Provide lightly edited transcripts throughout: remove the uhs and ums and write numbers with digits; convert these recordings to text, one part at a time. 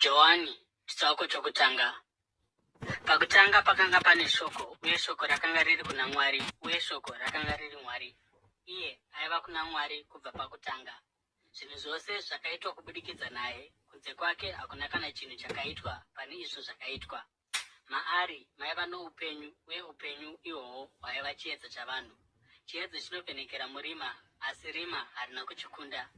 Johani chitsauko chokutanga. Pakutanga pakanga pane Shoko, uye Shoko rakanga riri kuna Mwari, uye Shoko rakanga riri Mwari. Iye aiva kuna Mwari kubva pakutanga. Zvinhu zvose zvakaitwa kubudikidza naye, kunze kwake hakuna kana chinhu chakaitwa pane izvo zvakaitwa. Maari maiva noupenyu, uye upenyu ihwohwo hwaiva chiedza chavanhu. Chiedza chinovhenekera murima, asi rima harina kuchikunda.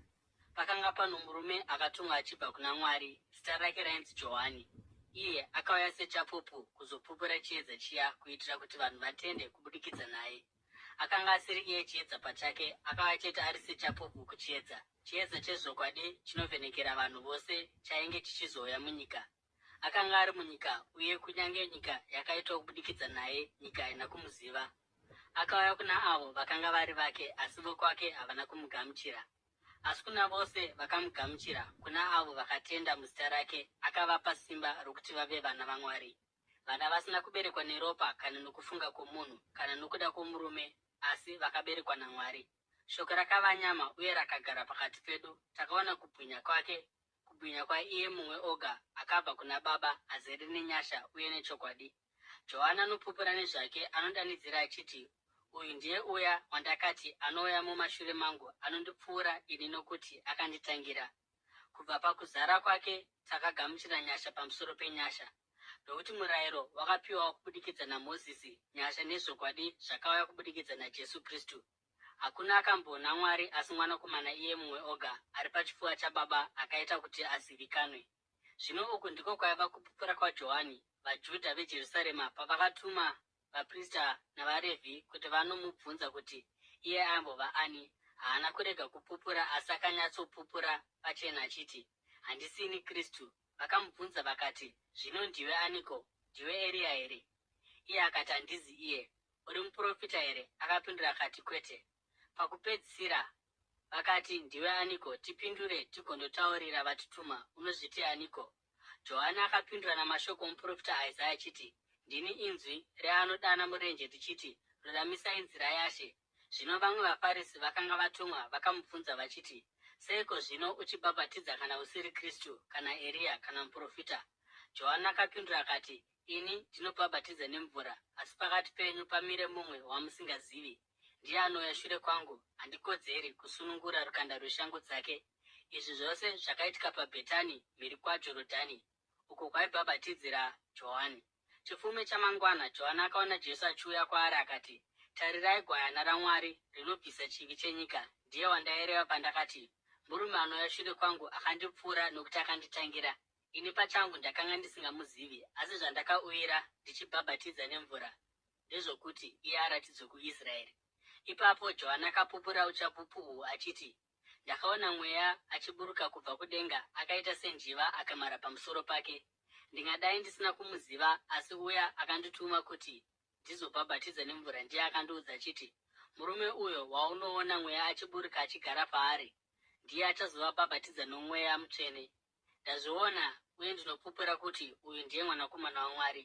Pakanga pano murume akatumwa achibva kuna Mwari, zita rake rainzi Johani. Iye akauya sechapupu kuzopupura chiedza chiya kuitira kuti vanhu vatende kubudikidza naye. Akanga asiri iye chiedza pachake, akauya chete ari sechapupu kuchiedza. Chiedza chezvokwadi chinovhenekera vanhu vose chainge chichizouya munyika. Akanga ari munyika, uye kunyange nyika yakaitwa kubudikidza naye, nyika haina kumuziva. Akauya kuna avo vakanga vari vake, asi vokwake havana kumugamuchira. Asi kuna vose vakamugamuchira, kuna avo vakatenda muzita rake, akavapa simba rokuti vave vana vaMwari, vana vasina kuberekwa neropa kana nokufunga kwomunhu kana nokuda kwomurume, asi vakaberekwa naMwari. Shoko rakava nyama uye rakagara pakati pedu, takaona kubwinya kwake, kubwinya kwaiye mumwe oga akabva kuna Baba, azere nenyasha uye nechokwadi. Johani anopupura nezvake, anodanidzira achiti, Uyu ndiye uya wandakati, Anouya mumashure mangu anondipfuura ini nokuti akanditangira. Kubva pakuzara kwake takagamuchira nyasha pamusoro penyasha. Nokuti murayiro wakapiwa kubudikidza naMozisi, nyasha nezvokwadi zvakauya kubudikidza naJesu Kristu. Hakuna akamboona Mwari asi Mwanakomana iye mumwe oga, ari pachipfuva chaBaba, akaita kuti azivikanwe. Zvino uku ndiko kwaiva kupupura kwaJohani, vaJudha veJerusarema pavakatuma vaprista navaRevhi kuti vanomubvunza kuti iye aimbova ani. Haana kurega kupupura asi akanyatsopupura pachena achiti, Handisini Kristu. Vakamubvunza vakati, Zvino ndiwe aniko? Ndiwe Eriya here? Iye akati, Handizi iye. Uri muprofita here? Akapindura akati, Kwete. Pakupedzisira vakati, Ndiwe aniko? Tipindure tigondotaurira vatituma. Unozviti aniko? Johani akapindura namashoko omuprofita Isaya achiti, Ndini inzwi reanodana murenje richiti, Ruramisai nzira yaShe. Zvino vamwe vaFarisi vakanga vatumwa vakamubvunza vachiti, Seiko zvino uchibhabhatidza kana usiri Kristu, kana Eriya, kana muprofita? Johani akapindura akati, Ini ndinobhabhatidza nemvura, asi pakati penyu pamire mumwe wamusingazivi. Ndiye anouya shure kwangu, handikodzeri kusunungura rukanda rweshangu dzake. Izvi zvose zvakaitika paBhetani mhiri kwaJorodhani, uko kwaibhabhatidzira Johani. Chifume chamangwana, Johani akaona Jesu achiuya kwaari akati, Tarirai Gwayana raMwari rinobvisa chivi chenyika! Ndiye wandaireva pandakati, Murume anouya shure kwangu akandipfuura nokuti akanditangira. Ini pachangu ndakanga ndisingamuzivi, asi zvandakauyira ndichibhabhatidza nemvura ndezvokuti iye aratidzwe kuIsraeri. Ipapo Johani akapupura uchapupu uhu achiti, Ndakaona Mweya achiburuka kubva kudenga akaita senjiva akamhara pamusoro pake. Ndingadai ndisina kumuziva, asi uya akandituma kuti ndizobhabhatidza nemvura ndiye akandiudza achiti, Murume uyo waunoona Mweya achiburuka achigara paari, ndiye achazovabhabhatidza noMweya Mutsvene. Ndazviona uye ndinopupura kuti uyu ndiye Mwanakomana waMwari.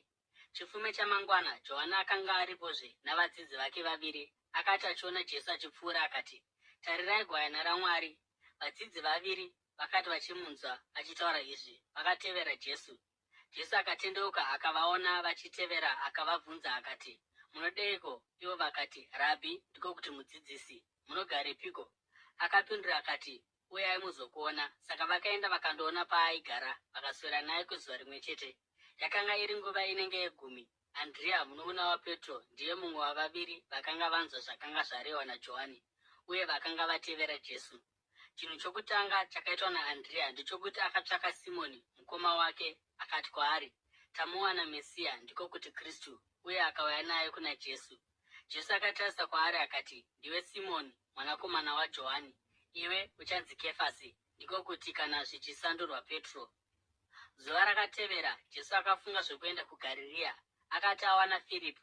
Chifume chamangwana, Johani akanga aripozve navadzidzi vake vaviri. Akati achiona Jesu achipfuura, akati, Tarirai Gwayana raMwari! Vadzidzi vaviri vakati vachimunzwa achitaura izvi, vakatevera Jesu. Jesu akatendeuka akavaona vachitevera akavabvunza akati, Munodeiko? Ivo vakati, Rabhi, ndiko kuti Mudzidzisi, munogarepiko? Akapindura akati, Uyai muzokuona. Saka vakaenda vakandoona paaigara, vakaswera naye kwezuva rimwe chete. Yakanga iri nguva inenge yegumi. Andrea, munun'una waPetro, ndiye mumwe wavaviri vakanga vanzwa zvakanga zvarehwa naJohani uye vakanga vatevera Jesu. Chinhu chokutanga chakaitwa naAndrea ndechokuti akatsvaka Simoni, mukoma wake, akati kwaari, Tamuwana Mesiya, ndiko kuti Kristu, uye akauya naye kuna Jesu. Jesu akatarisa kwaari akati, Ndiwe Simoni, mwanakomana waJohani, iwe uchanzi Kefasi, ndiko kuti kana zvichisandurwa Petro. Zuva rakatevera, Jesu akafunga zvokuenda kuGarirea. Akati awana Firipi,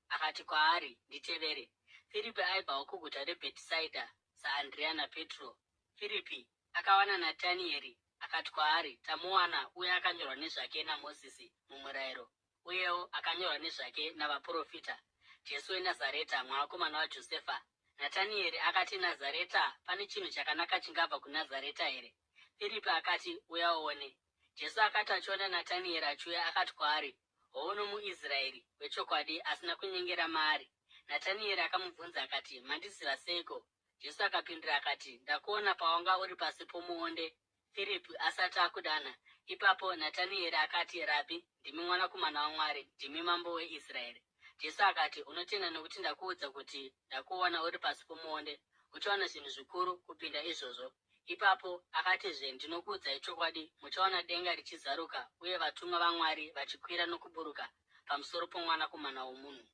akati kwaari, Nditevere. Firipi aibvawo kuguta reBhetisaidha saAndrea naPetro. Firipi akawana Natanieri akati kwaari, Tamuwana uya akanyorwa nezvake naMozisi mumurayiro, uyewo akanyorwa nezvake navaprofita, Jesu weNazareta, mwanakomana waJosefa. Natanieri akati, Nazareta! Pane chinhu chakanaka chingabva kuNazareta here? Firipi akati, Uya uone. Jesu akati achiona Natanieri achiuya, akati kwaari, Houno muIsraeri wechokwadi asina kunyengera maari. Natanieri akamubvunza akati, Mandiziva seiko? Jesu akapindura akati, Ndakuona pawanga uri pasi pomuonde, Firipi asati akudana. Ipapo Natanieri akati, Rabhi, ndimi Mwanakomana waMwari, ndimi Mambo weIsraeri. Jesu akati, Unotenda nokuti ndakuudza kuti ndakuona uri pasi pomuonde? Uchaona zvinhu zvikuru kupinda izvozvo. Ipapo akatizve, Ndinokuudzai chokwadi, muchaona denga richizaruka uye vatumwa vaMwari vachikwira nokuburuka pamusoro poMwanakomana womunhu.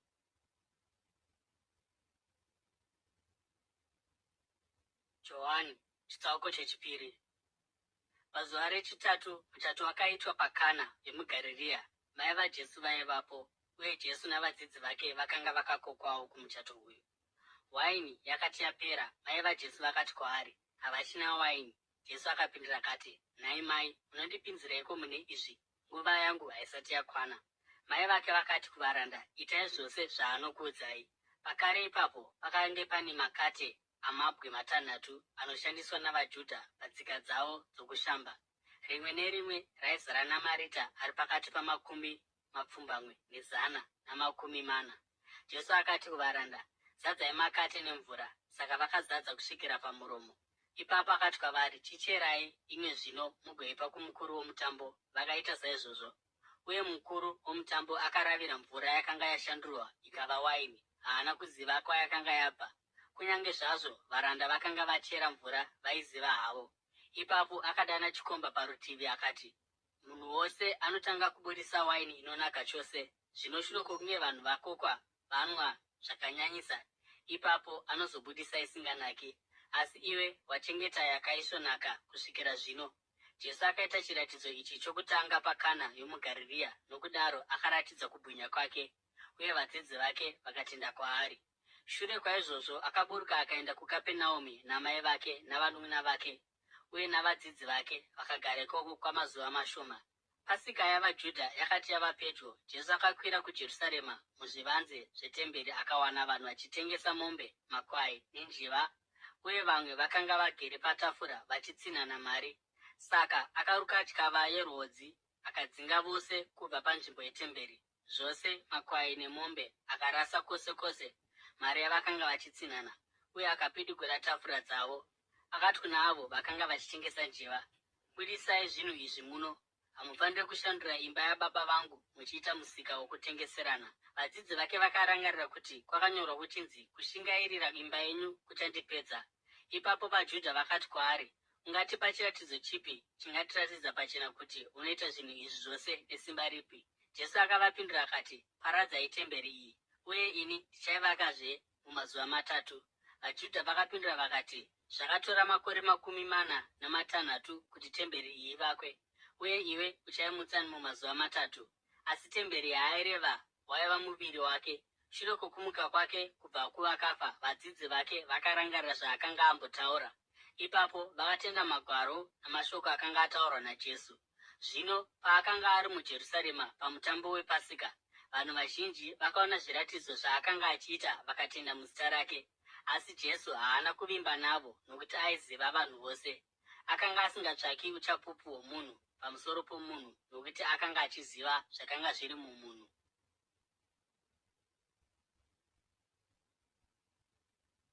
Johani, chitsauko chechipiri. Pazuva rechitatu muchato wakaitwa paKana yomuGarirea, mai vaJesu vaivapo, uye Jesu navadzidzi vake vakanga vakakokwawo kumuchato uyu. Waini yakati yapera, mai vaJesu vakati kwaari, Havachina waini. Jesu akapindura akati, Nhai mai, munondipinzireiko mune izvi? Nguva yangu haisati yakwana. Mai vake vakati kuvaranda, Itai zvose zvaanokuudzai. Pakare ipapo pakange pane makate amabwe matanhatu anoshandiswa navaJudha patsika dzavo dzokushamba. Rimwe nerimwe raizara namarita ari pakati pamakumi mapfumbamwe nezana namakumi mana. Jesu akati kuvaranda, Zadzai makate nemvura. Saka vakazadza kusvikira pamuromo. Ipapo akati kwavari, Chicherai imwe zvino mugoipa kumukuru womutambo. Vakaita saizvozvo. Uye mukuru womutambo akaravira mvura yakanga yashandurwa ikava waini. Haana kuziva kwayakanga yabva, kunyange zvazvo varanda vakanga vachera mvura vaiziva havo. Ipapo akadana chikomba parutivi akati, Munhu wose anotanga kuburisa waini inonaka chose, zvino shure kwokunge vanhu vakokwa vanwa zvakanyanyisa, ipapo anozobudisa isinganaki. Asi iwe wachengeta yakaisvonaka kusvikira zvino. Jesu akaita chiratidzo ichi chokutanga paKana yomuGarirea, nokudaro akaratidza kubwinya kwake, uye vadzidzi vake vakatenda kwaari. Shure kwaizvozvo akaburuka akaenda kuKapenaumi namai vake navanun'una vake uye navadzidzi vake, vakagara ikoko kwamazuva mashoma. Pasika yavaJudha yakati yava pedyo, Jesu akakwira kuJerusarema. Muzvivanze zvetemberi akawana vanhu vachitengesa mombe, makwai, nenjiva, uye vamwe vakanga vagere patafura vachitsinhana mari. Saka akaruka tyava yerwodzi akadzinga vose kubva panzvimbo yetemberi, zvose makwai nemombe, akarasa kwose kwose mari yavakanga vachitsinhana, uye akapidigura tafura dzavo. Akati kuna avo vakanga vachitengesa njiva, Budisai zvinhu izvi muno! Hamufaniri kushandura imba yaBaba vangu muchiita musika wokutengeserana. Vadzidzi vake vakarangarira kuti kwakanyorwa kuchinzi, Kushingairira imba yenyu kuchandipedza. Ipapo vaJudha vakati kwaari, Ungatipa chiratidzo chipi chingatiratidza pachena kuti unoita zvinhu izvi zvose nesimba ripi? Jesu akavapindura akati, Paradzai temberi iyi, uye ini ndichaivakazve mumazuva matatu. VaJudha vakapindura vakati, Zvakatora makore 46 kuti temberi iyi ivakwe, uye iwe uchaimutsa mumazuva matatu? Asi temberi yaaireva waiva muviri wake. Shure kwokumuka kwake kubva kuvakafa, vadzidzi vake vakarangarira zvaakanga ambotaura. Ipapo vakatenda Magwaro namashoko akanga ataurwa naJesu. Zvino paakanga ari muJerusarema pamutambo wePasika, vanhu vazhinji vakaona zviratidzo zvaakanga achiita vakatenda muzita rake. Asi Jesu haana kuvimba navo nokuti aiziva vanhu vose. Akanga asingatsvaki uchapupu hwomunhu pamusoro pomunhu nokuti akanga achiziva zvakanga zviri mumunhu.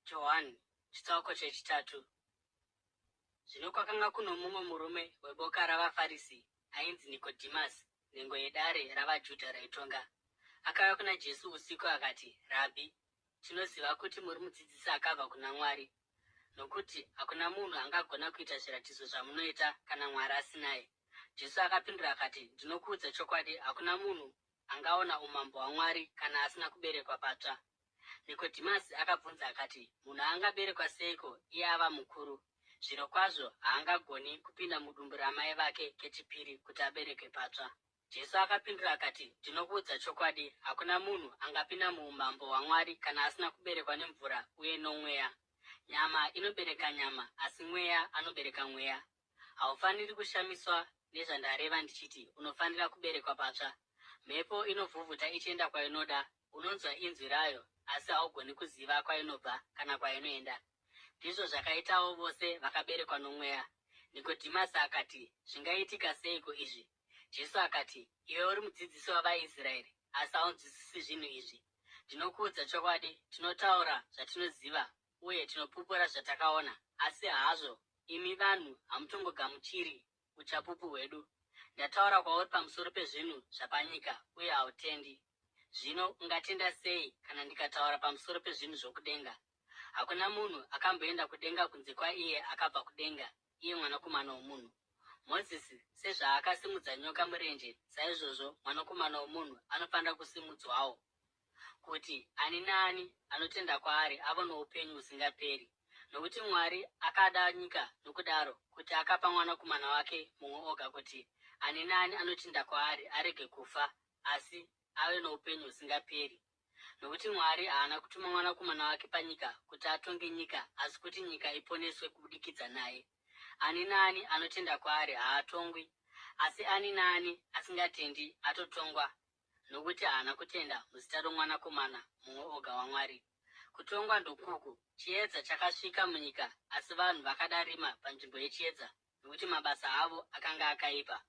Johani, chitsauko chechitatu. Zvino kwakanga kuno mumwe murume weboka ravaFarisi ainzi Nikodhimasi, nhengo yedare ravaJudha raitonga. Akauya kuna Jesu usiku akati, Rabhi, tinoziva kuti muri mudzidzisi akabva kuna Mwari, nokuti hakuna munhu angagona kuita zviratidzo zvamunoita kana Mwari asinaye. Jesu akapindura akati, Ndinokuudza chokwadi, hakuna munhu angaona umambo hwaMwari kana asina kuberekwa patsva. Nikodhimasi akabvunza akati, Munhu angaberekwa seiko iye ava mukuru? Zvirokwazvo haangagoni kupinda mudumbu ramai vake kechipiri kuti aberekwe patsva. Jesu akapindura akati, Ndinokuudza chokwadi, hakuna munhu angapinda muumambo hwaMwari kana asina kuberekwa nemvura uye nomweya. Nyama inobereka nyama, asi mweya anobereka mweya. Haufaniri kushamiswa nezvandareva ndichiti unofanira kuberekwa patsva. Mhepo inovhuvhuta ichienda kwainoda, unonzwa inzwi rayo, asi haugoni kuziva kwainobva kana kwainoenda. Ndizvo zvakaitawo vose vakaberekwa nomweya. Nikodhimasi akati, Zvingaitika seiko izvi? Jesu akati, Iwe uri mudzidzisi wavaIsraeri, asi haunzwisisi zvinhu izvi. Ndinokuudza chokwadi, tinotaura zvatinoziva uye tinopupura zvatakaona, asi hazvo imi vanhu hamutongogamuchiri uchapupu hwedu. Ndataura kwauri pamusoro pezvinhu zvapanyika, uye hautendi. Zvino ungatenda sei kana ndikataura pamusoro pezvinhu zvokudenga? Hakuna munhu akamboenda kudenga kunze kwaiye akabva kudenga, iye Mwanakomana womunhu. Mozisi sezvaakasimudza nyoka murenje, saizvozvo Mwanakomana womunhu anofanira kusimudzwawo, kuti ani naani anotenda kwaari ave noupenyu husingaperi. Nokuti Mwari akada nyika nokudaro, kuti akapa Mwanakomana wake mumwe oga, kuti ani naani anotenda kwaari arege kufa, asi ave noupenyu husingaperi. Nokuti Mwari haana kutuma Mwanakomana wake panyika kuti atonge nyika, asi kuti nyika iponeswe kubudikidza naye. Ani naani anotenda kwaari haatongwi, asi ani naani asingatendi atotongwa, nokuti haana kutenda muzita roMwanakomana mumwe oga waMwari. Kutongwa ndokuku, chiedza chakasvika munyika, asi vanhu vakada rima panzvimbo yechiedza, nokuti mabasa avo akanga akaipa.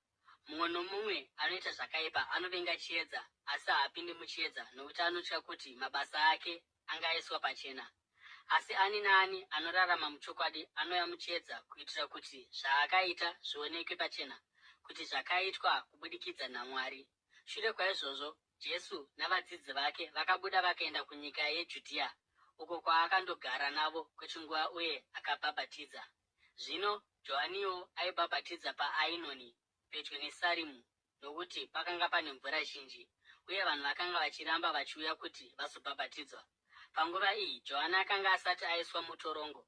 Mumwe nomumwe anoita zvakaipa anovenga chiedza, asi haapindi muchiedza, nokuti anotya kuti mabasa ake angaiswa pachena. Asi ani naani anorarama muchokwadi anouya muchiedza kuitira kuti zvaakaita zvionekwe pachena, kuti zvakaitwa kubudikidza naMwari. Shure kwaizvozvo, Jesu navadzidzi vake vakabuda vakaenda kunyika yeJudhea, uko kwaakandogara navo kwechinguva uye akabhabhatidza. Zvino Johaniwo aibhabhatidza paAinoni pedyo neSarimu, nokuti pakanga pane mvura zhinji, uye vanhu vakanga vachiramba vachiuya kuti vazobhabhatidzwa. Panguva iyi Johani akanga asati aiswa mutorongo.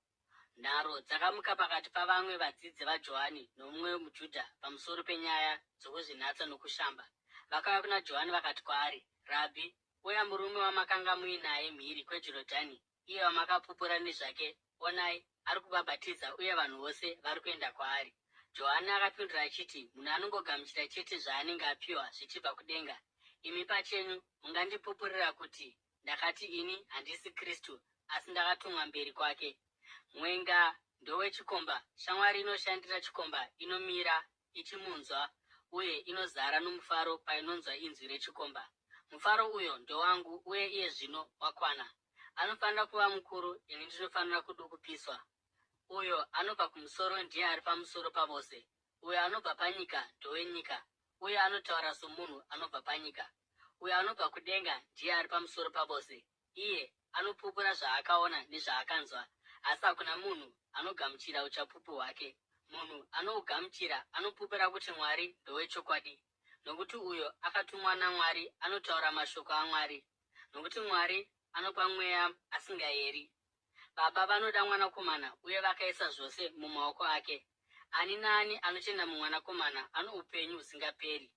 Nharo dzakamuka pakati pavamwe vadzidzi vaJohani nomumwe muJudha pamusoro penyaya dzokuzvinatsa nokushamba. Vakauya kuna Johani vakati kwaari, Rabhi, uya murume wamakanga muinaye mhiri kweJorodhani, iye wamakapupura nezvake, onai, ari kubhabhatidza uye vanhu vose vari kuenda kwaari. Johani akapindura achiti, Munhu anongogamuchira chete zvaanenge apiwa zvichibva kudenga. Imi pachenyu mungandipupurira kuti ndakati ini handisi Kristu asi ndakatumwa mberi kwake. Mwenga ndowechikomba, shamwari inoshandira chikomba inomira ichimunzwa uye inozara nomufaro painonzwa inzwi rechikomba. Mufaro uyo ndowangu uye iye zvino wakwana. Anofanira kuva mukuru, ini ndinofanira kudukupiswa. Uyo anobva kumusoro ndiye ari pamusoro pavose. Uyo anobva panyika ndowenyika, uye anotaura somunhu anobva panyika. Uyo anobva kudenga ndiye ari pamusoro pavose. Iye anopupura zvaakaona nezvaakanzwa, asi hakuna munhu anogamuchira uchapupu hwake. Munhu anougamuchira anopupura kuti Mwari ndowechokwadi, nokuti uyo akatumwa naMwari anotaura mashoko aMwari, nokuti Mwari anopa Mweya asingayeri. Baba vanoda Mwanakomana uye vakaisa zvose mumaoko ake. Ani naani anotenda muMwanakomana ano upenyu husingaperi.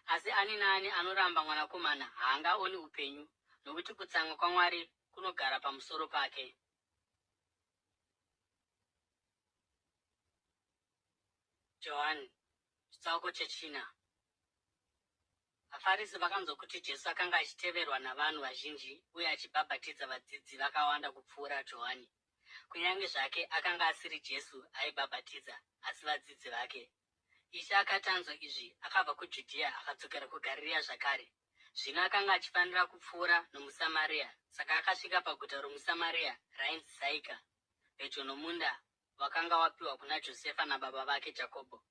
Asi ani naani anoramba Mwanakomana haangaoni upenyu, nokuti kutsamwa kwaMwari kunogara pamusoro pake. Johani, chitsauko chechina. VaFarisi vakanzwa kuti Jesu akanga achiteverwa navanhu vazhinji uye achibhabhatidza vadzidzi vakawanda kupfuura Johani, kunyange zvake akanga asiri Jesu aibhabhatidza, asi vadzidzi vake. Ishe akati anzwa izvi, akabva kuJudhea akadzokera kuGarirea zvakare. Zvino akanga achifanira kupfuura nomuSamaria, saka akasvika paguta romuSamaria rainzi Saika, pedyo nomunda wakanga wapiwa kuna Josefa nababa vake Jakobho.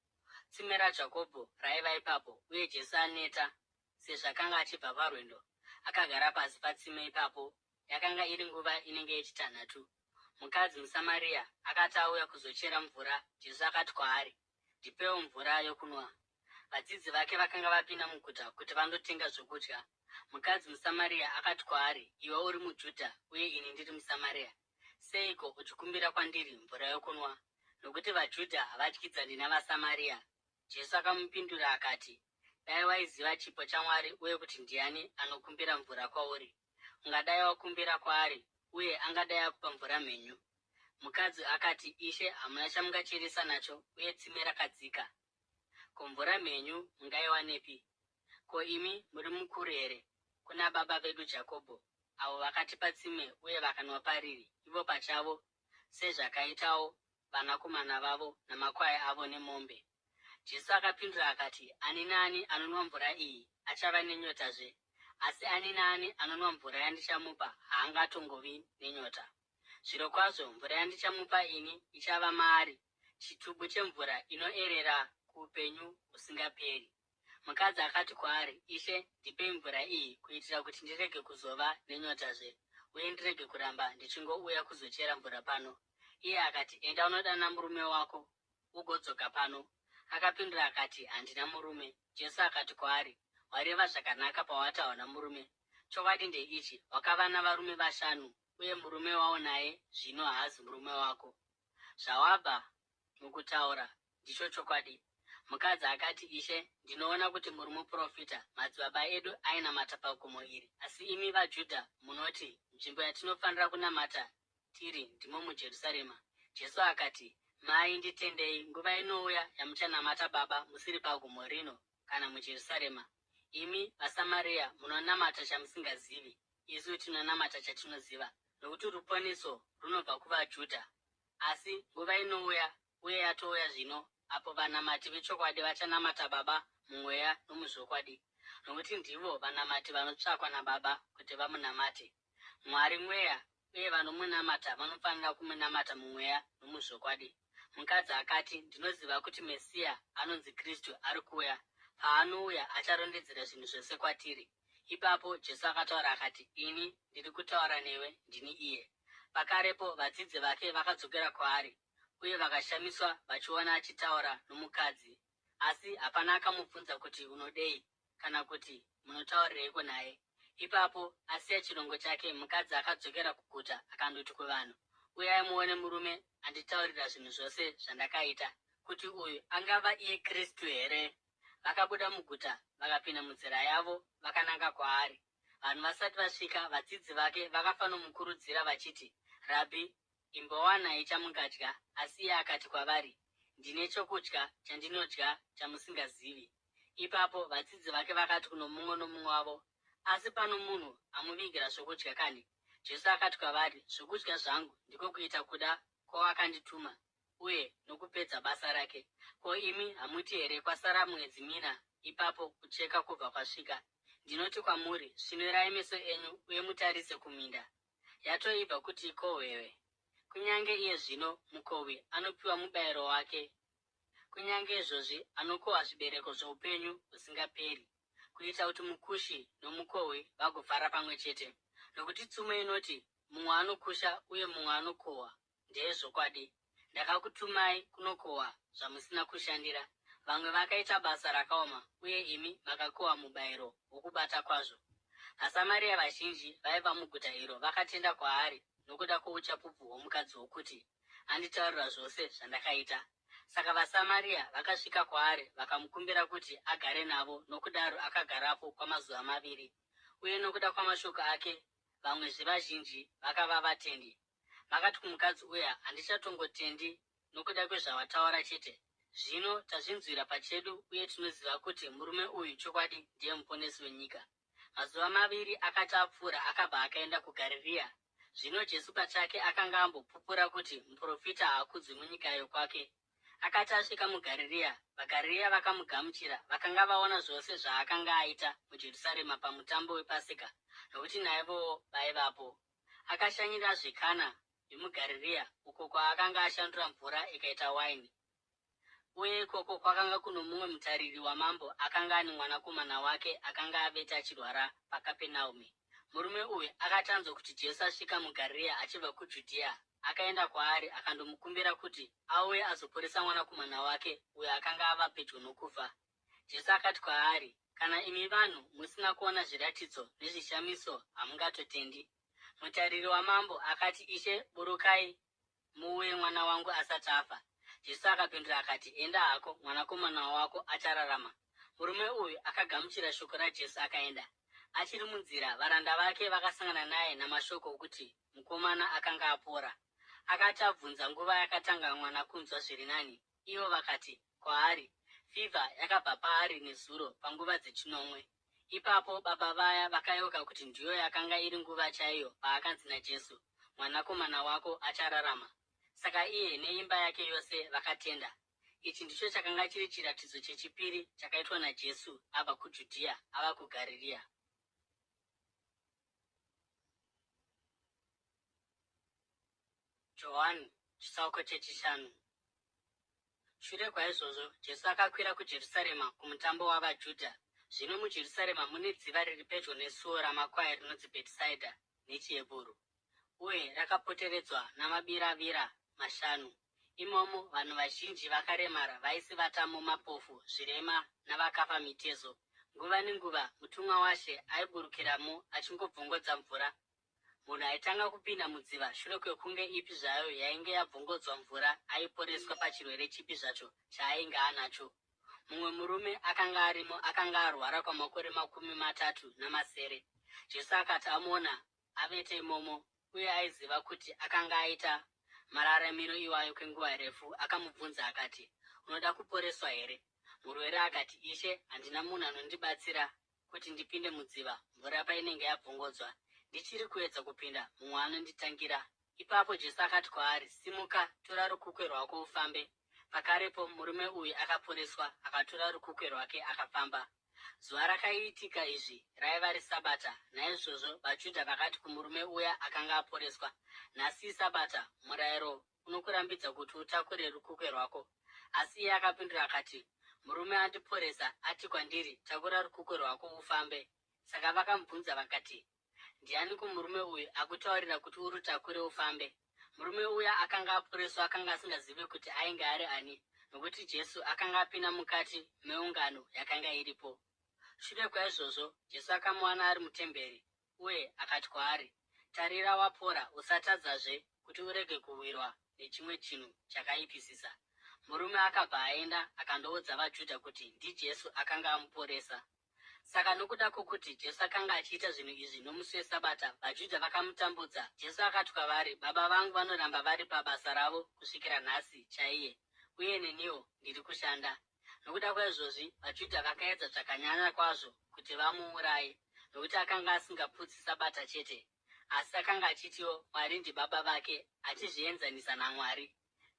Tsime raJakobho raiva ipapo, uye Jesu aneta sezvo akanga achibva parwendo, akagara pasi patsime ipapo. Yakanga iri nguva inenge yechitanhatu. Mukadzi muSamaria akati auya kuzochera mvura, Jesu akati kwaari, Ndipewo mvura yokunwa. Vadzidzi vake vakanga vapinda muguta kuti vandotenga zvokudya. Mukadzi muSamaria akati kwaari, Iwe uri muJudha uye ini ndiri muSamaria. Seiko uchikumbira kwandiri mvura yokunwa? Nokuti vaJudha havadyidzani navaSamaria. Jesu akamupindura akati, Dai waiziva chipo chaMwari uye kuti ndiani anokumbira mvura kwauri, ungadai wakumbira kwaari uye angadai akupa mvura mhenyu. Mukadzi akati, Ishe, hamuna chamungacheresa nacho uye tsime rakadzika. Ko mvura mhenyu mungaiwanepi? Ko imi muri mukuru here kuna baba vedu Jakobho, avo vakatipa tsime uye vakanwa pariri, ivo pachavo, sezvakaitawo vanakomana vavo namakwai avo nemombe. Jesu akapindura akati, Ani naani anonwa mvura iyi achava nenyotazve, asi ani naani anonwa mvura yandichamupa haangatongovi nenyota. Zvirokwazvo mvura yandichamupa ini ichava maari chitubu chemvura inoerera kuupenyu husingaperi. Mukadzi akati kwaari, Ishe, ndipei mvura iyi kuitira kuti ndirege kuzova nenyotazve uye ndirege kuramba ndichingouya kuzochera mvura pano. Iye akati, Enda unodana murume wako ugodzoka pano. Akapindura akati, Handina murume. Jesu akati kwaari, Wareva zvakanaka pawati hauna murume. Chokwadi ndeichi, wakava navarume vashanu, uye murume waunaye zvino haazi murume wako. Zvawabva mukutaura ndicho chokwadi. Mukadzi akati, Ishe, ndinoona kuti muri muprofita. Madzibaba edu ainamata pagomo iri, asi imi vaJudha munoti nzvimbo yatinofanira kunamata tiri ndimo muJerusarema. Jesu akati, Mai, nditendei, nguva inouya yamuchanamata Baba musiri pagomo rino kana muJerusarema. Imi vaSamaria munonamata chamusingazivi, isu tinonamata chatinoziva, nokuti ruponeso runobva kuvaJudha. Asi nguva inouya, uye yatouya zvino, apo vanamati vechokwadi vachanamata Baba mumweya nomuzvokwadi, nokuti ndivo vanamati vanotsvakwa naBaba kuti vamunamate. Mwari mweya, uye vanomunamata vanofanira kumunamata mumweya nomuzvokwadi. Mukadzi akati, Ndinoziva kuti Mesiya, anonzi Kristu, ari kuuya. Paanouya, acharondedzera zvinhu zvose kwatiri. Ipapo Jesu akataura akati, Ini ndiri kutaura newe ndini iye. Pakarepo vadzidzi vake vakadzokera kwaari, uye vakashamiswa vachiona achitaura nomukadzi. Asi hapana akamubvunza kuti, Unodei? kana kuti, Munotaurireiko naye? Ipapo, asiya chirongo chake, mukadzi akadzokera kuguta akandoti kuvanhu, Uyai muone murume anditaurira zvinhu zvose zvandakaita. Kuti uyu angava iye Kristu here? Vakabuda muguta, vakapinda munzira yavo, vakananga kwaari. Vanhu vasati vasvika, vadzidzi vake vakafanomukurudzira vachiti, Rabhi, imbowanai chamungadya. Asi iye akati kwavari, Ndine chokudya chandinodya chamusingazivi. Ipapo vadzidzi vake vakati kuno mumwe nomumwe wavo, Asi pano munhu amuvigira zvokudya kanhi? Jesu akati kwavari, Zvokudya zvangu ndiko kuita kuda kwowakandituma uye nokupedza basa rake. Ko imi hamuti here, Kwasara mwedzi mina, ipapo kucheka kwobva kwasvika? Ndinoti kwamuri, svinurai meso enyu uye mutarise kuminda, yatoibva kuti ikohwewe. Kunyange iye zvino mukohwi anopiwa mubayiro wake, kunyange izvozvi anokohwa zvibereko zvoupenyu husingaperi, kuita kuti mukushi nomukohwi vagofara pamwe chete. Nokuti tsumo inoti, Mumwe anokusha uye mumwe anokohwa, ndeyezvokwadi. Ndakakutumai kunokohwa zvamusina kushandira. Vamwe vakaita basa rakaoma, uye imi makakohwa mubayiro wokubata kwazvo. VaSamaria vazhinji vaiva muguta iro vakatenda kwaari nokuda kwouchapupu hwomukadzi hwokuti, Anditaurira zvose zvandakaita. Saka vaSamaria vakasvika kwaari vakamukumbira kuti agare navo, nokudaro akagarapo kwamazuva maviri. Uye nokuda kwamashoko ake vamwezve vazhinji vakava vatendi. Vakati kumukadzi uya, Handichatongotendi nokuda kwezvawataura chete. Zvino tazvinzwira pachedu uye tinoziva kuti murume uyu chokwadi ndiye Muponesi wenyika. Mazuva maviri akati apfuura akabva akaenda kuGarirea. Zvino Jesu pachake akanga ambopupura kuti muprofita haakudzwi munyika yokwake. Akati asvika muGarirea, vaGarirea vakamugamuchira, vakanga vaona zvose zvaakanga aita muJerusarema pamutambo wePasika, nokuti naivowo vaivapo. Akashanyirazve Kana yomuGarirea, uko kwaakanga ashandura mvura ikaita waini. Uye ikoko kwakanga kuno mumwe mutariri wamambo akanga ane mwanakomana wake akanga avete achirwara paKapenaume. Murume uyu akati anzwa kuti Jesu asvika muGarirea achibva kuJudhea, akaenda kwaari akandomukumbira kuti auye azoporesa mwanakomana wake uyo akanga ava pedyo nokufa. Jesu akati kwaari, Kana imi vanhu musina kuona zviratidzo nezvishamiso hamungatotendi. Mutariri wamambo akati, Ishe, burukai muuye mwana wangu asati afa. Jesu akapindura akati, Enda hako, mwanakomana wako achararama. Murume uyu akagamuchira shoko raJesu akaenda. Achiri munzira, varanda vake vakasangana naye namashoko okuti mukomana akanga apora. Akati abvunza nguva yakatanga mwana kunzwa zviri nani, ivo vakati kwaari, Fivha yakabva paari nezuro panguva dzechinomwe. Ipapo baba vaya vakayeuka kuti ndiyo yakanga iri nguva chaiyo paakanzi naJesu, Mwanakomana wako achararama. Saka iye neimba yake yose vakatenda. Ichi ndicho chakanga chiri chiratidzo chechipiri chakaitwa naJesu abva kuJudhiya ava kuGarirea. Johani chitsauko chechishanu. Shure kwaizvozvo Jesu akakwira kuJerusarema kumutambo wavaJudha. Zvino muJerusarema mune dziva riri pedyo nesuo ramakwai rinonzi Bhetisaidha nechiHebhuru, uye rakapoteredzwa namabiravira mashanu. Imomo vanhu vazhinji vakaremara vaisivatamo mapofu, zvirema navakafa mitezo. Nguva nenguva mutumwa waShe aiburukiramo achingobvongodza mvura. Munhu aitanga kupinda mudziva shure kwekunge ipi zvayo yainge yabvongodzwa mvura aiporeswa pachirwere chipi zvacho chaainge anacho. Mumwe murume akanga arimo akanga arwara kwamakore 37. Jesu akati amuona avete imomo uye aiziva kuti akanga aita mararamiro iwayo kwenguva refu, akamubvunza akati, Unoda kuporeswa here? Murwere akati, Ishe, handina munhu anondibatsira kuti ndipinde mudziva mvura painenge yabvongodzwa. Ndichiri kuedza kupinda, mumwe anonditangira. Ipapo Jesu akati kwaari, Simuka, tora rukukwe rwako ufambe. Pakarepo murume uyu akaporeswa, akatora rukukwe rwake akafamba. Zuva rakaitika izvi raiva reSabata. Naizvozvo vaJudha vakati kumurume uya akanga aporeswa, Nhasi iSabata, murayiro unokurambidza kuti utakure rukukwe rwako. Asi iye akapindura akati, Murume andiporesa ati kwandiri, Takura rukukwe rwako ufambe. Saka vakamubvunza vakati, Ndianiko murume uyu akutaurira kuti urutakure ufambe? Murume uya akanga aporeswa akanga asingazivi kuti ainge ari ani, nokuti Jesu akanga apinda mukati meungano yakanga iripo. Shure kwaizvozvo, Jesu akamuwana ari mutemberi, uye akati kwaari, Tarira, wapora, usatadzazve, kuti urege kuwirwa nechimwe chinhu chakaipisisa. Murume akabva aenda akandoudza vaJudha kuti ndiJesu akanga amuporesa. Saka nokuda kwokuti Jesu akanga achiita zvinhu izvi nomusi weSabata, vaJudha vakamutambudza. Jesu akati kwavari, Baba vangu vanoramba vari pabasa ravo kusvikira nhasi chaiye, uye neniwo ndiri kushanda. Nokuda kwaizvozvi, vaJudha vakaedza zvakanyanya kwazvo kuti vamuuraye, nokuti akanga asingaputsi Sabata chete, asi akanga achitiwo Mwari ndiBaba vake, achizvienzanisa naMwari.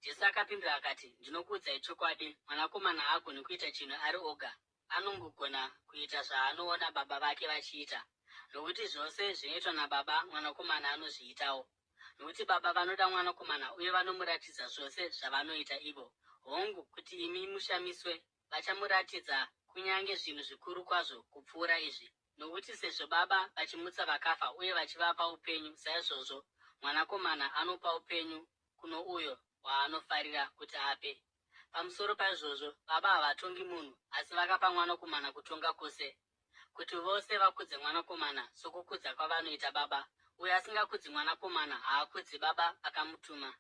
Jesu akapindura akati, Ndinokuudzai chokwadi, Mwanakomana haagoni kuita chinhu ari oga, anongogona kuita zvaanoona Baba vake vachiita, nokuti zvose zvinoitwa naBaba, Mwanakomana anozviitawo. Nokuti Baba vanoda Mwanakomana uye vanomuratidza zvose zvavanoita ivo. Hongu, kuti imi mushamiswe, vachamuratidza kunyange zvinhu zvikuru kwazvo kupfuura izvi. Nokuti sezvo Baba vachimutsa vakafa uye vachivapa upenyu, saizvozvo Mwanakomana anopa upenyu kuno uyo waanofarira kuti ape. Pamusoro paizvozvo, Baba havatongi munhu, asi vakapa Mwanakomana kutonga kwose, kuti vose vakudze Mwanakomana sokukudza kwavanoita Baba. Uyo asingakudzi Mwanakomana haakudzi Baba vakamutuma.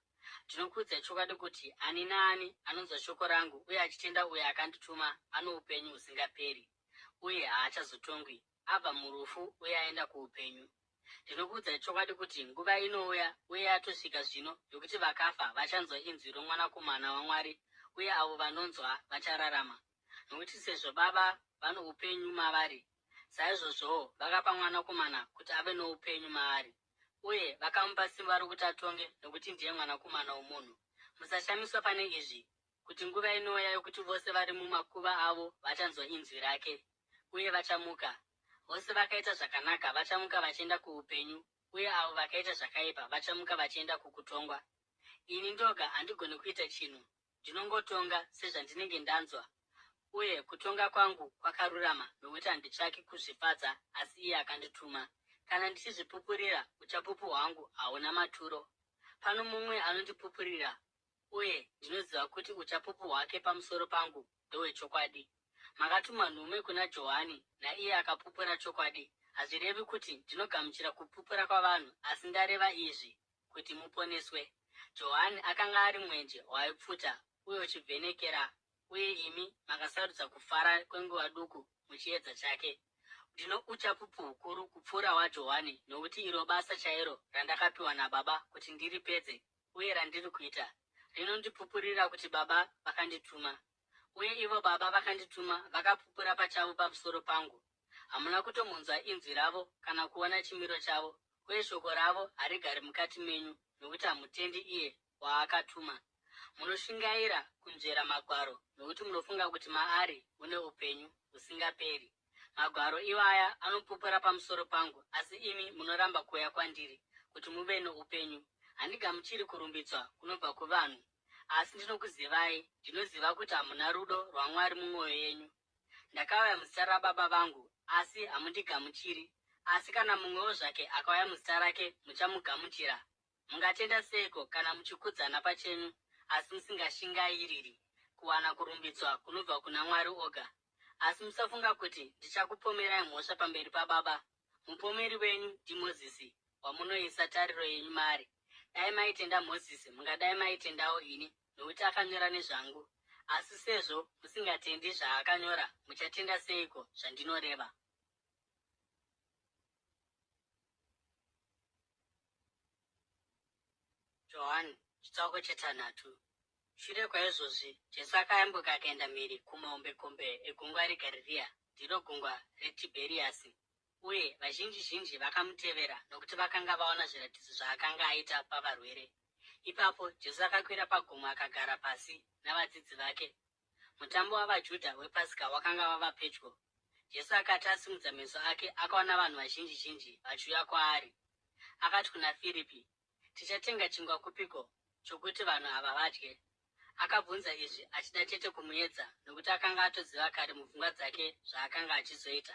Ndinokuudzai chokwadi kuti ani naani anonzwa shoko rangu uye achitenda uyo akandituma ano upenyu husingaperi, uye haachazotongwi, abva murufu uye aenda kuupenyu. Ndinokuudzai chokwadi kuti nguva inouya, uye yatosvika zvino, yokuti vakafa vachanzwa inzwi roMwanakomana waMwari, uye avo vanonzwa vachararama. Nokuti sezvo Baba vano upenyu mavari, saizvozvowo vakapa Mwanakomana kuti ave noupenyu maari. Uye vakamupa simba rokuti atonge, nokuti ndiye Mwanakomana womunhu. Musashamiswa pane izvi, kuti nguva inouya yokuti vose vari mumakuva avo vachanzwa inzwi rake, uye vachamuka. Vose vakaita zvakanaka vachamuka vachienda kuupenyu, uye avo vakaita zvakaipa vachamuka vachienda kukutongwa. Ini ndoga handigoni kuita chinhu, ndinongotonga sezvandinenge ndanzwa, uye kutonga kwangu kwakarurama, nokuti handitsvaki kuzvifadza, asi iye akandituma. Kana ndichizvipupurira, uchapupu hwangu hahuna maturo. Pano mumwe anondipupurira, uye ndinoziva kuti uchapupu hwake pamusoro pangu ndohwechokwadi. Makatuma nhume kuna Johani, naiye akapupura chokwadi. Hazvirevi kuti ndinogamuchira kupupura kwavanhu, asi ndareva izvi kuti muponeswe. Johani akanga ari mwenje waipfuta uye uchivhenekera, uye imi makasarudza kufara kwenguva duku muchiedza chake. Ndino uchapupu hukuru kupfuura hwaJohani, nokuti iro basa chairo randakapiwa naBaba kuti ndiripedze uye randiri kuita rinondipupurira kuti Baba vakandituma. Uye ivo Baba vakandituma vakapupura pachavo pamusoro pangu. Hamuna kutombonzwa inzwi ravo kana kuona chimiro chavo, uye shoko ravo harigari mukati menyu, nokuti hamutendi iye waakatuma. Munoshingaira kunzvera Magwaro nokuti munofunga kuti maari mune upenyu husingaperi. Magwaro iwaya anopupura pamusoro pangu, asi imi munoramba kuuya kwandiri kuti muve noupenyu. Handigamuchiri kurumbidzwa kunobva kuvanhu, asi ndinokuzivai, ndinoziva kuti hamuna rudo rwaMwari mumwoyo yenyu. Ndakauya muzita raBaba vangu, asi hamundigamuchiri. Asi kana mumwewo zvake akauya muzita rake, muchamugamuchira. Mungatenda seiko kana muchikudzana pachenyu asi musingashingairiri kuwana kurumbidzwa kunobva kuna Mwari oga? Asi musafunga kuti ndichakupomerai mhosva pamberi paBaba. Mupomeri wenyu ndiMozisi, wamunoisa tariro yenyu maari. Dai maitenda Mozisi, mungadai maitendawo ini, nokuti akanyora nezvangu. Asi sezvo musingatendi zvaakanyora, muchatenda seiko zvandinoreva? Johani chitsauko chetanhatu. Shure kwaizvozvi, Jesu akayambuka akaenda mhiri kumahombekombe egungwa reGarirea, ndiro gungwa reTibheriasi. Uye vazhinji-zhinji vakamutevera, nokuti vakanga vaona zviratidzo zvaakanga aita pavarwere. Ipapo Jesu akakwira pagomo akagara pasi navadzidzi vake. Mutambo wavaJudha wePasika wakanga wava pedyo. Jesu akati asimudza meso ake akaona vanhu vazhinji-zhinji vachiuya kwaari. Akati kuna Firipi, Tichatenga chingwa kupiko chokuti vanhu ava vadye? Akabvunza izvi achida chete kumuedza, nokuti akanga atoziva kare mupfungwa dzake zvaakanga achizoita.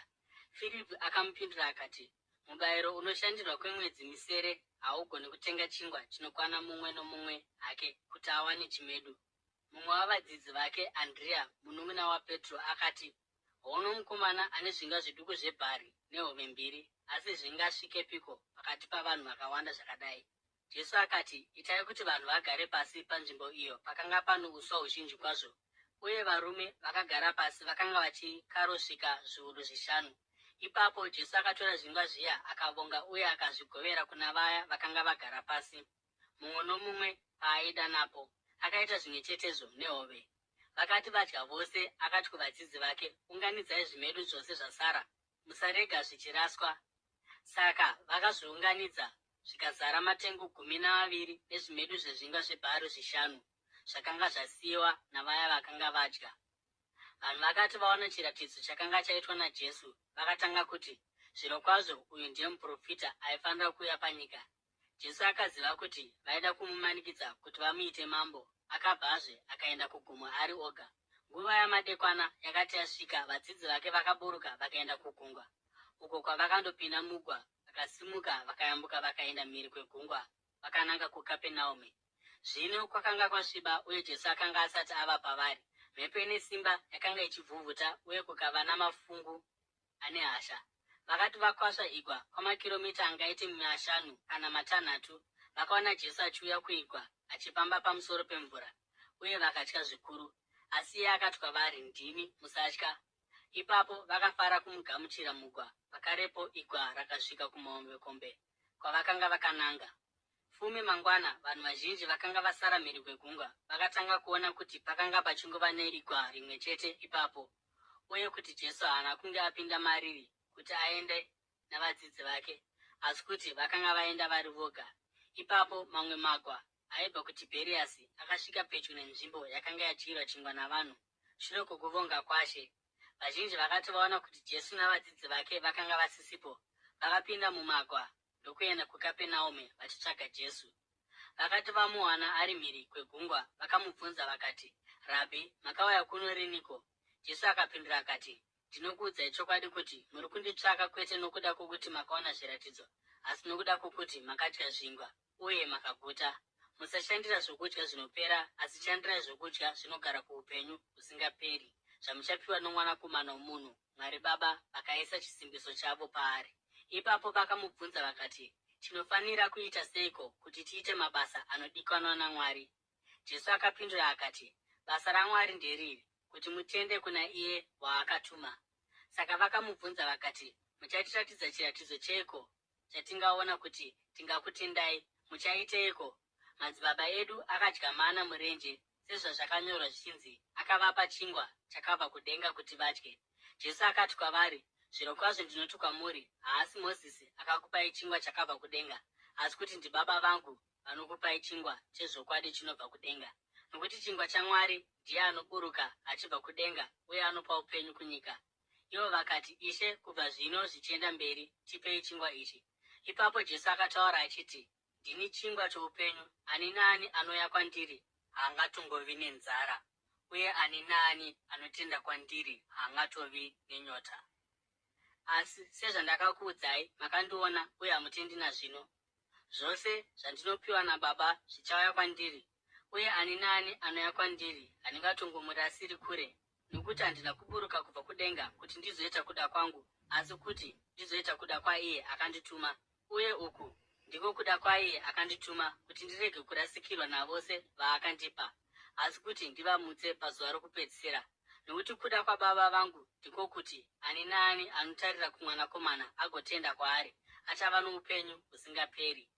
Firipi akamupindura akati, Mubayiro unoshandirwa kwemwedzi misere haugoni kutenga chingwa chinokwana mumwe nomumwe hake kuti awane chimedu. Mumwe wavadzidzi vake, Andrea, munun'una waPetro, akati, Houno mukomana ane zvingwa zviduku zvebhari nehove mbiri, asi zvingasvikepiko pakati pavanhu vakawanda zvakadai? Jesu akati, Itai kuti vanhu vagare pasi panzvimbo iyo pakanga pano uswa huzhinji kwazvo. Uye varume vakagara pasi vakanga vachikarosvika zviuru zvishanu. Ipapo Jesu akatora zvingwa zviya, akavonga uye akazvigovera kuna vaya vakanga vagara pasi, mumwe nomumwe paaida napo. Akaita zvimwe chetezvo nehove. Vakati vadya vose, akati kuvadzidzi vake, Unganidzai zvimedu zvose zvasara, musarega zvichiraswa. Saka vakazviunganidza, zvikazara matengu 12 nezvimedu zvezvingwa zvebhari zvishanu zvakanga zvasiyiwa navaya vakanga vadya. Vanhu vakati vaona chiratidzo chakanga chaitwa naJesu, vakatanga kuti, Zvirokwazvo uyu ndiye muprofita aifanira kuuya panyika. Jesu akaziva kuti vaida kumumanikidza kuti vamuite mambo, akabvazve akaenda kugomo ari oga. Nguva yamadekwana yakati yasvika, vadzidzi vake vakaburuka vakaenda kugungwa, uko kwavakandopinda mugwa, vakasimuka vakayambuka vakaenda mhiri kwegungwa vakananga kuKapenaume. Zvino kwakanga kwasviba uye Jesu akanga asati ava pavari. Mhepo ine simba yakanga ichivhuvhuta uye kukava namafungu ane hasha. Vakati vakwasva igwa kwamakiromita angaite mashanu kana matanhatu, vakaona Jesu achiuya kuigwa achifamba pamusoro pemvura, uye vakatya zvikuru. Asi iye akati kwavari, Ndini, musatya. Ipapo vakafara kumugamuchira mugwa, pakarepo igwa rakasvika kumahombekombe kwavakanga vakananga. Fume mangwana, vanhu vazhinji vakanga vasara mhiri kwegungwa vakatanga kuona kuti pakanga pachingova neigwa rimwe chete ipapo, uye kuti Jesu haana kunge apinda mariri kuti aende navadzidzi vake, asi kuti vakanga vaenda vari voga. Ipapo mamwe magwa aibva kuTibheriasi akasvika pedyo nenzvimbo yakanga yadyirwa chingwa navanhu shure kwokuvonga kwaShe. Vazhinji vakati vaona kuti Jesu navadzidzi vake vakanga vasisipo, vakapinda mumagwa ndokuenda kuKapenaume vachitsvaga Jesu. Vakati vamuwana ari mhiri kwegungwa, vakamubvunza vakati, Rabhi, makauya kuno riniko? Jesu akapindura akati, Ndinokuudzai chokwadi kuti muri kunditsvaka kwete nokuda kwokuti makaona zviratidzo, asi nokuda kwokuti makadya zvingwa uye makaguta. Musashandira zvokudya zvinopera, asi shandirai zvokudya zvinogara kuupenyu husingaperi, zvamuchapiwa noMwanakomana womunhu, Mwari Baba vakaisa chisimbiso chavo paari. Ipapo vakamubvunza vakati, Tinofanira kuita seiko kuti tiite mabasa anodikanwa naMwari? Jesu akapindura akati, Basa raMwari nderiri, kuti mutende kuna iye waakatuma. Saka vakamubvunza vakati, Muchatiratidza chiratidzo cheiko chatingaona kuti tingakutendai? Muchaiteiko? Madzibaba edu akadya mana murenje, sezvazvakanyorwa zvichinzi, Akavapa chingwa chakabva kudenga kuti vadye. Jesu akati kwavari, Zvirokwazvo ndinoti kwamuri, haasi Mozisi akakupai chingwa chakabva kudenga, asi kuti ndiBaba vangu. vanokupai chingwa chezvokwadi chinobva kudenga. Nokuti chingwa chaMwari ndiye anoburuka achibva kudenga uye anopa upenyu kunyika. Ivo vakati, Ishe, kubva zvino zvichienda mberi, tipei chingwa ichi. Ipapo Jesu akataura achiti, Ndini chingwa choupenyu, ani naani anouya kwandiri haangatongovi nenzara, uye ani naani anotenda kwandiri haangatovi nenyota. Asi sezvandakakuudzai, makandiona uye hamutendi nazvino. Zvose zvandinopiwa naBaba zvichauya kwandiri, uye ani naani anouya kwandiri handingatongomurasiri kure, nokuti handina kuburuka kubva kudenga kuti ndizoita kuda kwangu, asi kuti ndizoita kuda kwaiye akandituma. Uye uku ndiko kuda kwaiye akandituma, kuti ndirege kurasikirwa navose vaakandipa, asi kuti ndivamutse pazuva rokupedzisira. Nokuti kuda kwaBaba vangu ndiko kuti ani naani anotarira kuMwanakomana agotenda kwaari achava noupenyu husingaperi,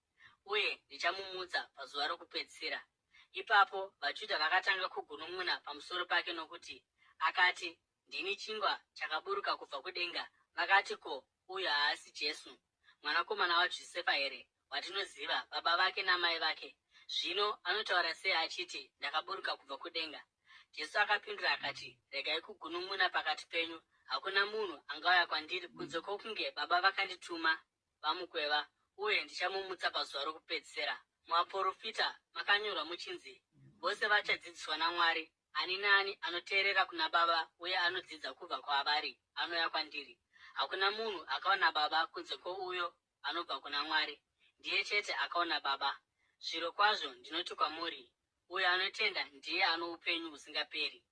uye ndichamumutsa pazuva rokupedzisira. Ipapo vaJudha vakatanga kugunun'una pamusoro pake nokuti akati, Ndini chingwa chakaburuka kubva kudenga. Vakati, Ko, uyu haasi Jesu, mwanakomana waJosefa here, watinoziva baba vake namai vake? Zvino anotaura sei achiti, Ndakaburuka kubva kudenga? Jesu akapindura akati, Regai kugunun'una pakati penyu. Hakuna munhu angauya kwandiri kunze kwokunge Baba vakandituma vamukweva, uye ndichamumutsa pazuva rokupedzisira. Muvaprofita makanyorwa muchinzi, Vose vachadzidziswa naMwari. Ani naani anoteerera kuna Baba uye anodzidza kubva kwavari anouya kwandiri. Hakuna munhu akaona Baba kunze kwouyo anobva kuna Mwari. Ndiye chete akaona Baba. Zvirokwazvo ndinoti kwamuri, uyo anotenda ndiye ano upenyu husingaperi.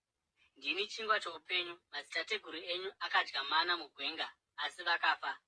Ndini chingwa choupenyu. Madzitateguru enyu akadya mana mugwenga, asi vakafa.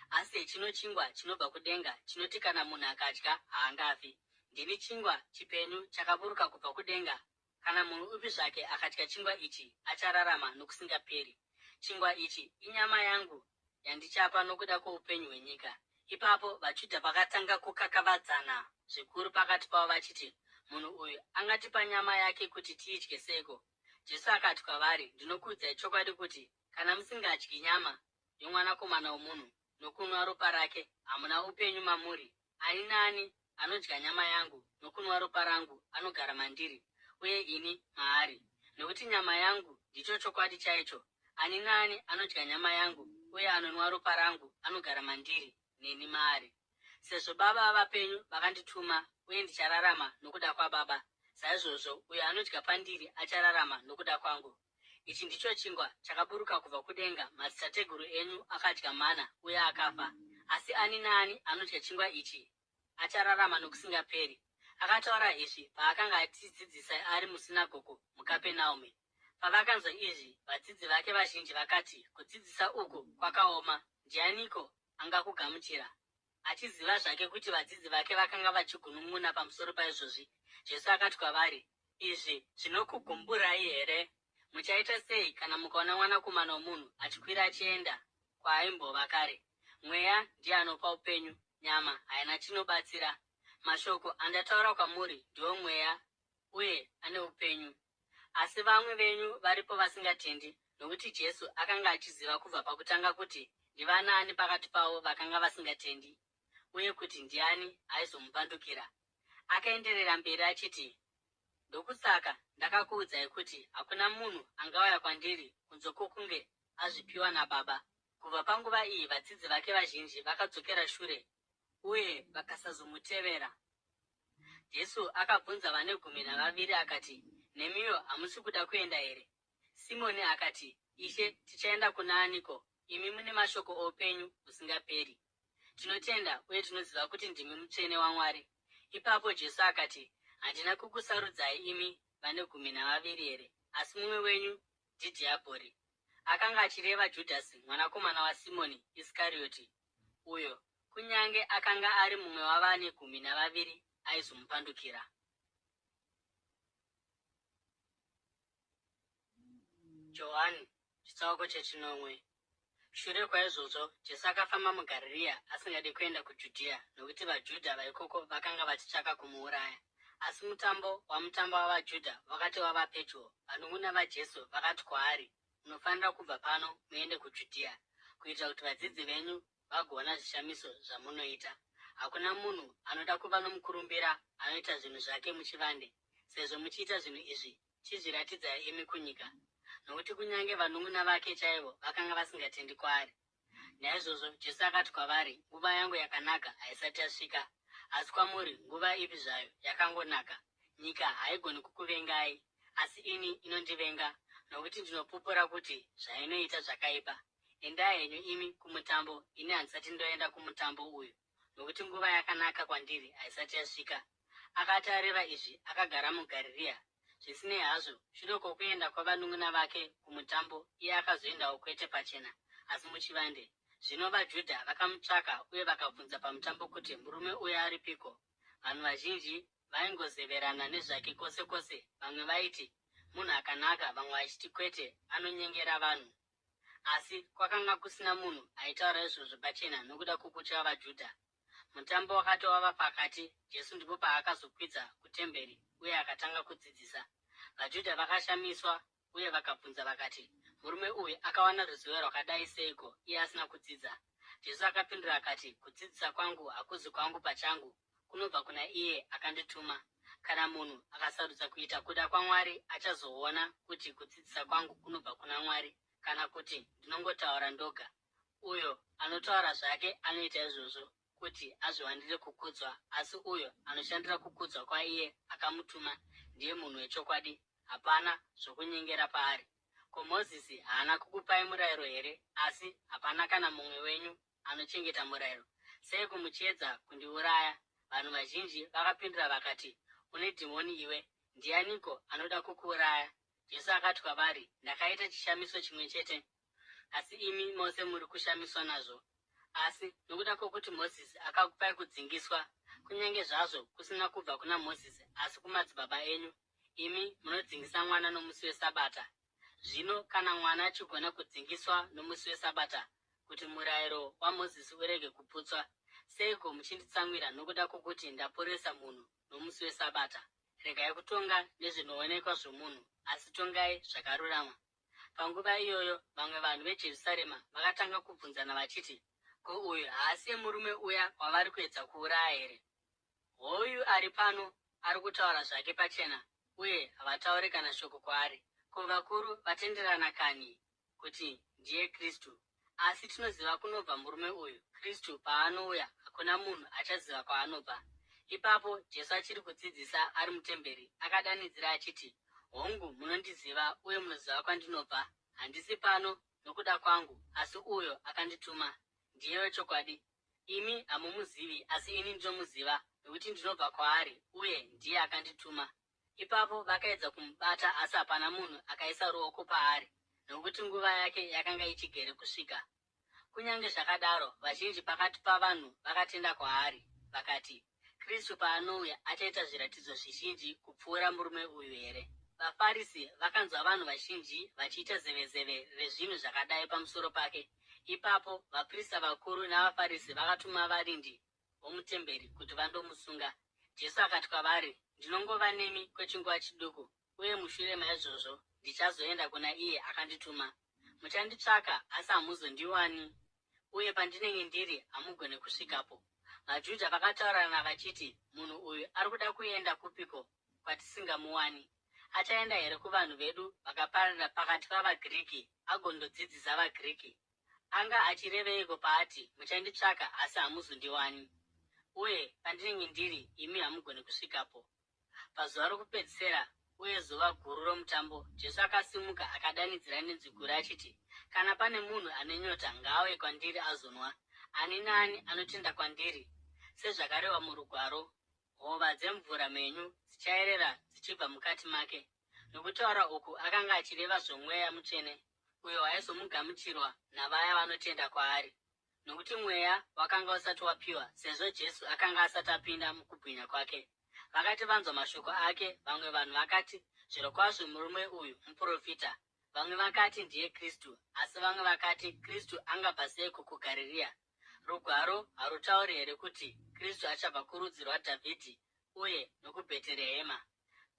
Asi hechino chingwa chinobva kudenga, chinoti kana munhu akadya haangafi. Ndini chingwa chipenyu chakaburuka kubva kudenga. Kana munhu upi zvake akadya chingwa ichi, achararama nokusingaperi. Chingwa ichi inyama yangu yandichapa nokuda kwoupenyu hwenyika. Ipapo vaJudha vakatanga kukakavadzana zvikuru pakati pavo vachiti, Munhu uyu angatipa nyama yake kuti tiidye seiko? Jesu akati kwavari, Ndinokuudzai chokwadi kuti kana musingadyi nyama yoMwanakomana womunhu nokunwa ropa rake, hamuna upenyu mamuri. Ani naani anodya nyama yangu nokunwa ropa rangu anogara mandiri, uye ini maari. Nokuti nyama yangu ndicho chokwadi chaicho. Ani naani anodya nyama yangu uye anonwa ropa rangu anogara mandiri, neni maari. Sezvo Baba vapenyu vakandituma, uye ndichararama nokuda kwaBaba, saizvozvo uyo anodya pandiri achararama nokuda kwangu. Ichi ndicho chingwa chakaburuka kubva kudenga, madzitateguru enyu akadya mana uye akafa. Asi ani naani anodya chingwa ichi achararama nokusingaperi. Akataura izvi paakanga achidzidzisa ari musinagogo muKapenaume. Pavakanzwa izvi, vadzidzi vake vazhinji vakati, Kudzidzisa uku kwakaoma. Ndianiko angakugamuchira? Achiziva zvake kuti vadzidzi vake vakanga vachigunun'una pamusoro paizvozvi, Jesu akati kwavari, Izvi zvinokugumburai here? Muchaita sei kana mukaona Mwanakomana womunhu achikwira achienda kwaaimbova kare? Mweya ndiye anopa upenyu, nyama haina chinobatsira. Mashoko andataura kwamuri ndiwo mweya uye ane upenyu. Asi vamwe venyu varipo vasingatendi, nokuti Jesu akanga achiziva kubva pakutanga kuti ndivanaani pakati pavo vakanga vasingatendi uye kuti ndiani aizomupandukira. Akaenderera mberi achiti, Ndokusaka ndakakuudzai kuti hakuna munhu angauya kwandiri kunze kwokunge azvipiwa naBaba. Kubva panguva iyi vadzidzi vake vazhinji vakadzokera shure uye vakasazomutevera. Jesu akabvunza vane gumi navaviri akati, Nemiwo hamusi kuda kuenda here? Simoni akati, Ishe, tichaenda kuna aniko? Imi mune mashoko oupenyu husingaperi. Tinotenda uye tinoziva kuti ndimi Mutsvene waMwari. Ipapo Jesu akati, Handina kukusarudzai imi vane gumi navaviri here? Asi mumwe wenyu ndidhiabhori. Akanga achireva Judhasi mwanakomana waSimoni Iskarioti, uyo, kunyange akanga ari mumwe wavane gumi navaviri, aizomupandukira. Johani chitsauko chechinomwe. Shure kwaizvozvo, Jesu akafamba muGarirea asingadi kuenda kuJudhea, nokuti vaJudha vaikoko vakanga vachitsvaka kumuuraya. Asi mutambo wamutambo wavaJudha wakati wava pedyo, vanun'una vaJesu vakati kwaari, Munofanira kubva pano muende kuJudhea, kuitira kuti vadzidzi venyu vagoona zvishamiso zvamunoita. Hakuna munhu anoda kuva nomukurumbira anoita zvinhu zvake muchivande. Sezvo muchiita zvinhu izvi, chizviratidzai imi kunyika. Nokuti kunyange vanun'una vake chaivo vakanga vasingatendi kwaari. Naizvozvo Jesu akati kwavari, Nguva yangu yakanaka haisati yasvika, asi kwamuri nguva ipi zvayo yakangonaka. Nyika haigoni kukuvengai, asi ini inondivenga, nokuti ndinopupura kuti zvainoita zvakaipa. Endai henyu imi kumutambo, ini handisati ndoenda kumutambo uyu, nokuti nguva yakanaka kwandiri haisati yasvika. Akati areva izvi, akagara muGarirea. Zvisinei hazvo, shure kwokuenda kwavanun'una vake kumutambo, iye akazoendawo kwete pachena, asi muchivande. Zvino vaJudha vakamutsvaka uye vakabvunza pamutambo kuti, Murume uya aripiko? Vanhu vazhinji vaingozeverana nezvake kwose kwose, vamwe vaiti, Munhu akanaka, vamwe vachiti, Kwete, anonyengera vanhu. Asi kwakanga kusina munhu aitaura izvozvo pachena nokuda kwokutya vaJudha. Mutambo wakati wava pakati, Jesu ndipo paakazokwidza kutemberi uye akatanga kudzidzisa. VaJudha vakashamiswa uye vakabvunza vakati, Murume uyu akawana ruzivo rwakadai seiko iye asina kudzidza? Jesu akapindura akati, Kudzidzisa kwangu hakuzi kwangu pachangu, kunobva kuna iye akandituma. Kana munhu akasarudza kuita kuda kwaMwari, achazoona kuti kudzidzisa kwangu kunobva kuna Mwari kana kuti ndinongotaura ndoga. Uyo anotaura zvake anoita izvozvo kuti azviwanire kukudzwa, asi uyo anoshandira kukudzwa kwaiye akamutuma ndiye munhu wechokwadi, hapana zvokunyengera paari. Ko Mozisi haana kukupai murayiro here? Asi hapana kana mumwe wenyu anochengeta murayiro. Seiko muchiedza kundiuraya? Vanhu vazhinji vakapindura vakati, Une dhimoni iwe! Ndianiko anoda kukuuraya? Jesu akati kwavari, Ndakaita chishamiso chimwe chete, asi imi mose muri kushamiswa nazvo. Asi nokuda kwokuti Mozisi akakupai kudzingiswa, kunyange zvazvo kusina kubva kuna Mozisi asi kumadzibaba enyu, imi munodzingisa mwana nomusi weSabata. Zvino kana mwana achigona kudzingiswa nomusi weSabata, kuti murayiro waMozisi urege kuputswa, seiko muchinditsamwira nokuda kwokuti ndaporesa munhu nomusi weSabata? Regai kutonga nezvinoonekwa zvomunhu, asi tongai zvakarurama. Panguva iyoyo vamwe vanhu veJerusarema vakatanga kubvunzana vachiti, Ko uyu haasiye murume uya wavari kuedza kuuraya here? Hoyu ari pano ari kutaura zvake pachena uye havatauri kana shoko kwaari. Ko vakuru vatenderana kanhi kuti ndiye Kristu? Asi tinoziva kunobva murume uyu, Kristu paanouya hakuna munhu achaziva kwaanobva. Ipapo Jesu achiri kudzidzisa ari mutemberi, akadanidzira achiti, Hongu, munondiziva uye munoziva kwandinobva. Handisi pano nokuda kwangu, asi uyo akandituma ndiye wechokwadi. Imi hamumuzivi, asi ini ndinomuziva, nokuti ndinobva kwaari uye ndiye akandituma. Ipapo vakaedza kumubata, asi hapana munhu akaisa ruoko paari, nokuti nguva yake yakanga ichigere kusvika. Kunyange zvakadaro, vazhinji pakati pavanhu vakatenda kwaari, vakati, Kristu paanouya achaita zviratidzo zvizhinji kupfuura murume uyu here? VaFarisi vakanzwa vanhu vazhinji vachiita zevezeve rezvinhu zvakadai pamusoro pake. Ipapo vaprista vakuru navaFarisi vakatuma varindi vomutemberi kuti vandomusunga. Jesu akati kwavari, Ndinongova nemi kwechinguva chiduku, uye mushure maizvozvo ndichazoenda kuna iye akandituma. Muchanditsvaka, asi hamuzondiwani, uye pandinenge ndiri hamugoni kusvikapo. VaJudha vakataurirana vachiti, Munhu uyu ari kuda kuenda kupiko kwatisingamuwani? Achaenda here kuvanhu vedu vakapararira pakati pavaGiriki agondodzidzisa vaGiriki? Anga achireveiko paati, Muchanditsvaka asi hamuzondiwani, uye pandinenge ndiri imi hamugoni kusvikapo? Pazuva rokupedzisira uye zuva guru romutambo, Jesu akasimuka akadanidzira nenzwi guru achiti, Kana pane munhu ane nyota, ngaauye kwandiri azonwa. Ani naani anotenda kwandiri, sezvakarehwa muRugwaro, hova dzemvura mhenyu dzichaerera dzichibva mukati make. Nokutaura uku akanga achireva zvoMweya Mutsvene, uyo waizomugamuchirwa navaya vanotenda kwaari. Nokuti Mweya wakanga usati wapiwa, sezvo Jesu akanga asati apinda mukubwinya kwake. Vakati vanzwa mashoko ake, vamwe vanhu vakati, Zvirokwazvo murume uyu muprofita. Vamwe vakati, Ndiye Kristu. Asi vamwe vakati, Kristu angabva seiko kuGarirea? Rugwaro harutauri here kuti Kristu achabva kurudzi rwaDhavhidhi uye nokuBheterehema,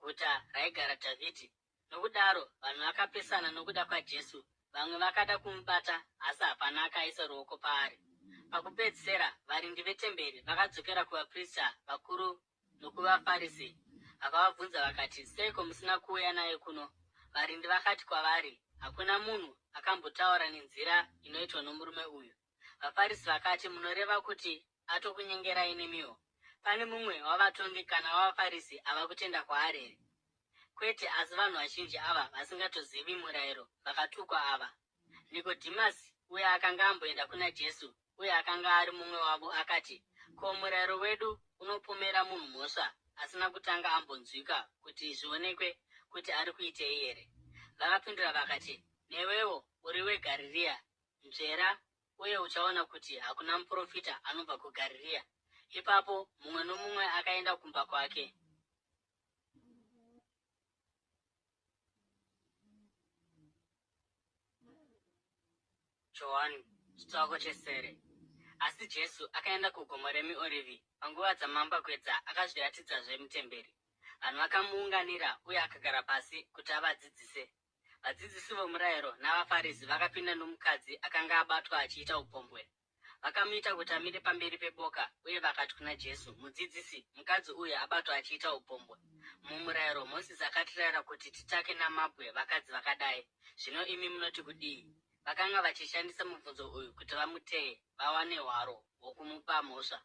guta raigara Dhavhidhi? Nokudaro vanhu vakapesana nokuda kwaJesu. Vamwe vakada kumubata, asi hapana akaisa ruoko paari. Pakupedzisira, varindi vetemberi vakadzokera kuvaprista vakuru nokuvaFarisi, vakavabvunza vakati, Seiko musina kuuya naye kuno? Varindi vakati kwavari, Hakuna munhu akambotaura nenzira inoitwa nomurume uyu. VaFarisi vakati, Munoreva kuti atokunyengerai nemiwo? Pane mumwe wavatongi kana wavaFarisi ava kutenda kwaari here? Kwete, asi vanhu vazhinji ava vasingatozivi murayiro vakatukwa ava. Nikodhimasi, uya akanga amboenda kuna Jesu uye akanga ari mumwe wavo, akati, Ko murayiro wedu unopomera munhu mhosva asina kutanga ambonzwika kuti zvionekwe kuti ari kuitei here? Vakapindura vakati, Newewo uri weGarirea? Nzvera uye uchaona kuti hakuna muprofita anobva kuGarirea. Ipapo mumwe nomumwe akaenda kumba kwake. Johani chitsauko chesere. Asi Jesu akaenda kugomo reMiorivhi panguva dzamambakwedza akazviratidzazve mutemberi. Vanhu vakamuunganira uye akagara pasi kuti avadzidzise. Vadzidzisi vomurayiro navaFarisi vakapinda nomukadzi akanga abatwa achiita upombwe. Vakamuita kuti amire pamberi peboka uye vakati kuna Jesu, Mudzidzisi, mukadzi uyu abatwa achiita upombwe. Mumurayiro Mozisi akatirayira kuti titake namabwe vakadzi vakadai. Zvino imi munoti kudii? Vakanga vachishandisa mubvunzo uyu kuti vamuteye, vawane hwaro hwokumupa mhosva.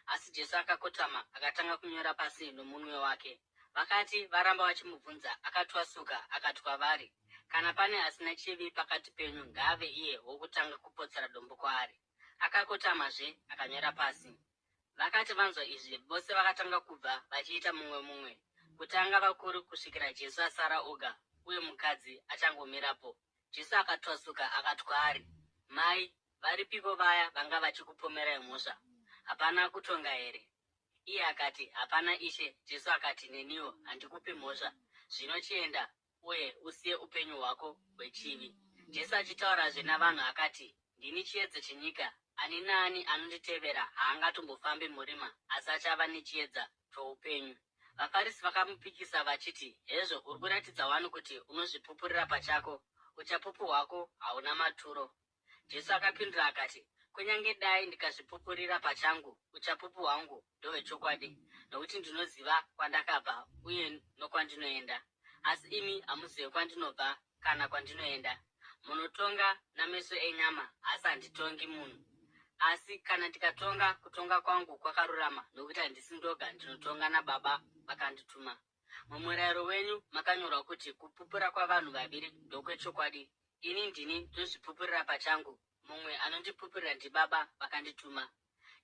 Asi Jesu akakotama akatanga kunyora pasi nomunwe wake. Vakati varamba vachimubvunza, akatwasuka akati kwavari, Kana pane asina chivi pakati penyu, ngaave iye wokutanga kupotsera dombo kwaari. Akakotamazve akanyora pasi. Vakati vanzwa izvi, vose vakatanga kubva vachiita mumwe mumwe, kutanga vakuru kusvikira Jesu asara oga uye mukadzi achangomirapo. Jesu akatwasuka akati kwaari, Mai, Varipiko vaya vanga vachikupomerai mhosva? Hapana akutonga here? Iye akati, Hapana, Ishe. Jesu akati, Neniwo handikupi mhosva. Zvino chienda, uye usiye upenyu hwako hwechivi. Jesu achitaurazve navanhu akati, Ndini chiedza chenyika. Ani naani anonditevera haangatombofambi murima, asi achava nechiedza choupenyu. VaFarisi vakamupikisa vachiti, Hezvo, uri kuratidza wani kuti unozvipupurira pachako, uchapupu hwako hauna maturo. Jesu akapindura akati, Kunyange dai ndikazvipupurira pachangu, uchapupu hwangu ndohwechokwadi, nokuti ndinoziva kwandakabva uye nokwandinoenda. Asi imi hamuzive kwandinobva kana kwandinoenda. Munotonga nameso enyama, asi handitongi munhu. Asi kana ndikatonga, kutonga kwangu kwakarurama, nokuti handisi ndoga, ndinotonga naBaba vakandituma. Mumurayiro wenyu makanyorwa kuti kupupura kwavanhu vaviri ndokwechokwadi. Ini ndini ndinozvipupurira pachangu, mumwe anondipupurira ndiBaba vakandituma.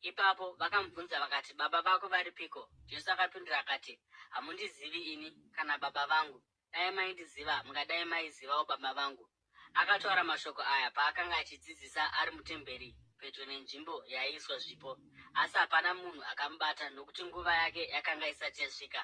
Ipapo vakamubvunza vakati, Baba vako varipiko? Jesu akapindura akati, Hamundizivi ini kana Baba vangu. Dai maindiziva, mungadai maizivawo Baba vangu. Akataura mashoko aya paakanga achidzidzisa ari mutemberi pedyo nenzvimbo yaiiswa zvipo. Asi hapana munhu akamubata nokuti nguva yake yakanga isati yasvika.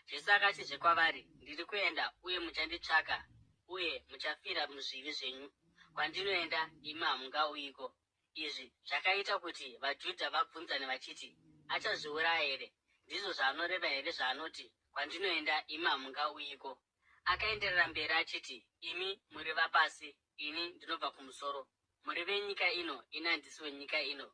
Jesu akatizve kwavari, Ndiri kuenda uye muchanditsvaka uye muchafira muzvivi zvenyu. Kwandinoenda imi hamungauyiko. Izvi zvakaita kuti vaJudha vabvunzane vachiti, Achazviuraya here? Ndizvo zvaanoreva here zvaanoti, Kwandinoenda imi hamungauyiko? Akaenderera mberi achiti, Imi muri vapasi, ini ndinobva kumusoro. Muri venyika ino, ini handisi wenyika ino.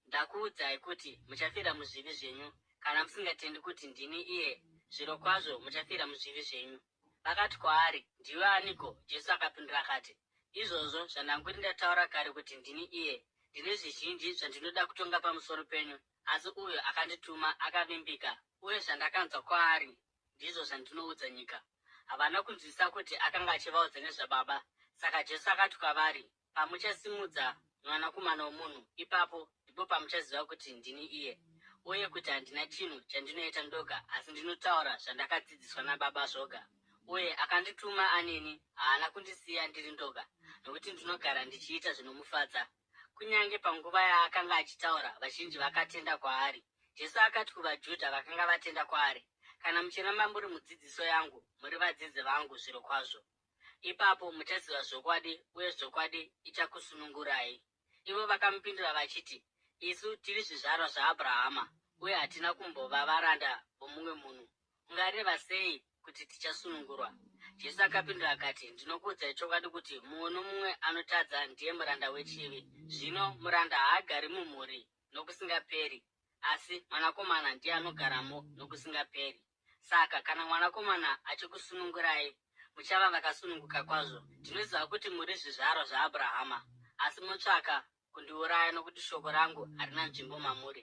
Ndakuudzai kuti muchafira muzvivi zvenyu kana musingatendi kuti ndini iye, zvirokwazvo muchafira muzvivi zvenyu. Vakati kwaari, Ndiwe aniko? Jesu akapindura akati, Izvozvo zvandanguri ndataura kare kuti ndini iye. Ndine zvizhinji zvandinoda kutonga pamusoro penyu, asi uyo akandituma akavimbika, uye zvandakanzwa kwaari ndizvo zvandinoudza nyika. Havana kunzwisisa kuti akanga achivaudza nezvaBaba. Saka Jesu akati kwavari, Pamuchasimudza Mwanakomana womunhu, ipapo ndipo pamuchaziva kuti ndini iye, uye kuti handina chinhu chandinoita ndoga, asi ndinotaura zvandakadzidziswa naBaba zvoga. Uye akandituma aneni, haana kundisiya ndiri ndoga, nokuti ndinogara ndichiita zvinomufadza. Kunyange panguva yaakanga achitaura, vazhinji vakatenda kwaari. Jesu akati kuvaJudha vakanga vatenda kwaari, Kana muchiramba muri mudzidziso yangu, muri vadzidzi vangu zvirokwazvo. Ipapo muchaziva zvokwadi, uye zvokwadi ichakusunungurai. Ivo vakamupindura vachiti, Isu tiri zvizvarwa zvaAbhurahama, uye hatina kumbova varanda vomumwe munhu. Ungareva sei kuti tichasunungurwa? Jesu akapindura akati, Ndinokuudzai chokwadi kuti mumwe nomumwe anotadza ndiye muranda wechivi. Zvino muranda haagari mumhuri nokusingaperi, asi mwanakomana ndiye anogaramo nokusingaperi. Saka kana mwanakomana achikusunungurai, muchava vakasununguka kwazvo. Ndinoziva kuti muri zvizvarwa zvaAbhurahama, asi munotsvaka kundiuraya nokuti shoko rangu harina nzvimbo mamuri.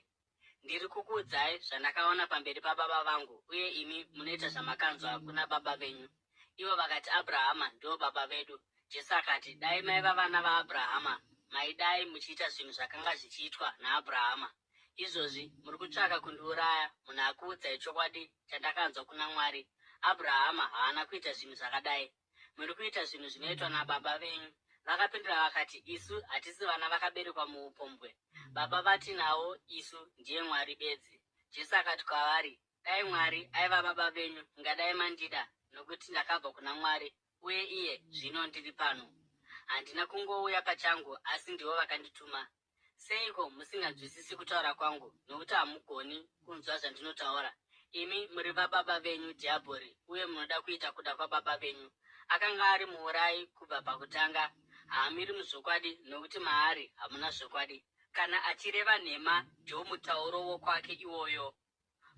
Ndiri kukuudzai zvandakaona pamberi paBaba vangu, uye imi munoita zvamakanzwa kuna baba venyu. Ivo vakati, Abrahama ndivo baba vedu. Jesu akati, Dai maiva vana vaAbrahama, maidai muchiita zvinhu zvakanga zvichiitwa naAbrahama. Izvozvi muri kutsvaka kundiuraya, munhu akuudzai chokwadi chandakanzwa kuna Mwari. Abrahama haana kuita zvinhu zvakadai. Muri kuita zvinhu zvinoitwa nababa venyu. Vakapindura vakati, Isu hatisi vana vakaberekwa muupombwe. Baba vatinavo isu ndiye Mwari bedzi. Jesu akati kwavari, Dai Mwari aiva baba venyu, mungadai mandida, nokuti ndakabva kuna Mwari, uye iye zvino ndiri pano. Handina kungouya pachangu, asi ndivo vakandituma. Seiko musinganzwisisi kutaura kwangu? Nokuti hamugoni kunzwa zvandinotaura. Imi muri vababa venyu Dhiabhori, uye munoda kuita kuda kwababa venyu. Akanga ari muurayi kubva pakutanga. Haamiri muzvokwadi, nokuti maari hamuna zvokwadi. Kana achireva nhema, ndiwo mutauro wokwake iwoyo,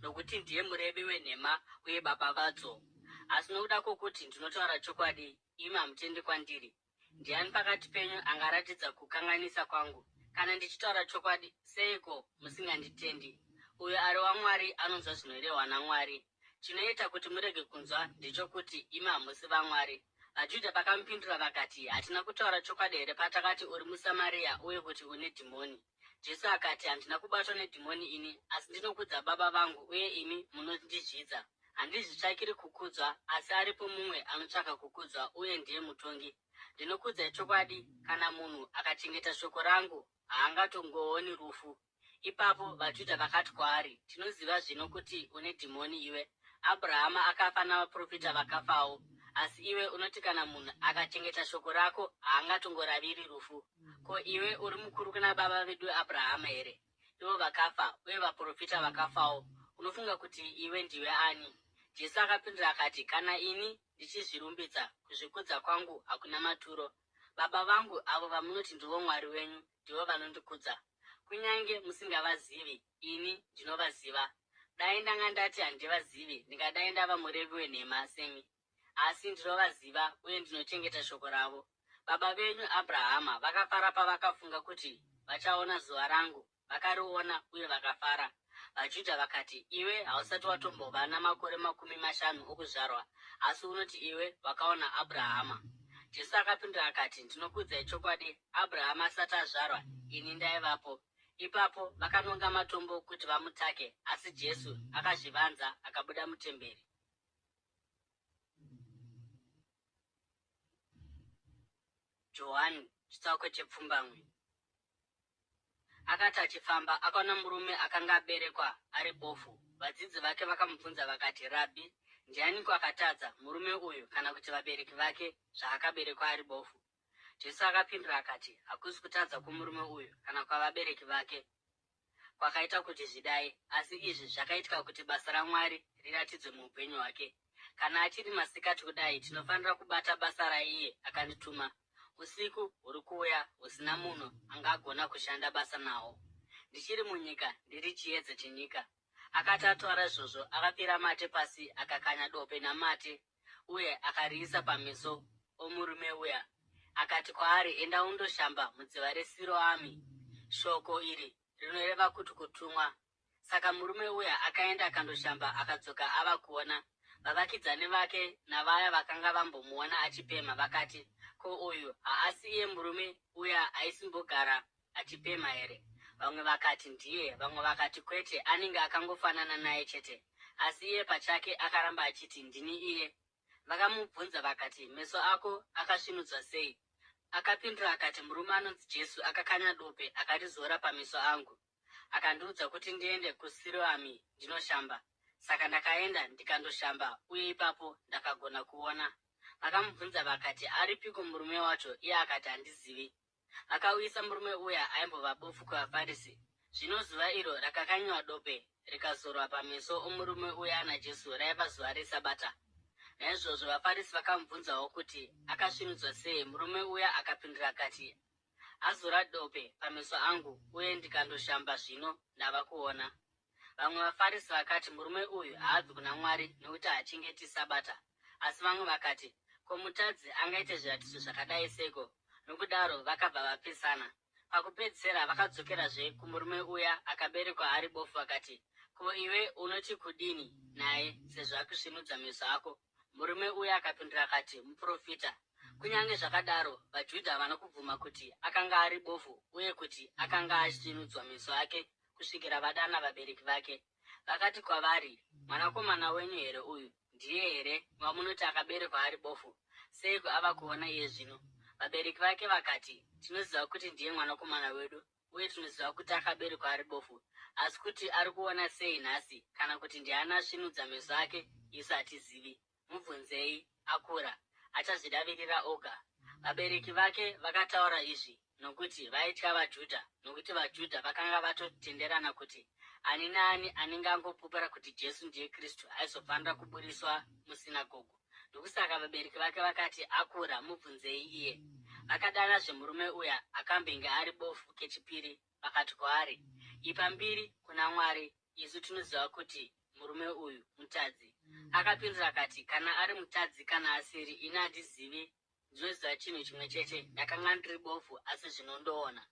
nokuti ndiye murevi wenhema uye baba vadzo. Asi nokuda kwokuti ndinotaura chokwadi, imi hamutendi kwandiri. Ndiani pakati penyu angaratidza kukanganisa kwangu? Kana ndichitaura chokwadi, seiko musinganditendi? Uyo ari waMwari anonzwa zvinorehwa naMwari. Chinoita kuti murege kunzwa ndechokuti imi hamusi vaMwari. VaJudha vakamupindura vakati, Hatina kutaura chokwadi here patakati uri muSamaria uye kuti une dhimoni? Jesu akati, Handina kubatwa nedhimoni ini, asi ndinokudza Baba vangu uye imi munondizvidza. Handizvitsvakiri kukudzwa, asi aripo mumwe anotsvaka kukudzwa uye ndiye mutongi. Ndinokuudzai chokwadi, kana munhu akachengeta shoko rangu, haangatongooni rufu. Ipapo vaJudha vakati kwaari, Tinoziva zvino kuti une dhimoni iwe. Abrahama akafa navaprofita vakafawo, asi iwe unoti kana munhu akachengeta shoko rako haangatongoraviri rufu. Ko iwe uri mukuru kuna baba vedu Abrahama here? Ivo vakafa, uye vaprofita vakafawo. Unofunga kuti iwe ndiwe ani? Jesu akapindura akati, Kana ini ndichizvirumbidza, kuzvikudza kwangu hakuna maturo. Baba vangu, avo vamunoti ndivo Mwari wenyu, ndivo vanondikudza. Kunyange musingavazivi, ini ndinovaziva. Dai ndanga ndati handivazivi, ndingadai ndava murevi wenhema semi. Asi ndinovaziva uye ndinochengeta shoko ravo. Baba venyu Abrahama vakafara pavakafunga kuti vachaona zuva rangu, vakariona uye vakafara. VaJudha vakati, Iwe hausati watombova namakore 50 okuzvarwa, asi unoti iwe wakaona Abrahama? Jesu akapindura akati, Ndinokuudzai chokwadi, Abrahama asati azvarwa, ini ndaivapo. Ipapo vakanonga matombo kuti vamutake, asi Jesu akazvivanza akabuda mutemberi. Johani chitsauko chepfumbamwe. Akati achifamba, akaona murume akanga aberekwa ari bofu. Vadzidzi vake vakamubvunza vakati, Rabhi, ndianiko akatadza, murume uyu kana kuti vabereki vake, zvaakaberekwa ari bofu? Jesu akapindura akati, Hakusi kutadza kwomurume uyu kana kwavabereki vake kwakaita kuti zvidai, asi izvi zvakaitika kuti basa raMwari riratidzwe muupenyu hwake. Kana achiri masikati kudai, tinofanira kubata basa raiye akandituma. Usiku huri kuuya husina munhu angagona kushanda basa nahwo. Ndichiri munyika, ndiri chiedza chenyika. Akati ataura izvozvo, akapfira mate pasi, akakanya dope namate, uye akariisa pameso omurume uya. Akati kwaari, Enda undoshamba mudziva reSiroami. Shoko iri rinoreva kuti kutumwa. Saka murume uya akaenda akandoshamba akadzoka ava kuona. Vavakidzani vake navaya vakanga vambomuona achipemha vakati, Ko uyu haasi iye murume uya aisimbogara achipemha here? Vamwe vakati, Ndiye. Vamwe vakati, Kwete, anenge akangofanana naye chete. Asi iye pachake akaramba achiti, Ndini iye. Vakamubvunza vakati, Meso ako akasvinudzwa sei? Akapindura akati, Murume anonzi Jesu akakanya dope akarizora pameso angu. Akandiudza kuti ndiende kuSiroami ndinoshamba. Saka ndakaenda ndikandoshamba uye ipapo ndakagona kuona. Vakamubvunza vakati, Aripiko murume wacho? Iye akati, Handizivi. Vakauyisa murume uya aimbova bofu kuvaFarisi. Zvino zuva iro rakakanyiwa dope rikazorwa pameso omurume uya naJesu raiva zuva reSabata. Naizvozvo vaFarisi vakamubvunzawo kuti akasvinudzwa sei. Murume uya akapindura akati, Azora dope pameso angu uye ndikandoshamba zvino ndava kuona. Vamwe vaFarisi vakati, Murume uyu haabvi kuna Mwari nokuti haachengeti Sabata. Asi vamwe vakati, Ko mutadzi angaite zviratidzo zvakadai seiko? Nokudaro vakabva vapesana. Pakupedzisira vakadzokerazve kumurume uya akaberekwa ari bofu vakati, Ko iwe unoti kudini naye sezvo akusvinudza meso ako? Murume uya akapindura akati, Muprofita. Kunyange zvakadaro, vaJudha havana kubvuma kuti akanga ari bofu uye kuti akanga asvinudzwa meso ake kusvikira vadana vabereki vake. Vakati kwavari, Mwanakomana wenyu here uyu? Ndiye here wamunoti akaberekwa ari bofu? Seiko ava kuona iye zvino? Vabereki vake vakati, Tinoziva kuti ndiye mwanakomana wedu uye tinoziva kuti akaberekwa ari bofu. Asi kuti ari kuona sei nhasi kana kuti ndiani asvinudza meso ake, isu hatizivi. Mubvunzei, akura. Achazvidavirira oga. Vabereki vake vakataura izvi nokuti vaitya vaJudha, nokuti vaJudha vakanga vatotenderana kuti ani naani anenge angopupura kuti Jesu ndiye Kristu aizofanira kuburitswa musinagogo. Ndokusaka vabereki vake vakati, Akura, mubvunzei iye. Vakadanazve murume uya akambenge ari bofu kechipiri vakati kwaari, Ipa mbiri kuna Mwari, isu tinoziva kuti murume uyu mutadzi. Akapindura akati, Kana ari mutadzi kana asiri, ini handizivi. Ndinoziva chinhu chimwe chete, ndakanga ndiri bofu, asi zvino ndoona.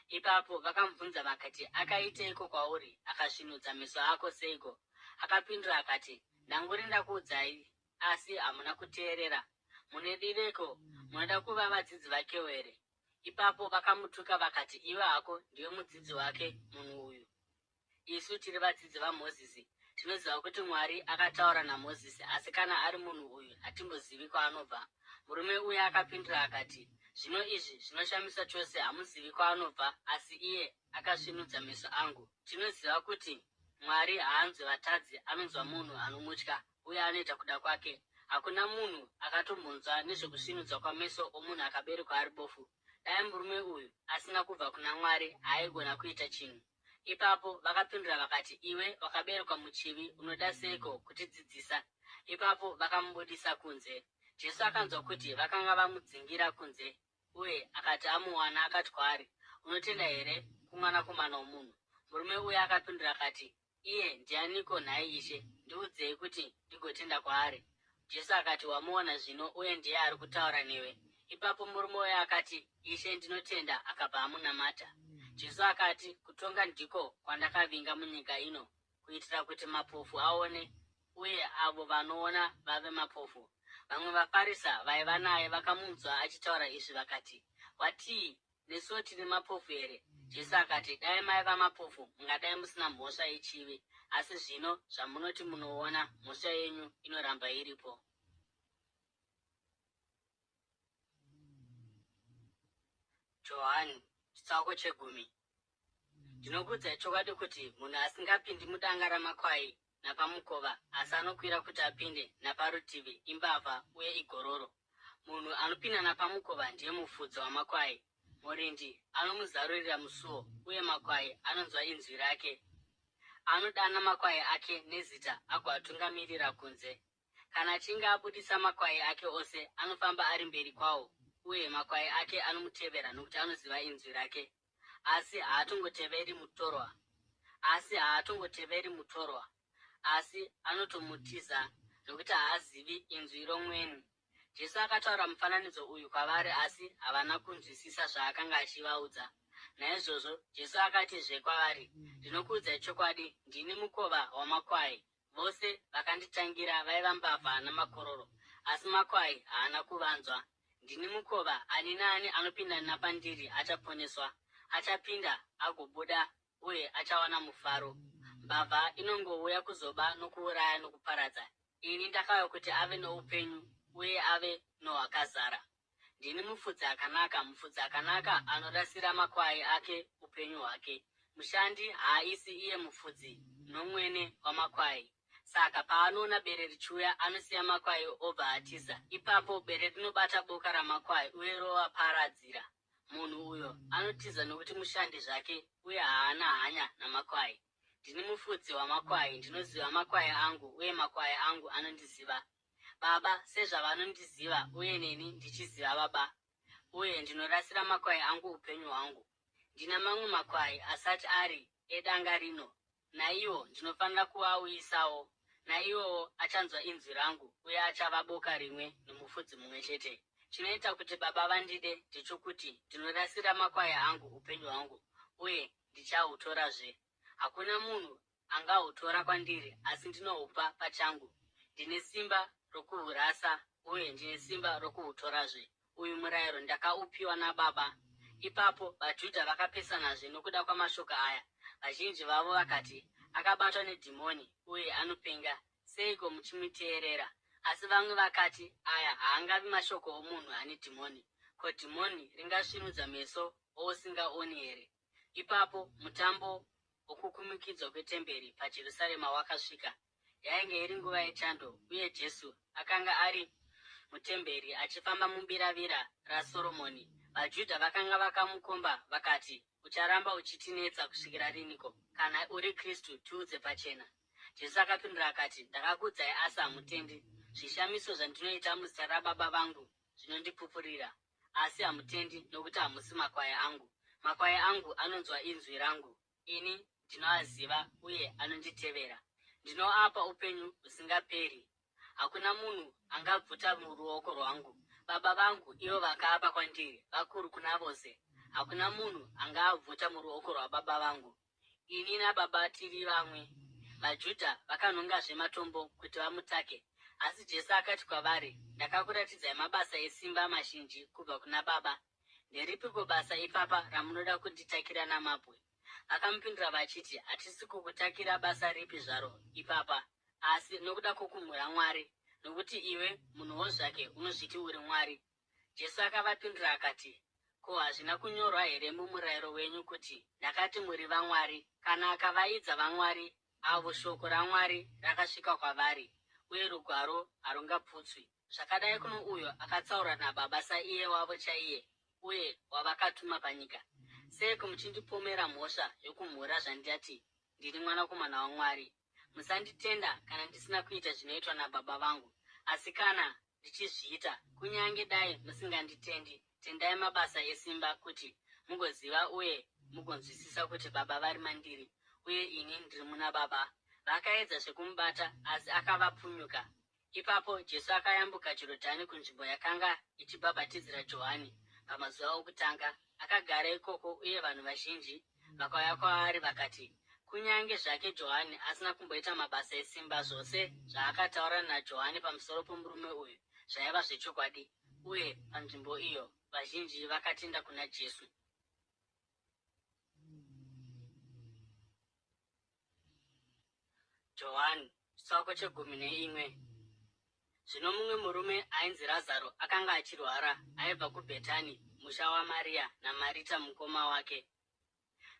Ipapo vakamubvunza vakati, Akaiteiko kwauri? Akasvinudza meso ako seiko? Akapindura akati, Ndanguri ndakuudzai, asi hamuna kuteerera. Mune direiko? Munoda kuva vadzidzi vakewo here? Ipapo vakamutuka vakati, Iwe hako ndiwe mudzidzi wake munhu uyu. Isu tiri vadzidzi vaMozisi. Tinoziva kuti Mwari akataura naMozisi, asi kana ari munhu uyu hatimbozivi kwaanobva. Murume uya akapindura akati, Zvino izvi zvinoshamisa chose, hamuzivi kwaanobva, asi iye akasvinudza meso angu. Tinoziva kuti Mwari haanzwi vatadzi, anonzwa munhu anomutya uye anoita kuda kwake. Hakuna munhu akatombonzwa nezvekusvinudzwa kwameso omunhu akaberekwa ari bofu. Dai murume uyu asina kubva kuna Mwari, haaigona kuita chinhu. Ipapo vakapindura vakati, Iwe wakaberekwa muchivi, unoda seiko kutidzidzisa? Ipapo vakamubudisa kunze. Jesu akanzwa kuti vakanga vamudzingira kunze, uye akati amuwana akati kwaari, Unotenda here kuMwanakomana woMunhu? Murume uya akapindura akati, Iye ndianiko nhai Ishe? Ndiudzei kuti ndigotenda kwaari. Jesu akati, Wamuona zvino, uye ndiye ari kutaura newe. Ipapo murume uya akati, Ishe, ndinotenda, akabva amunamata. Jesu akati, Kutonga ndiko kwandakavinga munyika ino, kuitira kuti mapofu aone, uye avo vanoona vave mapofu. Vamwe vaFarisa vaiva naye vakamunzwa achitaura izvi vakati, Watii? Nesuwo tiri mapofu here? Jesu akati, Dai maiva mapofu, mungadai musina mhosva yechivi. Asi zvino zvamunoti munoona, mhosva yenyu inoramba iripo. Johani, chitsauko chegumi. Ndinokuudzai chokwadi kuti munhu asingapindi mudanga ramakwai napamukova asi anokwira kuti apinde naparutivi imbavha uye igororo. Munhu anopinda napamukova ndiye mufudzi wamakwai. Murindi anomuzarurira musuo uye makwai anonzwa inzwi rake. Anodana makwai ake nezita agoatungamirira kunze. Kana achinge abudisa makwai ake ose, anofamba ari mberi kwawo, uye makwai ake anomutevera nokuti anoziva inzwi rake. Asi haatongoteveri mutorwa. Asi haatongoteveri mutorwa, asi anotomutiza, nokuti haazivi inzwi romweni. Jesu akataura mufananidzo uyu kwavari, asi havana kunzwisisa zvaakanga achivaudza. Naizvozvo Jesu akatizve kwavari, Ndinokuudzai chokwadi, ndini mukova wamakwai. Vose vakanditangira vaiva mbavha namakororo, asi makwai haana kuvanzwa. Ndini mukova, ani naani anopinda napandiri achaponeswa, achapinda agobuda uye achawana mufaro. Mbavha inongouya kuzoba nokuuraya nokuparadza. Ini ndakauya kuti ave noupenyu uye ave nohwakazara. Ndini mufudzi akanaka, mufudzi akanaka anorasira makwai ake upenyu hwake. Mushandi haaisi iye mufudzi nomwene wamakwai. Saka paanoona bere richiuya, anosiya makwai obva atiza. Ipapo bere rinobata boka ramakwai uye rovaparadzira. Munhu uyo anotiza nokuti mushandi zvake uye haana hanya namakwai. Ndini mufudzi wamakwai, ndinoziva makwai angu uye makwai angu anondiziva. Baba sezvavanondiziva uye neni ndichiziva Baba. Uye ndinorasira makwai angu upenyu hwangu. Ndina mamwe makwai asati ari edanga rino, naiwo ndinofanira kuauyisawo, naiwowo achanzwa inzwi rangu, uye achava boka rimwe nomufudzi mumwe chete. Chinoita kuti Baba vandide ndechokuti ndinorasira makwai angu upenyu hwangu, uye ndichahutorazve. Hakuna munhu angahutora kwandiri, asi ndinohupa pachangu. Ndine simba rokuhurasa uye ndine simba rokuhutorazve. Uyu murayiro ndakaupiwa naBaba. Ipapo vaJudha vakapesanazve nokuda kwamashoko aya. Vazhinji vavo vakati, Akabatwa nedhimoni uye anopenga. Seiko muchimuteerera? Asi vamwe vakati, Aya haangavi mashoko omunhu ane dhimoni. Ko dhimoni ringasvinudza meso ousingaoni here? Ipapo mutambo wokukumikidzwa kwetemberi paJerusarema wakasvika. Yainge iri nguva yechando, uye Jesu akanga ari mutemberi achifamba mubiravira raSoromoni. VaJudha vakanga vakamukomba vakati, Ucharamba uchitinetsa kusvikira riniko? Kana uri Kristu, tiudze pachena. Jesu akapindura akati, Ndakakuudzai asi hamutendi. Zvishamiso zvandinoita muzita raBaba vangu zvinondipupurira. Asi hamutendi nokuti hamusi makwai angu. Makwai angu anonzwa inzwi rangu, ini ndinoaziva uye anonditevera. Ndinoapa upenyu husingaperi, hakuna munhu angabvuta muruoko rwangu. Baba vangu, ivo vakaapa kwandiri, vakuru kuna vose. Hakuna munhu angaabvuta muruoko rwaBaba vangu. Ini naBaba tiri vamwe. VaJudha vakanhongazve matombo kuti vamutake. Asi Jesu akati kwavari, Ndakakuratidzai mabasa esimba mazhinji kubva kuna Baba. Nderipiko basa ipapa ramunoda kunditakira namabwe? Vakamupindura vachiti, Hatisi kukutakira basa ripi zvaro ipapa, asi nokuda kwokumhura Mwari, nokuti iwe, munhuwo zvake, unozviti uri Mwari. Jesu akavapindura akati, Ko hazvina kunyorwa here mumurayiro wenyu kuti, Ndakati muri vamwari? Kana akavaidza vamwari, avo shoko raMwari rakasvika kwavari, uye Rugwaro harungaputswi. Zvakadai kuno uyo akatsaurwa naBaba saiye wavo chaiye uye wavakatuma panyika. Seiko muchindipomera mhosva yokumhura zvandati ndiri Mwanakomana waMwari? Musanditenda kana ndisina kuita zvinoitwa naBaba vangu. Asi kana ndichizviita, kunyange dai musinganditendi, tendai mabasa esimba, kuti mugoziva uye mugonzwisisa kuti Baba vari mandiri, uye ini ndiri muna Baba. Vakaedza zvekumubata, asi akavapunyuka. Ipapo Jesu akayambuka Jorodhani kunzvimbo yakanga ichibhabhatidzira Johani pamazuva okutanga. Akagara ikoko, uye vanhu vazhinji vakauya kwaari vakati, Kunyange zvake Johani asina kumboita mabasa esimba, zvose zvaakataura naJohani pamusoro pomurume uyu zvaiva zvechokwadi. Uye panzvimbo iyo vazhinji vakatenda kuna Jesu. Johani chitsauko chegumi neimwe. Zvino mumwe murume ainzi Razaro akanga achirwara, aibva kuBhetani, musha waMaria naMarita mukoma wake.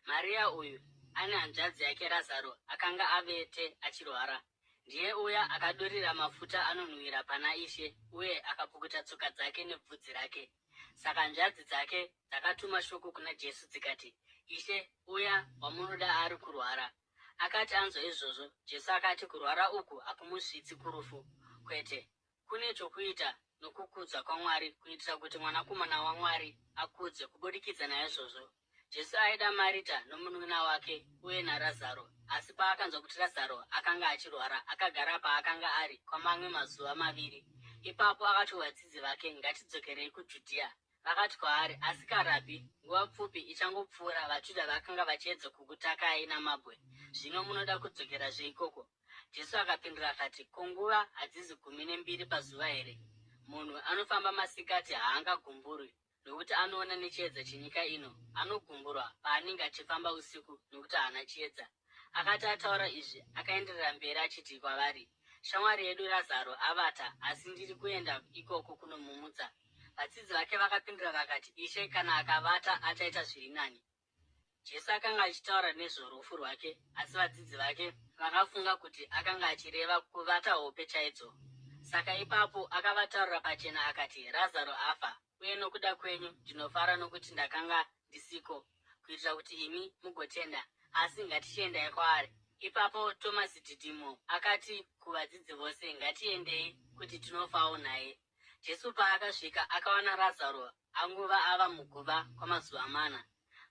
Maria uyu ane hanzvadzi yake Razaro akanga avete achirwara. Ndiye uya akadurira mafuta anonhuhwira pana Ishe uye akapukuta tsoka dzake nebvudzi rake. Saka hanzvadzi dzake dzakatuma shoko kuna Jesu dzikati, Ishe, uya wamunoda ari kurwara. Akati anzwa izvozvo, Jesu akati, Kurwara uku hakumusvitsi kurufu. Kwete, kune chokuita nokukudzwa kwaMwari kuitira kuti Mwanakomana waMwari akudzwe kubudikidza naizvozvo. Jesu aida Marita nomunun'una wake uye naRazaro, asi paakanzwa kuti Razaro akanga achirwara, akagara paakanga ari kwamamwe mazuva maviri. Ipapo akati kuvadzidzi vake, Ngatidzokerei kuJudhiya. Vakati kwaari, Asika Rabhi, nguva pfupi ichangopfuura vaJudha vakanga vachiedza kukutakai namabwe, zvino munoda kudzokerazve ikoko? Jesu akapindura akati, Ko nguva hadzizi 12 pazuva here? Munhu anofamba masikati haangagumburwi, nokuti anoona nechiedza chenyika ino. Anogumburwa paanenge achifamba usiku, nokuti haana chiedza. Akati ataura izvi, akaenderera mberi achiti kwavari, Shamwari yedu Razaro avata, asi ndiri kuenda ikoko kunomumutsa. Vadzidzi vake vakapindura vakati, Ishe, kana akavata achaita zviri nani. Jesu akanga achitaura nezvorufu rwake, asi vadzidzi vake vakafunga kuti akanga achireva kuvata hope chaidzo. Saka ipapo akavataurira pachena akati, Razaro afa, uye nokuda kwenyu ndinofara nokuti ndakanga ndisiko, kuitira kuti imi mugotenda. Asi ngatichiendai kwaari. Ipapo Tomasi Dhidhimo akati kuvadzidzi vose, Ngatiendei kuti tinofawo naye. Jesu paakasvika akawana Razaro anguva ava muguva kwamazuva mana.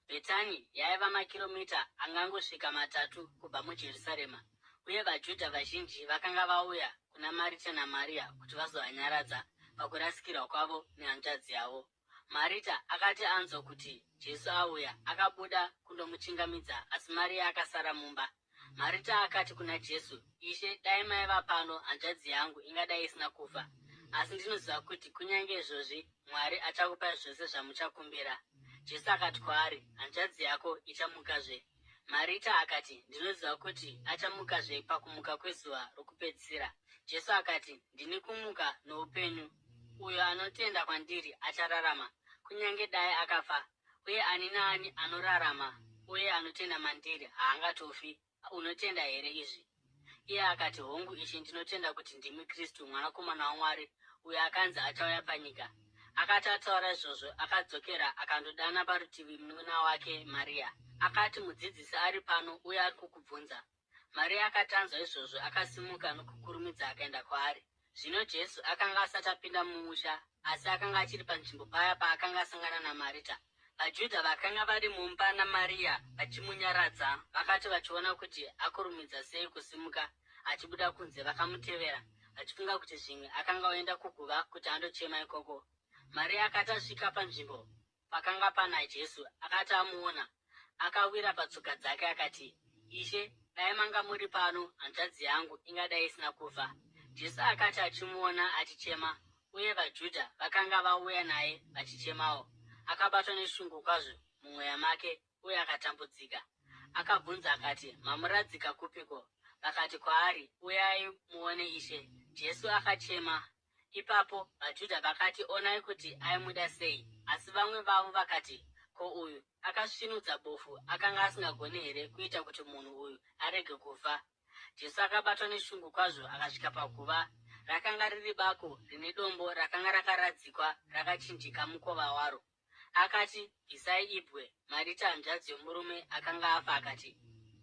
Bhetani yaiva makiromita angangosvika matatu kubva muJerusarema, uye vaJudha vazhinji vakanga vauya kuna Marita naMaria kuti vazovanyaradza pakurasikirwa kwavo nehanzvadzi yavo. Marita akati anzwa kuti Jesu auya, akabuda kundomuchingamidza, asi Maria akasara mumba. Marita akati kuna Jesu, Ishe, dai maiva pano, hanzvadzi yangu ingadai isina kufa. Asi ndinoziva kuti kunyange izvozvi Mwari achakupai zvose zvamuchakumbira. Jesu akati kwaari, Hanzvadzi yako ichamukazve. Marita akati, Ndinoziva kuti achamukazve pakumuka kwezuva rokupedzisira. Jesu akati, Ndini kumuka noupenyu. Uyo anotenda kwandiri achararama, kunyange dai akafa, uye ani naani anorarama uye anotenda mandiri haangatofi. Unotenda here izvi? Iye akati, Hongu, Ishe, ndinotenda kuti ndimi Kristu, Mwanakomana waMwari, uyo akanzi achauya panyika. Akati ataura izvozvo, akadzokera akandodana parutivi munun'una wake Maria. Akati, Mudzidzisi ari pano uye ari kukubvunza. Maria akati anzwa izvozvo, akasimuka nokukurumidza akaenda kwaari. Zvino Jesu akanga asati apinda mumusha, asi akanga achiri panzvimbo paya paakanga asangana naMarita. VaJudha vakanga vari mumba naMaria vachimunyaradza, vakati vachiona kuti akurumidza sei kusimuka achibuda kunze, vakamutevera, vachifunga kuti zvimwe akanga oenda kuguva kuti andochema ikoko. Maria akati asvika panzvimbo pakanga pana Jesu, akati amuona, akawira patsoka dzake akati, Ishe, dai manga muri pano, hanzvadzi yangu ingadai isina kufa. Jesu akati achimuona achichema, uye vaJudha vakanga vauya naye vachichemawo, akabatwa neshungu kwazvo mumweya make uye akatambudzika. Akabvunza akati, Mamuradzika kupiko? Vakati kwaari, Uyai muone, Ishe. Jesu akachema. Ipapo vaJudha vakati, Onai kuti aimuda sei! Asi vamwe vavo vakati, Ko uyu akasvinudza bofu akanga asingagoni here kuita kuti munhu uyu arege kufa? Jesu akabatwa neshungu kwazvo akasvika paguva. Rakanga riri bako rine dombo rakanga rakaradzikwa rakachinjika mukova waro. Akati, Bvisai ibwe. Marita hanzvadzi yomurume akanga afa akati,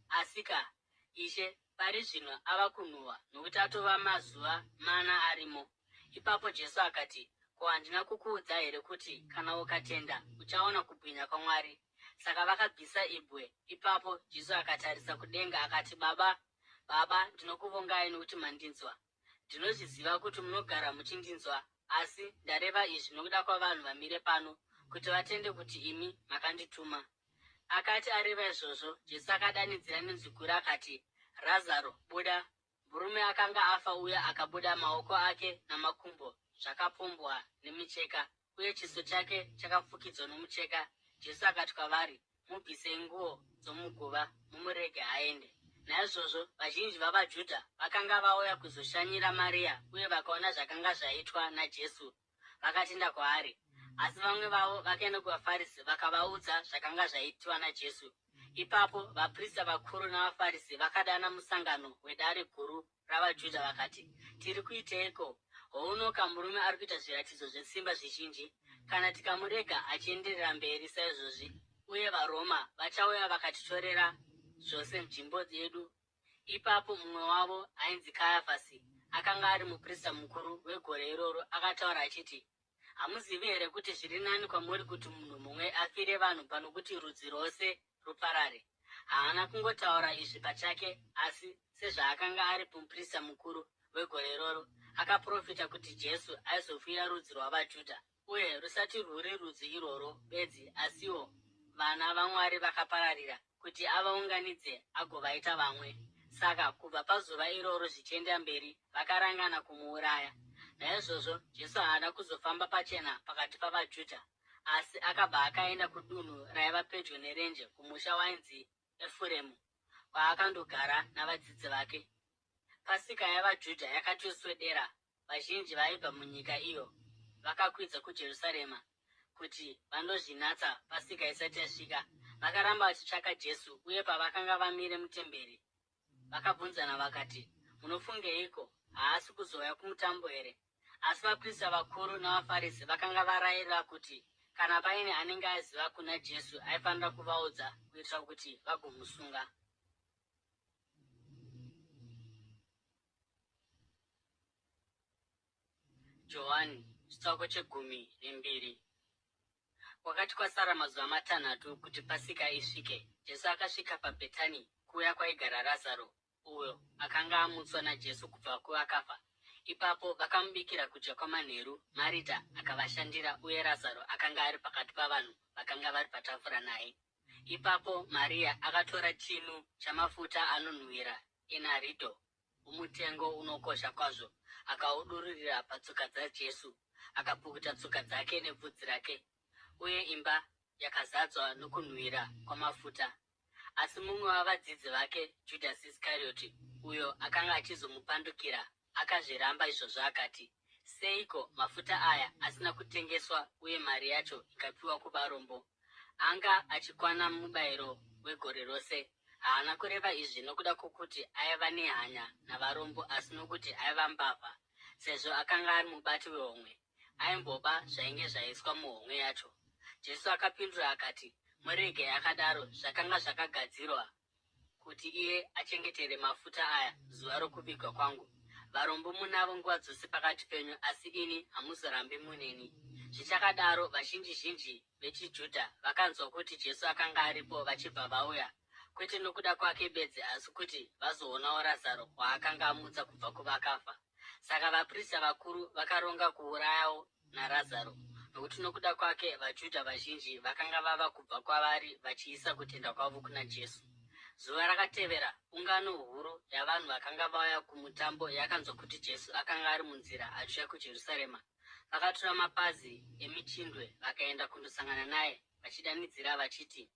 Asika, Ishe, pari zvino ava kunhuhwa, nokuti atova mazuva mana arimo. Ipapo Jesu akati, Ko handina kukuudza here kuti kana ukatenda uchaona kubwinya kwaMwari? Saka vakabvisa ibwe. Ipapo Jesu akatarisa kudenga akati, Baba, Baba, ndinokuvongai nokuti mandinzwa. Ndinozviziva kuti munogara muchindinzwa, asi ndareva izvi nokuda kwavanhu vamire pano, kuti vatende kuti imi makandituma. Akati areva izvozvo, Jesu akadanidzira nenzwi guru akati, Razaro, buda! Murume akanga afa uya akabuda, maoko ake namakumbo zvakapombwa nemicheka, uye chiso chake chakafukidzwa nomucheka. Jesu akati kwavari, Mubvisei nguo dzomuguva, mumurege aende. Naizvozvo vazhinji vavaJudha vakanga vauya kuzoshanyira Maria uye vakaona zvakanga zvaitwa naJesu, vakatenda kwaari. Asi vamwe vavo vakaenda kuvaFarisi vakavaudza zvakanga zvaitwa naJesu. Ipapo vaprista vakuru navaFarisi vakadana musangano wedare guru ravaJudha vakati, Tiri kuiteiko? Hounoka murume ari kuita zviratidzo zvesimba zvizhinji. Kana tikamurega achienderera mberi saizvozvi, uye vaRoma vachauya vakatitorera zvose nzvimbo yedu. Ipapo mumwe wavo ainzi Kayafasi, akanga ari muprista mukuru wegore iroro, akataura achiti, Hamuzivi here kuti zviri nani kwamuri kuti munhu mumwe afire vanhu pano kuti rudzi rwose ruparare? Haana kungotaura izvi pachake, asi sezvaakanga ari muprista mukuru wegore iroro, akaprofita kuti Jesu aizofira rudzi rwavaJudha, uye rusati rwuri rudzi irworwo bedzi asiwo vana vaMwari vakapararira, kuti avaunganidze agovaita vamwe. Saka kubva pazuva iroro zvichienda mberi vakarangana kumuuraya. Naizvozvo Jesu haana kuzofamba pachena pakati pavaJudha, asi akabva akaenda kudunhu raiva pedyo nerenje kumusha wainzi Efuremu, kwaakandogara navadzidzi vake. Pasika yavaJudha yakatoswedera, vazhinji vaibva munyika iyo vakakwidza kuJerusarema kuti vandozvinatsa Pasika isati yasvika. Vakaramba vachitsvaka Jesu, uye pavakanga vamire mutemberi, vakabvunzana vakati, Munofungeiko? Haasi kuzouya kumutambo here? Asi vaprista vakuru navaFarisi vakanga varayira kuti kana paine anenge aziva kuna Jesu aifanira kuvaudza kuitira kuti vagomusunga. Johani chitsauko chegumi nembiri. Kwakati kwasara mazuva matanhatu kuti Pasika isvike, Jesu akasvika paBhetani, kuya kwaigara Razaro, uyo akanga amutswa naJesu kubva kuvakafa. Ipapo vakamubikira kudya kwamanheru, Marita akavashandira, uye Razaro akanga ari pakati pavanhu vakanga vari patafura naye. Ipapo Maria akatora chinu chamafuta anonhuhwira enaridho umutengo unokosha kwazvo, akaudururira patsoka dzaJesu, akapukuta tsoka dzake nebvudzi rake, uye imba yakazadzwa nokunhuhwira kwamafuta. Asi mumwe wavadzidzi vake, Judhasi Iskarioti, uyo akanga achizomupandukira, akazviramba izvozvo akati, Seiko mafuta aya asina kutengeswa uye mari yacho ikapiwa kuvarombo? Anga achikwana mubayiro wegore rose. Haana kureva izvi nokuda kwokuti aiva nehanya navarombo asi nokuti aiva mbavha. Sezvo akanga ari mubati wehomwe, aimboba zvainge zvaiswa muhomwe yacho. Jesu akapindura akati, Murege akadaro, zvakanga zvakagadzirwa kuti iye achengetere mafuta aya zuva rokuvigwa kwangu. Varombo munavo nguva dzose pakati penyu, asi ini hamuzorambi muneni. Zvichakadaro, vazhinji-zhinji vechiJudha vakanzwa kuti Jesu akanga aripo vachibva vauya, kwete nokuda kwake bedzi asi kuti vazoonawo Razaro waakanga amutsa kubva kuvakafa. Saka vaprista vakuru vakaronga kuurayawo naRazaro, nokuti nokuda kwake vaJudha vazhinji vakanga vava kubva kwavari vachiisa kutenda kwavo kuna Jesu. Zuva rakatevera, ungano huru yavanhu vakanga vauya kumutambo yakanzwa kuti Jesu akanga ari munzira achiuya kuJerusarema. Vakatora mapazi emichindwe vakaenda kundosangana naye, vachidanidzira vachiti,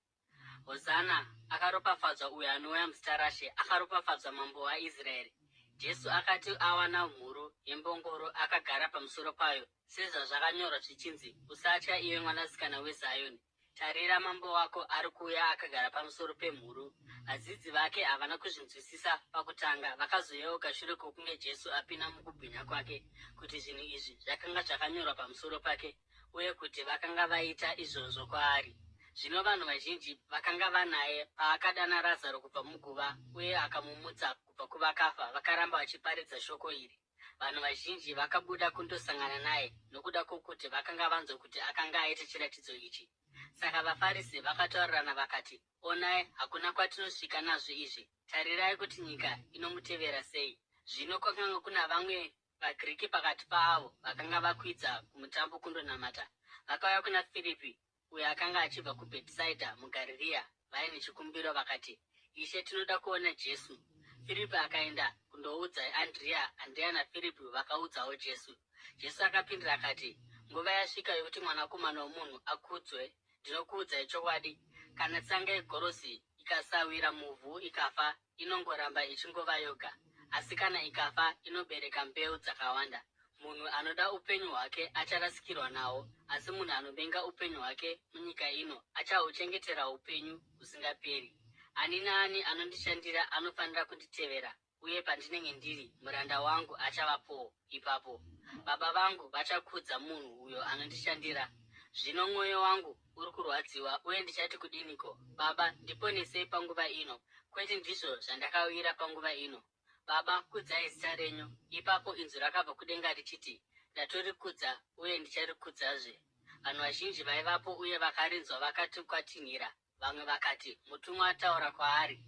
Hosana! Akaropafadzwa uyo anouya muzita raShe! Akaropafadzwa Mambo waIsraeri! Jesu akati awana mhuru yembongoro, akagara pamusoro payo, sezvazvakanyorwa zvichinzi, Usatya, iwe mwanasikana weZioni. Tarira, mambo wako ari kuuya akagara pamusoro pemhuru. Vadzidzi vake havana kuzvinzwisisa pakutanga, vakazoyeuka shure kwokunge Jesu apinda mukubwinya kwake kuti zvinhu izvi zvakanga zvakanyorwa pamusoro pake uye kuti vakanga vaita izvozvo kwaari. Zvino vanhu vazhinji vakanga vanaye paakadana Razaro kubva muguva uye akamumutsa kubva kuvakafa vakaramba vachiparidza shoko iri. Vanhu vazhinji vakabuda kundosangana naye nokuda kwokuti vakanga vanzwa kuti akanga aita chiratidzo ichi. Saka vaFarisi vakataurirana vakati, Onai, hakuna kwatinosvika nazvo izvi. Tarirai kuti nyika inomutevera sei. Zvino kwakanga kuna vamwe VaGiriki pakati paavo vakanga vakwidza kumutambo kundonamata. Vakauya kuna Firipi, uyo akanga achibva kuBhetisaidha muGarirea, vaine chikumbiro vakati, Ishe, tinoda kuona Jesu. Firipi akaenda kundoudza Andrea, Andrea naFiripi vakaudzawo Jesu. Jesu akapindura akati, Nguva yasvika yokuti Mwanakomana womunhu akudzwe. Ndinokuudzai chokwadi, kana tsanga yegorosi ikasawira muvhu ikafa, inongoramba ichingova yoga, asi kana ikafa, inobereka mbeu dzakawanda. Munhu anoda upenyu hwake acharasikirwa nahwo, asi munhu anovenga upenyu hwake munyika ino achahuchengetera upenyu husingaperi. Ani naani anondishandira anofanira kunditevera, uye pandinenge ndiri, muranda wangu achavapowo ipapo. Baba vangu vachakudza munhu uyo anondishandira. Zvino mwoyo wangu uri kurwadziwa, uye ndichati kudiniko? Baba, ndiponesei panguva ino. Kwete ndizvo zvandakauyira panguva ino. Baba, kudzai zita renyu. Ipapo inzwi rakabva kudenga richiti, Ndatorikudza, uye ndicharikudzazve. Vanhu vazhinji vaivapo uye vakarinzwa vakati kwatinhira. Vamwe vakati, Mutumwa ataura kwaari.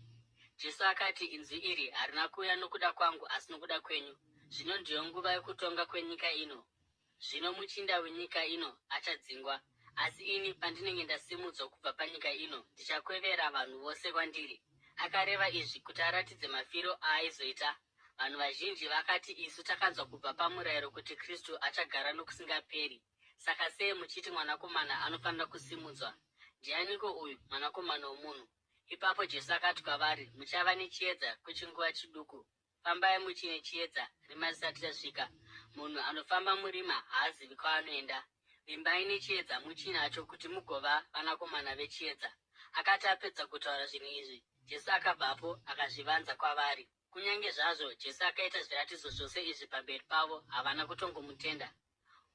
Jesu akati, Inzwi iri harina kuuya nokuda kwangu asi nokuda kwenyu. Zvino ndiyo nguva yokutonga kwenyika ino. Zvino muchinda wenyika ino achadzingwa. Asi ini, pandinenge ndasimudzwa kubva panyika ino, ndichakwevera vanhu vose kwandiri. Akareva izvi kuti aratidze mafiro aaizoita. Vanhu vazhinji vakati, Isu takanzwa kubva pamurayiro kuti Kristu achagara nokusingaperi. Saka sei muchiti Mwanakomana anofanira kusimudzwa? Ndianiko uyu Mwanakomana womunhu? Ipapo Jesu akati kwavari, Muchava nechiedza kwechinguva chiduku. Fambai muchine chiedza, rima risati rasvika. Munhu anofamba murima haazivi kwaanoenda. Vimbai nechiedza muchinacho kuti mugova vanakomana vechiedza. Akati apedza kutaura zvinhu izvi, Jesu akabvapo akazvivanza kwavari. Kunyange zvazvo Jesu akaita zviratidzo zvose izvi pamberi pavo, havana kutongomutenda.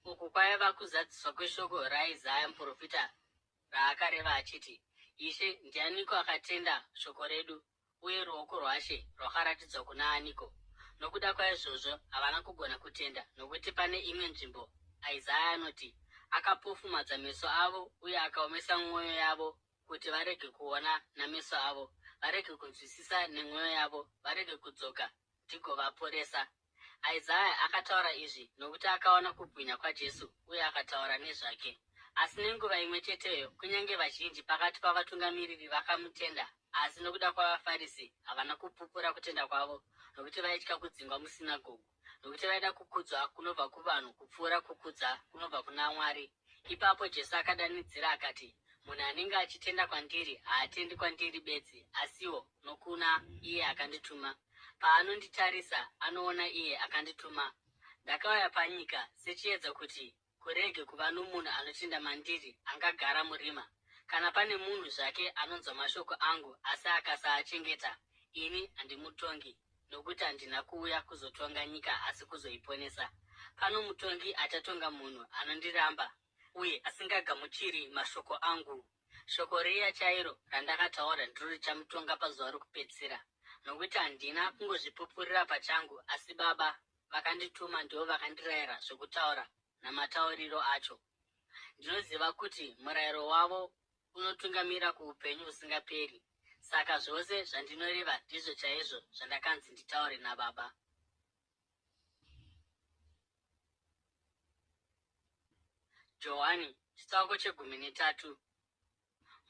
Uku kwaiva kuzadziswa kweshoko raIsaya muprofita raakareva achiti, Ishe, ndianiko akatenda shoko redu, uye ruoko rwaShe rwakaratidzwa kuna aniko? Nokuda kwaizvozvo havana kugona kutenda, nokuti pane imwe nzvimbo Isaya anoti, Akapofumadza meso avo uye akaomesa mwoyo yavo kuti varege kuona nameso avo, varege kunzwisisa nemwoyo yavo, varege kudzoka ndigovaporesa. Isaya akataura izvi nokuti akaona kubwinya kwaJesu uye akataura nezvake. Asi nenguva imwe cheteyo kunyange vazhinji pakati pavatungamiriri vakamutenda, asi nokuda kwavaFarisi havana kupupura kutenda kwavo, nokuti vaitya kudzingwa musinagogu, nokuti vaida kukudzwa kunobva kuvanhu kupfuura kukudza kunobva kuna Mwari. Ipapo Jesu akadanidzira akati, Munhu anenge achitenda kwandiri haatendi kwandiri bedzi, asiwo nokuna iye akandituma. Paanonditarisa anoona iye akandituma. Ndakauya panyika sechiedza kuti kurege kuva nomunhu anotenda mandiri angagara murima. Kana pane munhu zvake anonzwa mashoko angu asi akasaachengeta, ini handimutongi, nokuti handina kuuya kuzotonga nyika asi kuzoiponesa. Pano mutongi achatonga munhu anondiramba uye asingagamuchiri mashoko angu. Shoko riya chairo randakataura ndiro richamutonga pazuva rokupedzisira, nokuti handina kungozvipupurira pachangu, asi Baba vakandituma ndivo vakandirayira zvokutaura namatauriro acho. Ndinoziva kuti murayiro wavo unotungamira kuupenyu husingaperi, saka zvose zvandinoreva ndizvo chaizvo zvandakanzi nditaure naBaba. Johani chitsauko chegumi netatu.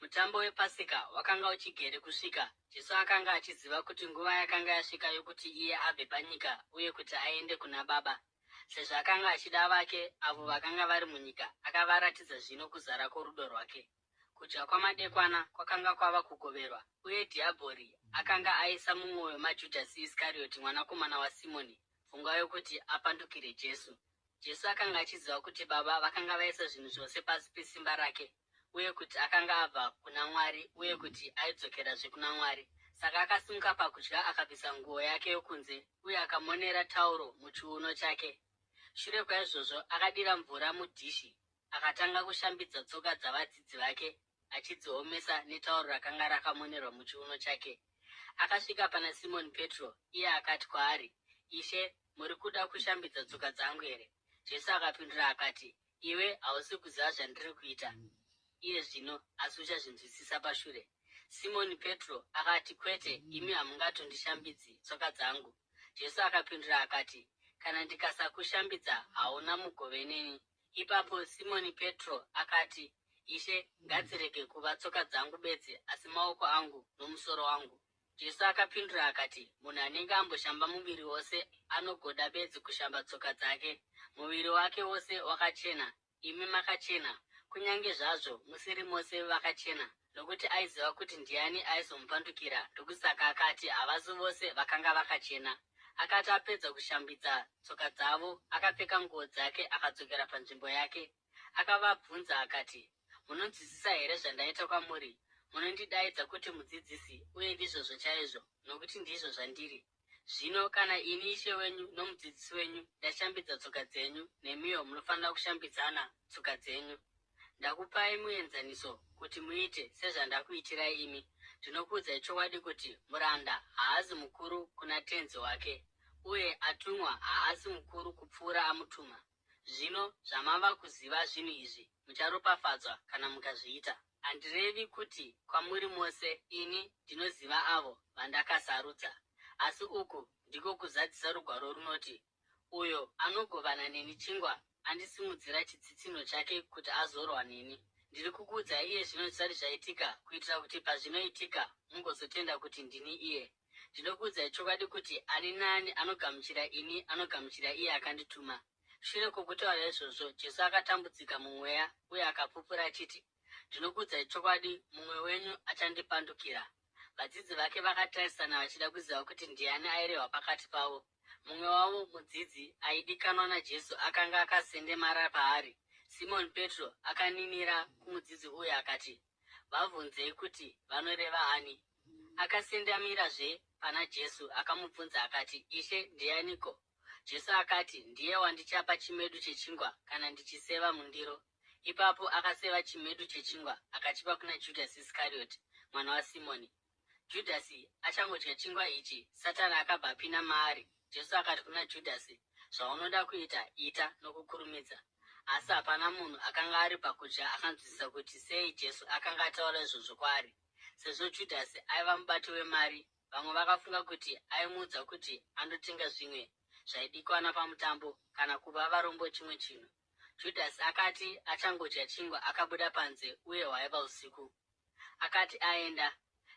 Mutambo wePasika wakanga uchigere kusvika. Jesu akanga achiziva kuti nguva yakanga yasvika yokuti iye abve panyika uye kuti aende kuna Baba. Sezvo akanga achida vake avo vakanga vari munyika, akavaratidza zvino kuzara kworudo rwake. Kudya kwamadekwana kwakanga kwava kugoverwa, uye Dhiabhori akanga aisa mumwoyo maJudhasi Iskarioti mwanakomana waSimoni pfungwa yokuti apandukire Jesu. Jesu akanga achiziva kuti Baba vakanga vaisa zvinhu zvose pasi pesimba rake uye kuti akanga abva kuna Mwari uye kuti aidzokerazve kuna Mwari. Saka akasimuka pakudya akabvisa nguo yake yokunze uye akamonera tauro muchiuno chake. Shure kwaizvozvo akadira mvura mudhishi akatanga kushambidza tsoka dzavadzidzi vake achidziomesa netauro rakanga rakamonerwa muchiuno chake. Akasvika pana Simoni Petro, iye akati kwaari, Ishe, muri kuda kushambidza tsoka dzangu here? Jesu akapindura akati, Iwe hausi kuziva zvandiri kuita iye zvino, asi uchazvinzwisisa pashure. Simoni Petro akati, Kwete, imi hamungatondishambidzi tsoka dzangu. Jesu akapindura akati, Kana ndikasakushambidza, hauna mugove neni. Ipapo Simoni Petro akati, Ishe, ngadzirege kuva tsoka dzangu bedzi, asi maoko angu nomusoro wangu. Jesu akapindura akati, Munhu anenge amboshamba muviri wose anogoda bedzi kushamba tsoka dzake. Muviri wake wose wakachena. Imi makachena, kunyange zvazvo musiri mose vakachena. Nokuti aiziva kuti ndiani aizomupandukira, ndokusaka akati havasi vose vakanga vakachena. Akati apedza kushambidza tsoka dzavo, akapfeka nguo dzake akadzokera panzvimbo yake. Akavabvunza akati, Munonzwisisa here zvandaita kwamuri? Munondidaidza kuti Mudzidzisi, uye ndizvozvo chaizvo, nokuti ndizvo zvandiri. Zvino kana ini Ishe wenyu noMudzidzisi wenyu ndashambidza tsoka dzenyu, nemiwo munofanira kushambidzana tsoka dzenyu. Ndakupai muenzaniso kuti muite sezvandakuitirai imi. Ndinokuudzai chokwadi kuti muranda haazi mukuru kuna tenzi wake, uye atumwa haasi mukuru kupfuura amutuma. Zvino zvamava kuziva zvinhu izvi, mucharopafadzwa kana mukazviita. Handirevi kuti kwamuri mose, ini ndinoziva avo vandakasarudza. Asi uku ndiko kuzadzisa rugwaro runoti, Uyo anogovana neni chingwa andisimudzira chitsitsinho chake kuti azorwa neni. Ndiri kukuudzai iye zvino zvisati zvaitika, kuitira kuti pazvinoitika mugozotenda kuti ndini iye. Ndinokuudzai chokwadi kuti ani naani anogamuchira ini anogamuchira iye akandituma. Shure kwokutaura izvozvo, Jesu akatambudzika mumweya uye akapupura achiti, Ndinokuudzai chokwadi, mumwe wenyu achandipandukira. Vadzidzi vake vakatarisana vachida kuziva kuti ndiani airehwa pakati pavo. Mumwe wavo, mudzidzi aidikanwa naJesu, akanga akasendemara paari. Simoni Petro akaninira kumudzidzi uyu akati, Vabvunzei kuti vanoreva ani. Akasendamirazve pana Jesu akamubvunza akati, Ishe, ndianiko? Jesu akati, Ndiye wandichapa chimedu chechingwa kana ndichiseva mundiro. Ipapo akaseva chimedu chechingwa akachipa kuna Judhasi Iskarioti, mwana waSimoni. Judhasi achangodya chingwa ichi, Satani akabva apinda maari. Jesu akati kuna Judhasi, Zvaunoda kuita, ita nokukurumidza. Asi hapana munhu akanga ari pakudya akanzwisisa kuti sei Jesu akanga ataura izvozvo kwaari. Sezvo Judhasi aiva mubati wemari, vamwe vakafunga kuti aimuudza kuti andotenga zvimwe zvaidikwana pamutambo kana kupa varombo chimwe chinhu. Judhasi akati achangodya chingwa akabuda panze uye hwaiva usiku. Akati aenda,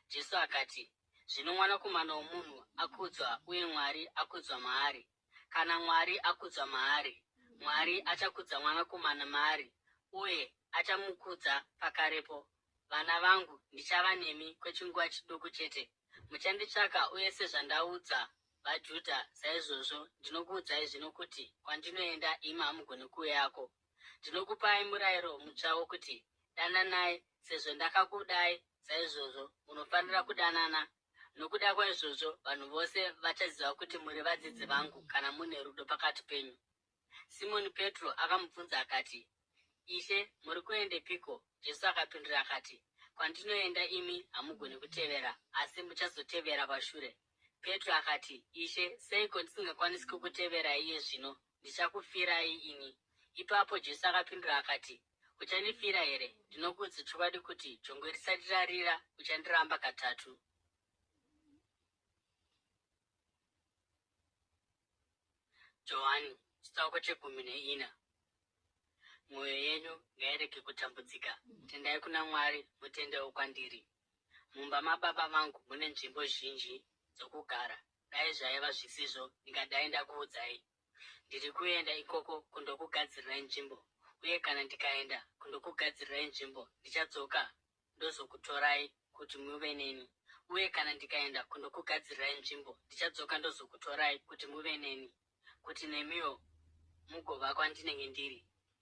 Jesu akati, Zvino Mwanakomana womunhu akudzwa uye Mwari akudzwa maari. Kana Mwari akudzwa maari, Mwari achakudza Mwanakomana maari uye achamukudza pakarepo. Vana vangu, ndichava nemi kwechinguva chiduku chete. Muchanditsvaka uye sezvandaudza vaJudha, saizvozvo ndinokuudzai zvino kuti kwandinoenda imi hamugoni kuuyako. Ndinokupai murayiro mutsva wokuti, Dananai, sezvo ndakakudai saizvozvo, munofanira kudanana. Nokuda kwaizvozvo vanhu vose vachaziva kuti muri vadzidzi vangu kana mune rudo pakati penyu. Simoni Petro akamubvunza akati, Ishe, muri kuendepiko? Jesu akapindura akati, Kwandinoenda imi hamugoni kutevera, asi muchazotevera pashure. Petro akati, Ishe, seiko ndisingakwanisi kukuteverai iye zvino? Ndichakufirai ini. Ipapo Jesu akapindura akati, Uchandifira here? Ndinokuudza chokwadi kuti jongwe risati rarira, uchandiramba katatu. Johani chitsauko chegumi neina. Mwoyo yenyu ngairege kutambudzika. Tendai kuna Mwari, mutendewo kwandiri. Mumba mababa vangu mune nzvimbo zhinji dzokugara. Dai zvaiva zvisizvo, ndingadai ndakuudzai. Ndiri kuenda ikoko kundokugadzirirai nzvimbo. Uye kana ndikaenda kundokugadzirirai nzvimbo, ndichadzoka ndozokutorai kuti muve neni. Uye kana ndikaenda kundokugadzirirai nzvimbo, ndichadzoka ndozokutorai kuti muve neni, kuti nemiwo mugova kwandinenge ndiri.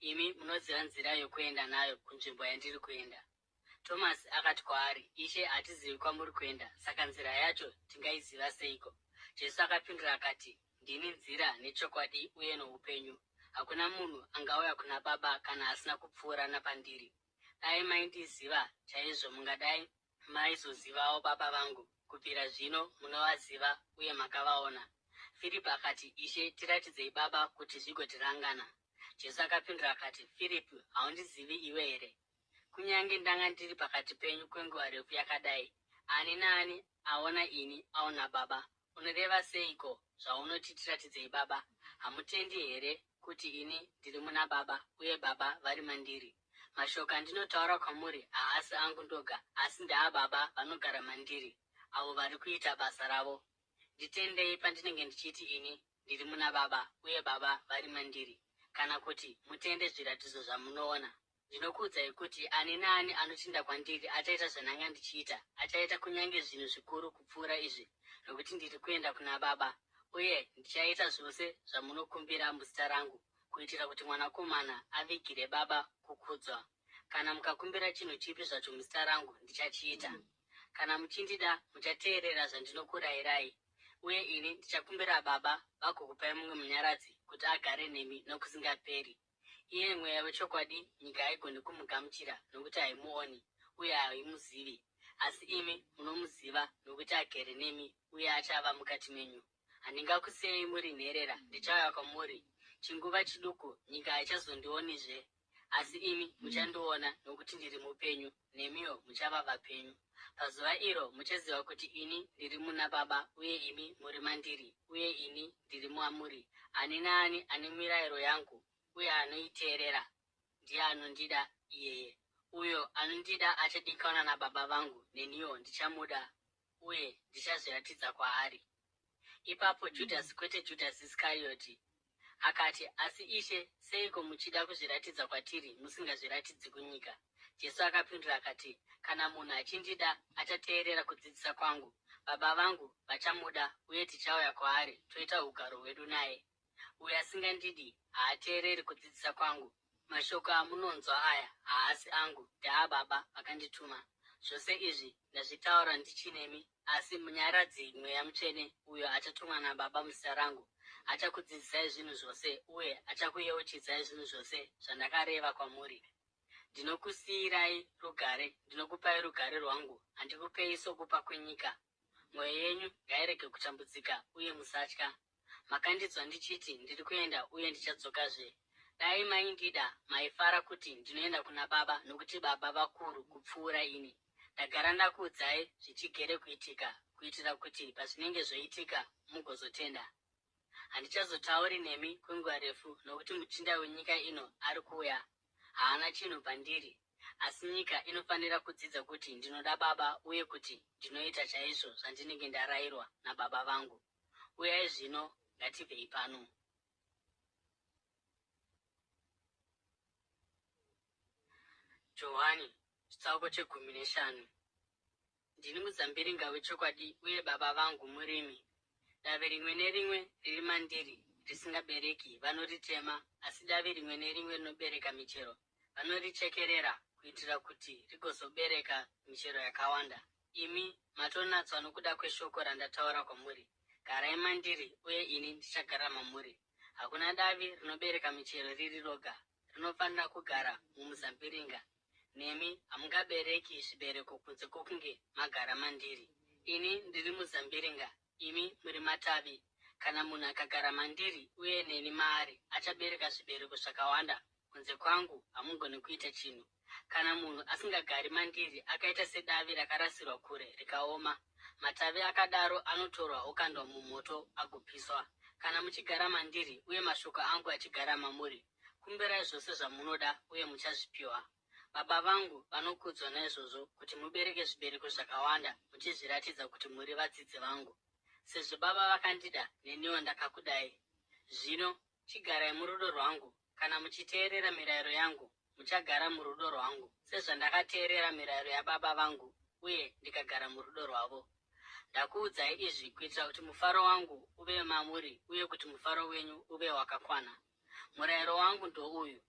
Imi munoziva nzira yokuenda nayo kunzvimbo yandiri kuenda. Tomasi akati kwaari, Ishe, hatizivi kwamuri kuenda, saka nzira yacho tingaiziva seiko? Jesu akapindura akati, Ndini nzira nechokwadi uye noupenyu. Hakuna munhu angauya kuna Baba kana asina kupfuura napandiri. Dai maindiziva chaizvo mungadai maizozivawo Baba vangu. Kubvira zvino munovaziva uye makavaona. Firipi akati, Ishe, tiratidzei Baba kuti zvigotirangana. Jesu akapindura akati, Firipi, haundizivi iwe here? Kunyange ndanga ndiri pakati penyu kwenguva refu yakadai, ani naani aona ini aona Baba. Unoreva seiko zvaunoti tiratidzei Baba? Hamutendi here kuti ini ndiri muna Baba uye Baba vari mandiri? Mashoko andinotaura kwamuri haasi angu ndoga, asi ndeaBaba vanogara mandiri, avo vari kuita basa ravo. Nditendei pandinenge ndichiti ini ndiri muna Baba uye Baba vari mandiri, kana kuti mutende zviratidzo zvamunoona. Ndinokuudzai kuti ani naani anotenda kwandiri achaita zvandanga ndichiita, achaita kunyange zvinhu zvikuru kupfuura izvi, nokuti ndiri kuenda kuna Baba. Uye ndichaita zvose zvamunokumbira muzita rangu, kuitira kuti Mwanakomana avigire Baba kukudzwa. Kana mukakumbira chinhu chipi zvacho muzita rangu, ndichachiita. Kana muchindida, muchateerera zvandinokurayirai. Uye ini ndichakumbira Baba vagokupai mumwe Munyaradzi kuti agare nemi nokusingaperi. Iye Mweya wechokwadi, nyika haigoni kumugamuchira, nokuti haimuoni uye haimuzivi. Asi imi munomuziva, nokuti agere nemi uye achava mukati menyu. Handingakusiyei muri nherera, ndichauya kwamuri. Chinguva chiduku, nyika haichazondionizve, asi imi muchandiona, nokuti ndiri mupenyu, nemiwo muchava vapenyu. Pazuva iro muchaziva kuti ini ndiri muna Baba, uye imi muri mandiri, uye ini ndiri mamuri. Ani naani ane mirayiro yangu uye anoiteerera ndiye anondida iyeye. Uyo anondida achadikanwa naBaba vangu, neniwo ndichamuda uye ndichazviratidza kwaari. Ipapo Judhasi, kwete Judhasi Iskarioti, akati, Asi Ishe, seiko muchida kuzviratidza kwatiri musingazviratidzi kunyika? Jesu akapindura akati, Kana munhu achindida, achateerera kudzidzisa kwangu. Baba vangu vachamuda, uye tichauya kwaari toita ugaro hwedu naye. Uyo asingandidi haateereri kudzidzisa kwangu. Mashoko amunonzwa aya haasi angu, ndeaBaba vakandituma. Zvose izvi ndazvitaura ndichinemi, asi Munyaradzi, Mweya Mutsvene, uyo achatumwa naBaba muzita rangu, achakudzidzisai zvinhu zvose uye achakuyeuchidzai zvinhu zvose zvandakareva kwamuri. Ndinokusiyirai rugare, ndinokupai rugare rwangu, handikupei sokupa kwenyika. Mwoyo yenyu ngairege kutambudzika uye musatya. Makandinzwa ndichiti ndiri kuenda uye ndichadzokazve. Dai maindida, maifara kuti ndinoenda kuna Baba nokuti Baba vakuru kupfuura ini. Ndagara ndakuudzai zvichigere kuitika kuitira kuti pazvinenge zvoitika mugozotenda. Handichazotauri nemi kwenguva refu nokuti muchinda wenyika ino ari kuuya. Haana chinhu pandiri. Asi nyika inofanira kudzidza kuti ndinoda Baba uye kuti ndinoita chaizvo zvandinenge ndarayirwa naBaba vangu. Uyai zvino, ngatibvei pano. Johani, chitsauko chegumi neshanu. Ndini muzambiringa wechokwadi uye Baba vangu murimi. Davi rimwe nerimwe riri mandiri risingabereki vanoritema, asi davi rimwe nerimwe rinobereka michero vanorichekerera kuitira kuti rigozobereka michero yakawanda. Imi matonatswa nokuda kweshoko randataura kwamuri. Garai mandiri uye ini ndichagara mamuri. Hakuna davi rinobereka michero riri roga, rinofanira kugara mumuzambiringa. Nemi hamungabereki zvibereko kunze kwokunge magara mandiri. Ini ndiri muzambiringa, imi muri matavi. Kana munhu akagara mandiri uye neni maari, achabereka zvibereko zvakawanda. Kunze kwangu hamugoni kuita chinhu. Kana munhu asingagari mandiri, akaita sedavi rakarasirwa kure rikaoma. Matavi akadaro anotorwa okandwa mumoto agopiswa. Kana muchigara mandiri uye mashoko angu achigara mamuri, Kumbirai zvose zvamunoda uye muchazvipiwa. Baba vangu vanokudzwa naizvozvo kuti mubereke zvibereko zvakawanda muchizviratidza kuti muri vadzidzi vangu. Sezvo Baba vakandida, neniwo ndakakudai. Zvino, chigarai murudo rwangu. Kana muchiteerera mirayiro yangu, muchagara murudo rwangu, sezvandakateerera mirayiro yaBaba vangu uye ndikagara murudo rwavo. Ndakuudzai izvi kuitira kuti mufaro wangu uve mamuri uye kuti mufaro wenyu uve wakakwana. Murayiro wangu ndouyu,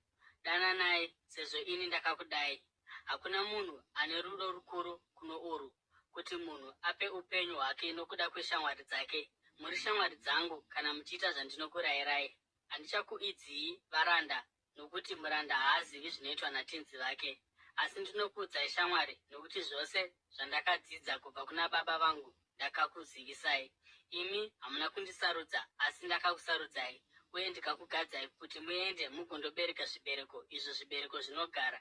Dananai sezvo ini ndakakudai. Hakuna munhu ane rudo rukuru kuno urwu, kuti munhu ape upenyu hwake nokuda kweshamwari dzake. Muri shamwari dzangu kana muchiita zvandinokurayirai. Handichakuidzii varanda, nokuti muranda haazivi zvinoitwa natenzi vake. Asi ndinokuudzai shamwari, nokuti zvose zvandakadzidza kubva kuna Baba vangu ndakakuzivisai. Imi hamuna kundisarudza, asi ndakakusarudzai uye ndikakugadzai kuti muende mugondobereka zvibereko, izvo zvibereko zvinogara.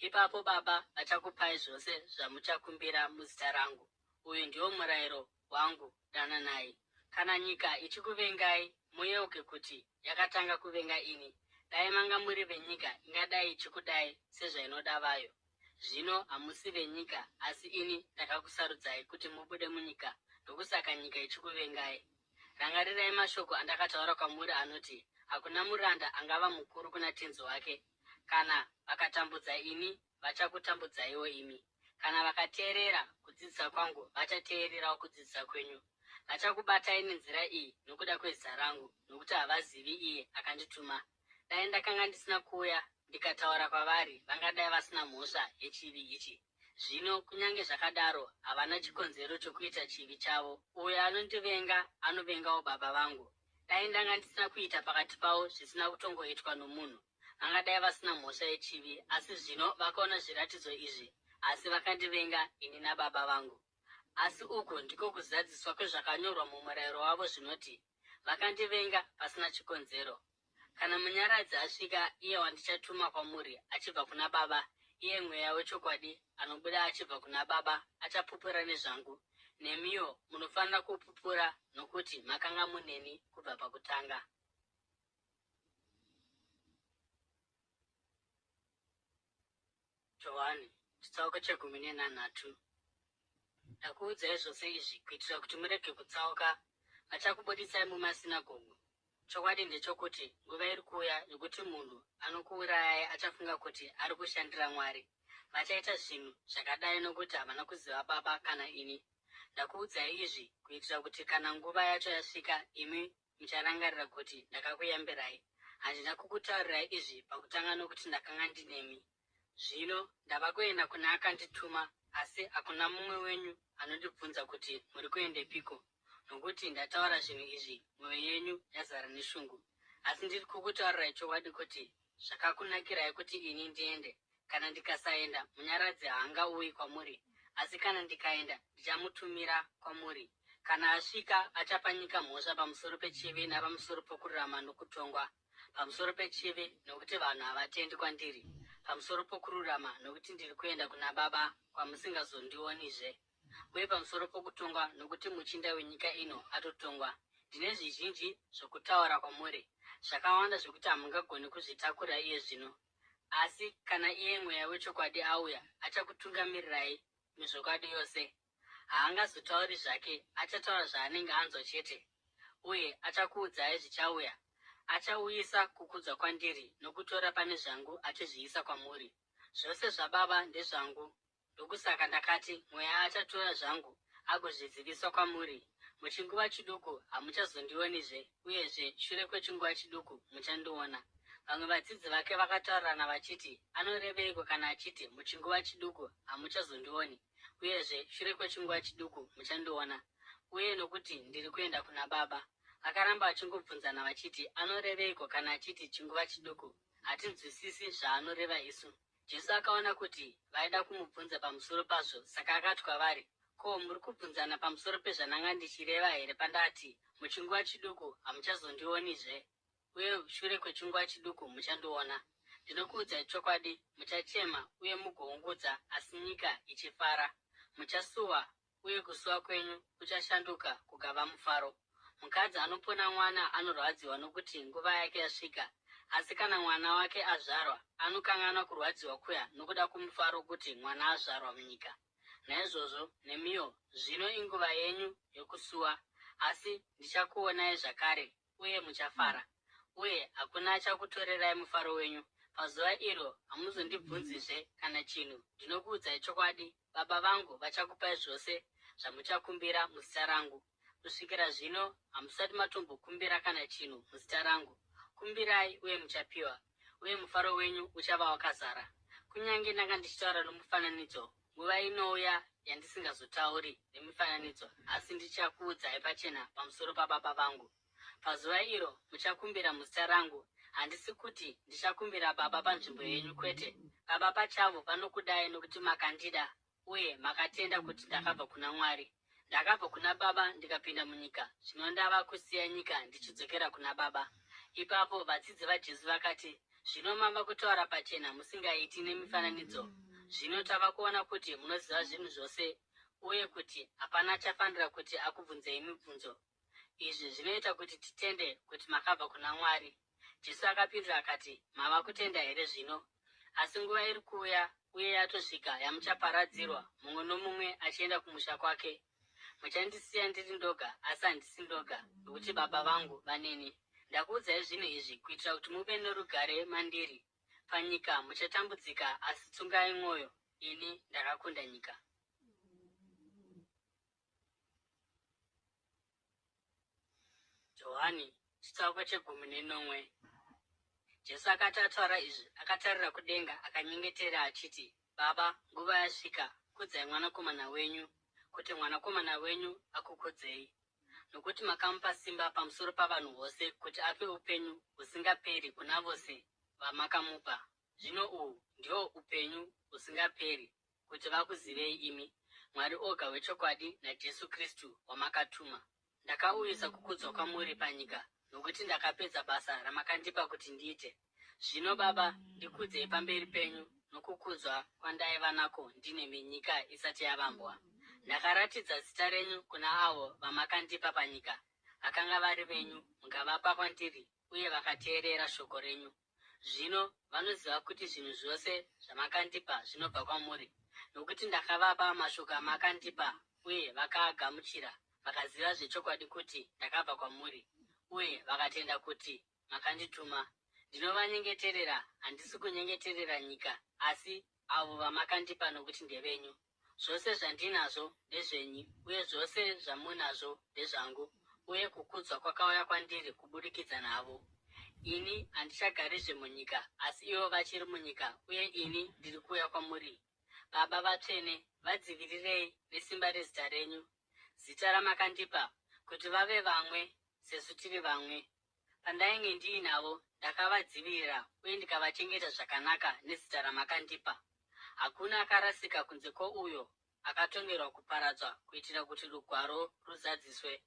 Ipapo Baba vachakupai zvose zvamuchakumbira muzita rangu. Uyu ndiwo murayiro wangu, dananai. Kana nyika ichikuvengai, muyeuke kuti yakatanga kuvenga ini. Dai manga muri venyika, ingadai ichikudai sezvainoda vayo. Zvino hamusi venyika, asi ini ndakakusarudzai kuti mubude munyika, ndokusaka nyika ichikuvengai. Rangarirai mashoko andakataura kwamuri anoti, Hakuna muranda angava mukuru kuna tenzi wake. Kana vakatambudza ini, vachakutambudzaiwo imi. Kana vakateerera kudzidzisa kwangu, vachateererawo kudzidzisa kwenyu. Vachakubatai nenzira iyi nokuda kwezita rangu, nokuti havazivi iye akandituma. Dai ndakanga ndisina kuuya ndikataura kwavari, vangadai vasina mhosva yechivi ichi. Zvino kunyange zvakadaro, havana chikonzero chokuita chivi chavo. Uyo anondivenga anovengawo Baba vangu. Dai ndanga ndisina kuita pakati pavo zvisina kutongoitwa nomunhu, vangadai vasina mhosva yechivi. Asi zvino vakaona zviratidzo izvi, asi vakandivenga ini naBaba vangu. Asi uku ndiko kuzadziswa kwezvakanyorwa mumurayiro wavo zvinoti, Vakandivenga pasina chikonzero. Kana Munyaradzi asvika, iye wandichatuma kwamuri achibva kuna Baba, iye Mweya wechokwadi, anobuda achibva kuna Baba, achapupura nezvangu. Nemiwo munofanira kupupura, nokuti makanga muneni kubva pakutanga. Johani, chitsauko chegumi nenhanhatu. Ndakuudzai zvose izvi kuitira kuti murege kutsauka. Vachakubudisai mumasinagogu. Chokwadi ndechokuti nguva iri kuuya yokuti munhu anokuurayai achafunga kuti ari kushandira Mwari. Vachaita zvinhu zvakadai nokuti havana kuziva Baba kana ini. Ndakuudzai izvi kuitira kuti kana nguva yacho yasvika, imi mucharangarira kuti ndakakuyambirai. Handina kukutaurirai izvi pakutanga nokuti ndakanga ndinemi. Zvino ndava kuenda kuna akandituma, asi hakuna mumwe wenyu anondibvunza kuti, Muri kuendepiko? Nokuti ndataura zvinhu izvi, mwoyo yenyu yazara neshungu. Asi ndiri kukutaurirai chokwadi kuti zvakakunakirai kuti ini ndiende. Kana ndikasaenda, Munyaradzi haangauyi kwamuri, asi kana ndikaenda, ndichamutumira kwamuri. Kana asvika, achapa nyika mhosva pamusoro pechivi napamusoro pokururama nokutongwa, pamusoro pechivi, nokuti vanhu havatendi kwandiri, pamusoro pokururama, nokuti ndiri kuenda kuna Baba, kwamusingazondionizve, uye pamusoro pokutongwa, nokuti muchinda wenyika ino atotongwa. Ndine zvizhinji zvokutaura kwamuri, zvakawanda zvokuti hamungagoni kuzvitakura iye zvino. Asi kana iye Mweya wechokwadi auya, achakutungamirirai muzvokwadi yose. Haangazotauri zvake, achataura zvaanenge anzwa chete, uye achakuudzai zvichauya. Achauyisa kukudzwa kwandiri nokutora pane zvangu achizviisa kwamuri. Zvose zvaBaba ndezvangu, ndokusaka ndakati Mweya achatora zvangu agozvizivisa kwamuri. Muchinguva chiduku hamuchazondionizve, uyezve shure kwechinguva chiduku muchandiona. Vamwe vadzidzi vake vakataurirana vachiti, Anoreveiko kana achiti, Muchinguva chiduku hamuchazondioni? Uyezve, shure kwechinguva chiduku muchandiona, uye nokuti ndiri kuenda kuna Baba. Vakaramba vachingobvunzana vachiti, Anoreveiko kana achiti, Chinguva chiduku? Hatinzwisisi zvaanoreva isu. Jesu akaona kuti vaida kumubvunza pamusoro pazvo, saka akati kwavari, Ko, muri kubvunzana pamusoro pezvandanga ndichireva here pandati, Muchinguva chiduku hamuchazondionizve? Uye shure kwechinguva chiduku muchandiona. Ndinokuudzai chokwadi, muchachema uye mugoungudza, asi nyika ichifara. Muchasuwa, uye kusuwa kwenyu kuchashanduka kukava mufaro. Mukadzi anopona mwana anorwadziwa nokuti nguva yake yasvika, asi kana mwana wake azvarwa, anokanganwa kurwadziwa kuya nokuda kwomufaro kuti mwana azvarwa munyika. Naizvozvo nemiwo zvino inguva yenyu yokusuwa, asi ndichakuonai zvakare, uye muchafara, uye hakuna achakutorerai mufaro wenyu. Pazuva iro hamuzondibvunzizve kana chinhu. Ndinokuudzai chokwadi, Baba vangu vachakupai zvose zvamuchakumbira muzita rangu. Kusvikira zvino hamusati matombokumbira kana chinhu muzita rangu. Kumbirai uye muchapiwa, uye mufaro wenyu uchava wakazara. Kunyange ndanga ndichitaura nomufananidzo, nguva inouya yandisingazotauri nemifananidzo, asi ndichakuudzai pachena pamusoro paBaba vangu. Pazuva iro muchakumbira muzita rangu. Handisi kuti ndichakumbira Baba panzvimbo yenyu, kwete. Baba pachavo vanokudai nokuti makandida uye makatenda kuti ndakabva kuna Mwari. Ndakabva kuna Baba ndikapinda munyika, zvino ndava kusiya nyika ndichidzokera kuna Baba. Ipapo vadzidzi vaJesu vakati, Zvino mava kutaura pachena musingaiti nemifananidzo. Zvino tava kuona kuti munoziva zvinhu zvose uye kuti hapana achafanira kuti akubvunzei mibvunzo. Izvi zvinoita kuti titende kuti makabva kuna Mwari. Jesu akapindura akati, Mava kutenda here zvino? Asi nguva iri kuuya uye yatosvika yamuchaparadzirwa, mumwe nomumwe achienda kumusha kwake. Muchandisiya ndiri ndoga, asi handisi ndoga, nokuti Baba vangu vaneni. Ndakuudzai zvinhu izvi kuitira kuti muve norugare mandiri. Panyika muchatambudzika, asi tsungai mwoyo, ini ndakakunda nyika. Johani chitsauko chegumi nenomwe. Jesu akati ataura izvi, akatarira kudenga akanyengetera achiti, Baba, nguva yasvika, kudzai mwanakomana wenyu, kuti mwanakomana wenyu akukudzei. Nokuti makamupa simba pamusoro pavanhu vose kuti ape upenyu husingaperi kuna vose vamakamupa. Zvino uhu ndihwo upenyu husingaperi, kuti vakuzivei imi, Mwari oga wechokwadi naJesu Kristu wamakatuma. Ndakauyisa kukudzwa kwamuri panyika, nokuti ndakapedza basa ramakandipa kuti ndiite. Zvino, Baba, ndikudzei pamberi penyu nokukudzwa kwandaiva nako ndinemi nyika isati yavambwa. Ndakaratidza zita renyu kuna avo vamakandipa panyika. Vakanga vari venyu, mukavapa kwandiri, uye vakateerera shoko renyu. Zvino vanoziva kuti zvinhu zvose zvamakandipa zvinobva kwamuri, nokuti ndakavapa mashoko amakandipa uye vakaagamuchira, vakaziva zvechokwadi kuti ndakabva kwamuri, uye vakatenda kuti makandituma. Ndinovanyengeterera, handisi kunyengeterera nyika, asi avo vamakandipa nokuti ndevenyu. Zvose zvandinazvo ndezvenyu, uye zvose zvamunazvo ndezvangu, uye kukudzwa kwakauya kwandiri kuburikidza navo. Ini handichagarizve munyika, asi ivo vachiri munyika, uye ini ndiri kuuya kwamuri. Baba vatsvene, vadzivirirei nesimba rezita renyu, zita ramakandipa, kuti vave vamwe sesu tiri vamwe. Pandainge ndiinavo, ndakavadzivirira uye ndikavachengeta zvakanaka nezita ramakandipa. Hakuna akarasika kunze kwouyo akatongerwa kuparadzwa kuitira kuti rugwaro ruzadziswe.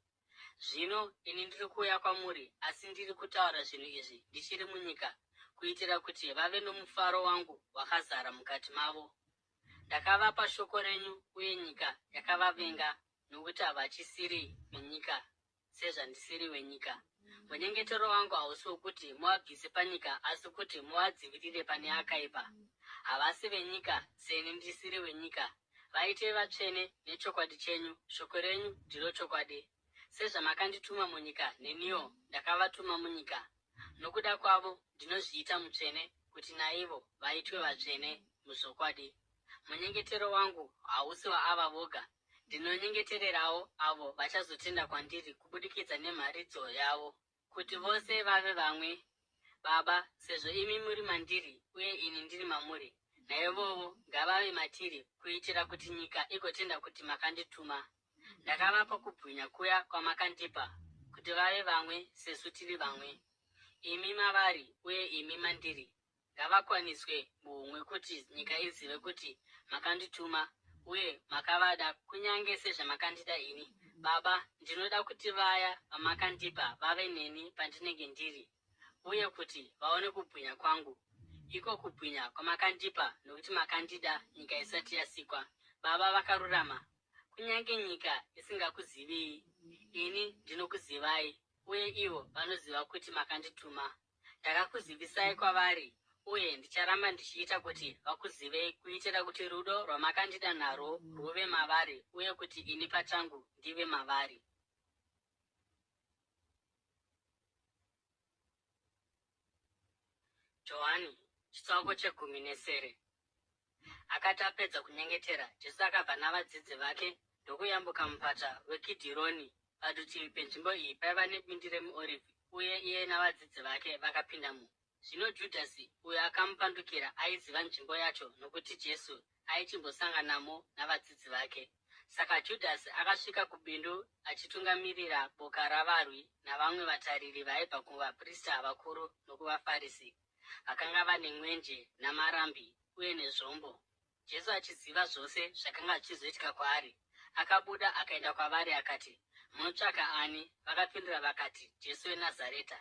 Zvino ini ndiri kuuya kwamuri, asi ndiri kutaura zvinhu izvi ndichiri munyika, kuitira kuti vave nomufaro wangu wakazara mukati mavo. Ndakavapa shoko renyu, uye nyika yakavavenga, nokuti havachisiri venyika, sezvandisiri wenyika. Munyengetero wangu hausi wokuti muvabvise panyika, asi kuti muvadzivirire pane akaipa. Havasi venyika, seni ndisiri wenyika. Vaitei vatsvene nechokwadi chenyu, shoko renyu ndiro chokwadi. Sezvamakandituma munyika, neniwo ndakavatuma munyika. Nokuda kwavo ndinozviita mutsvene, kuti naivo vaitwe vatsvene muzvokwadi. Munyengetero wangu hausi waava voga, ndinonyengetererawo avo vachazotenda kwandiri kubudikidza nemharidzo yavo, kuti vose vave vamwe, Baba, sezvo imi muri mandiri uye ini ndiri mamuri, naivowo ngavave matiri, kuitira kuti nyika igotenda kuti makandituma. Ndakavapa kubwinya kuya kwamakandipa, kuti vave vamwe sesu tiri vamwe. Imi mavari uye imi mandiri, ngavakwaniswe muhumwe kuti nyika izive kuti makandituma uye makavada kunyange sezvamakandida ini. Baba, ndinoda kuti vaya vamakandipa vave neni pandinenge ndiri uye kuti vaone kubwinya kwangu, iko kubwinya kwamakandipa nokuti makandida nyika isati yasikwa. Baba vakarurama, kunyange nyika isingakuzivii, ini ndinokuzivai, uye ivo vanoziva kuti makandituma. Ndakakuzivisai kwavari, uye ndicharamba ndichiita kuti vakuzivei, kuitira kuti rudo rwamakandida narwo rwuve mavari uye kuti ini pachangu ndive mavari. Johani chitsauko chegumi nesere. Akati apedza kunyengetera, Jesu akabva navadzidzi vake ndokuyambuka mupata weKidhironi. Parutivi penzvimbo iyi paiva nebindu remiorivhi, uye iye navadzidzi vake vakapindamo. Zvino Judhasi, uyo akamupandukira, aiziva nzvimbo yacho nokuti Jesu aichimbosanganamo navadzidzi vake. Saka Judhasi akasvika kubindu achitungamirira boka ravarwi navamwe vatariri vaibva kuvaprista vakuru nokuvaFarisi, vakanga vane mwenje namarambi uye nezvombo. Jesu achiziva zvose zvakanga zvichizoitika kwaari, akabuda akaenda kwavari akati, Munotsvaka ani? Vakapindura vakati, Jesu weNazareta.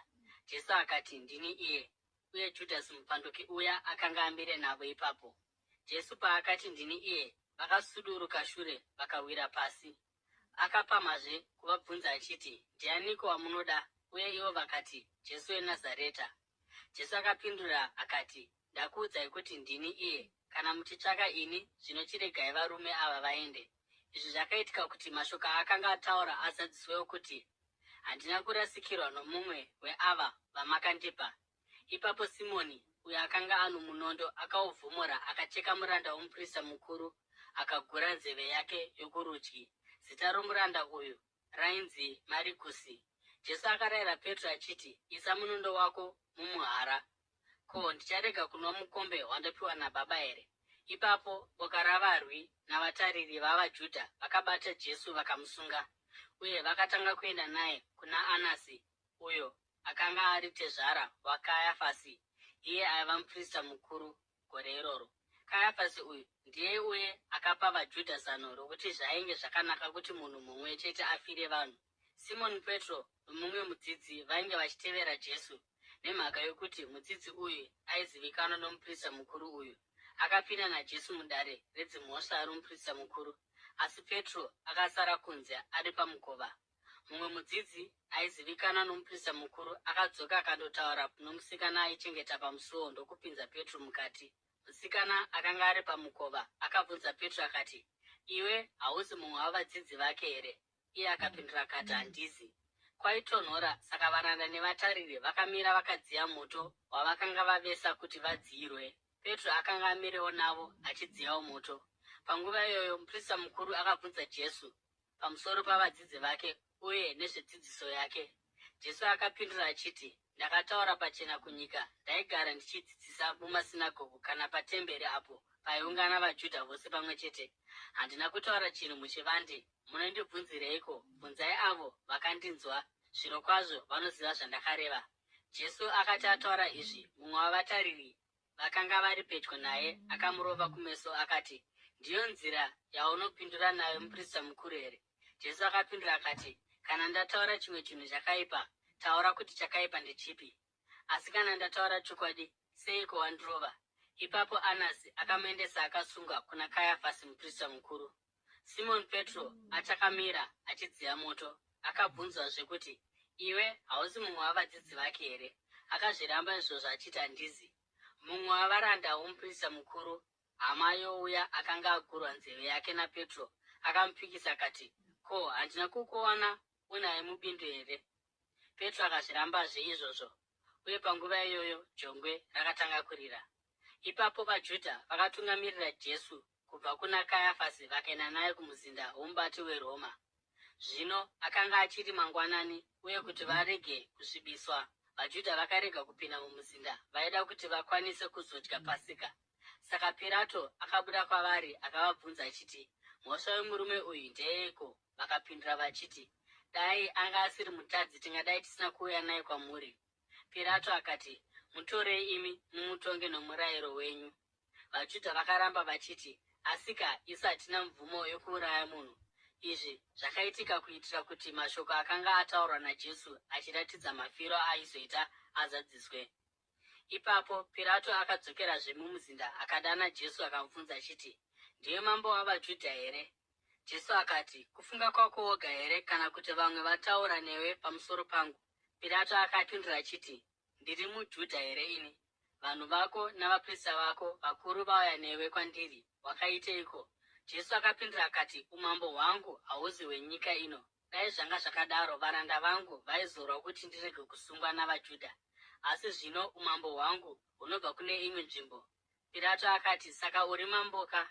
Jesu akati, Ndini iye. Uye Judhasi mupanduki uya akanga amire navo ipapo. Jesu paakati, Ndini iye, vakasuduruka shure vakawira pasi. Akapamhazve kuvabvunza achiti, Ndianiko wamunoda? Uye ivo vakati, Jesu weNazareta. Jesu akapindura akati, Ndakuudzai kuti ndini iye. Kana muchitsvaka ini, zvino chiregai varume ava vaende. Izvi zvakaitika kuti mashoko aakanga ataura azadziswe okuti, Handina kurasikirwa nomumwe weava vamakandipa. Ipapo Simoni, uyo akanga ano munondo, akauvhomora akacheka muranda womuprista mukuru akagura nzeve yake yokurudyi. Zita romuranda uyu rainzi Marikusi. Jesu akarayira Petro achiti, Isa munondo wako mumuhara. Ko, ndicharega kunwa mukombe wandapiwa naBaba here? Ipapo boka ravarwi navatariri vavaJudha vakabata Jesu vakamusunga, uye vakatanga kuenda naye kuna Anasi, uyo akanga ari tezvara waKayafasi, iye aiva muprista mukuru gore iroro. Kayafasi uyu ndiye uye akapa vaJudha zano rokuti zvainge zvakanaka kuti munhu mumwe chete afire vanhu. Simoni Petro nomumwe mudzidzi vainge vachitevera Jesu. Nemhaka yokuti mudzidzi uyu aizivikanwa nomuprista mukuru uyu, akapinda naJesu mudare redzimhosva romuprista mukuru, asi Petro akasara kunze ari pamukova. Mumwe mudzidzi aizivikanwa nomuprista mukuru akadzoka akandotaura nomusikana aichengeta pamusuo ndokupinza Petro mukati. Musikana akanga ari pamukova akabvunza Petro akati, Iwe hausi mumwe wavadzidzi vake here? Iye akapindura akati, Handizi. Kwaitonhora, saka varanda nevatariri vakamira vakadziya moto wavakanga vavesa kuti vadziyirwe. Petro akanga amirewo navo achidziyawo moto. Panguva iyoyo muprista mukuru akabvunza Jesu pamusoro pavadzidzi vake uye nezvedzidziso yake. Jesu akapindura achiti, Ndakataura pachena kunyika, ndaigara ndichidzidzisa mumasinagogu kana patemberi apo paiungana vaJudha vose pamwe chete. Handina kutaura chinhu muchivande. Munondibvunzireiko? Bvunzai avo vakandinzwa. Zvirokwazvo vanoziva zvandakareva. Jesu akati ataura izvi, mumwe wavatariri vakanga vari pedyo naye akamurova kumeso akati, Ndiyo nzira yaunopindura nayo muprista mukuru here? Jesu akapindura akati, Kana ndataura chimwe chinhu chakaipa, taura kuti chakaipa ndechipi. Asi kana ndataura chokwadi, seiko wandirova? Ipapo Anasi akamuendesa akasungwa kuna Kayafasi muprista mukuru. Simoni Petro achakamira achidziya moto, akabvunzwazve kuti, Iwe hausi mumwe wavadzidzi vake here? Akazviramba izvozvo achiti, Handizi. Mumwe wavaranda vomuprista mukuru, hama youya akanga agurwa nzeve yake naPetro, akamupikisa akati, Ko, handina kukuona unaye mubindu here? Petro akazvirambazve izvozvo, uye panguva iyoyo jongwe rakatanga kurira. Ipapo vaJudha vakatungamirira Jesu kubva kuna Kayafasi vakaenda naye kumuzinda womubati weRoma. Zvino akanga achiri mangwanani, uye kuti varege kusvibiswa, vaJudha vakarega kupinda mumuzinda, vaida kuti vakwanise kuzodya Pasika. Saka Pirato akabuda kwavari akavabvunza achiti, Mhosva yomurume uyu ndeyeiko? Vakapindura vachiti, Dai anga asiri mutadzi tingadai tisina kuuya naye kwamuri. Pirato akati, Mutorei imi mumutonge nomurayiro wenyu. VaJudha vakaramba vachiti, Asika isu hatina mvumo yokuuraya munhu. Izvi zvakaitika kuitira kuti mashoko akanga ataurwa naJesu achiratidza mafiro aaizoita azadziswe. Ipapo Pirato akadzokerazve mumuzinda akadana Jesu akamubvunza achiti, Ndiwe mambo wavaJudha here? Jesu akati, Kufunga kwako woga here kana kuti vamwe vataura newe pamusoro pangu? Pirato akapindura achiti, Ndiri muJudha here ini? Vanhu vako navaprista vako vakuru vauya newe kwandiri, wakaiteiko? Jesu akapindura akati, Umambo hwangu hauzi hwenyika ino. Dai zvanga zvakadaro, varanda vangu vaizorwa kuti ndirege kusungwa navaJudha. Asi zvino umambo hwangu hunobva kune imwe nzvimbo. Pirato akati, Saka uri mamboka?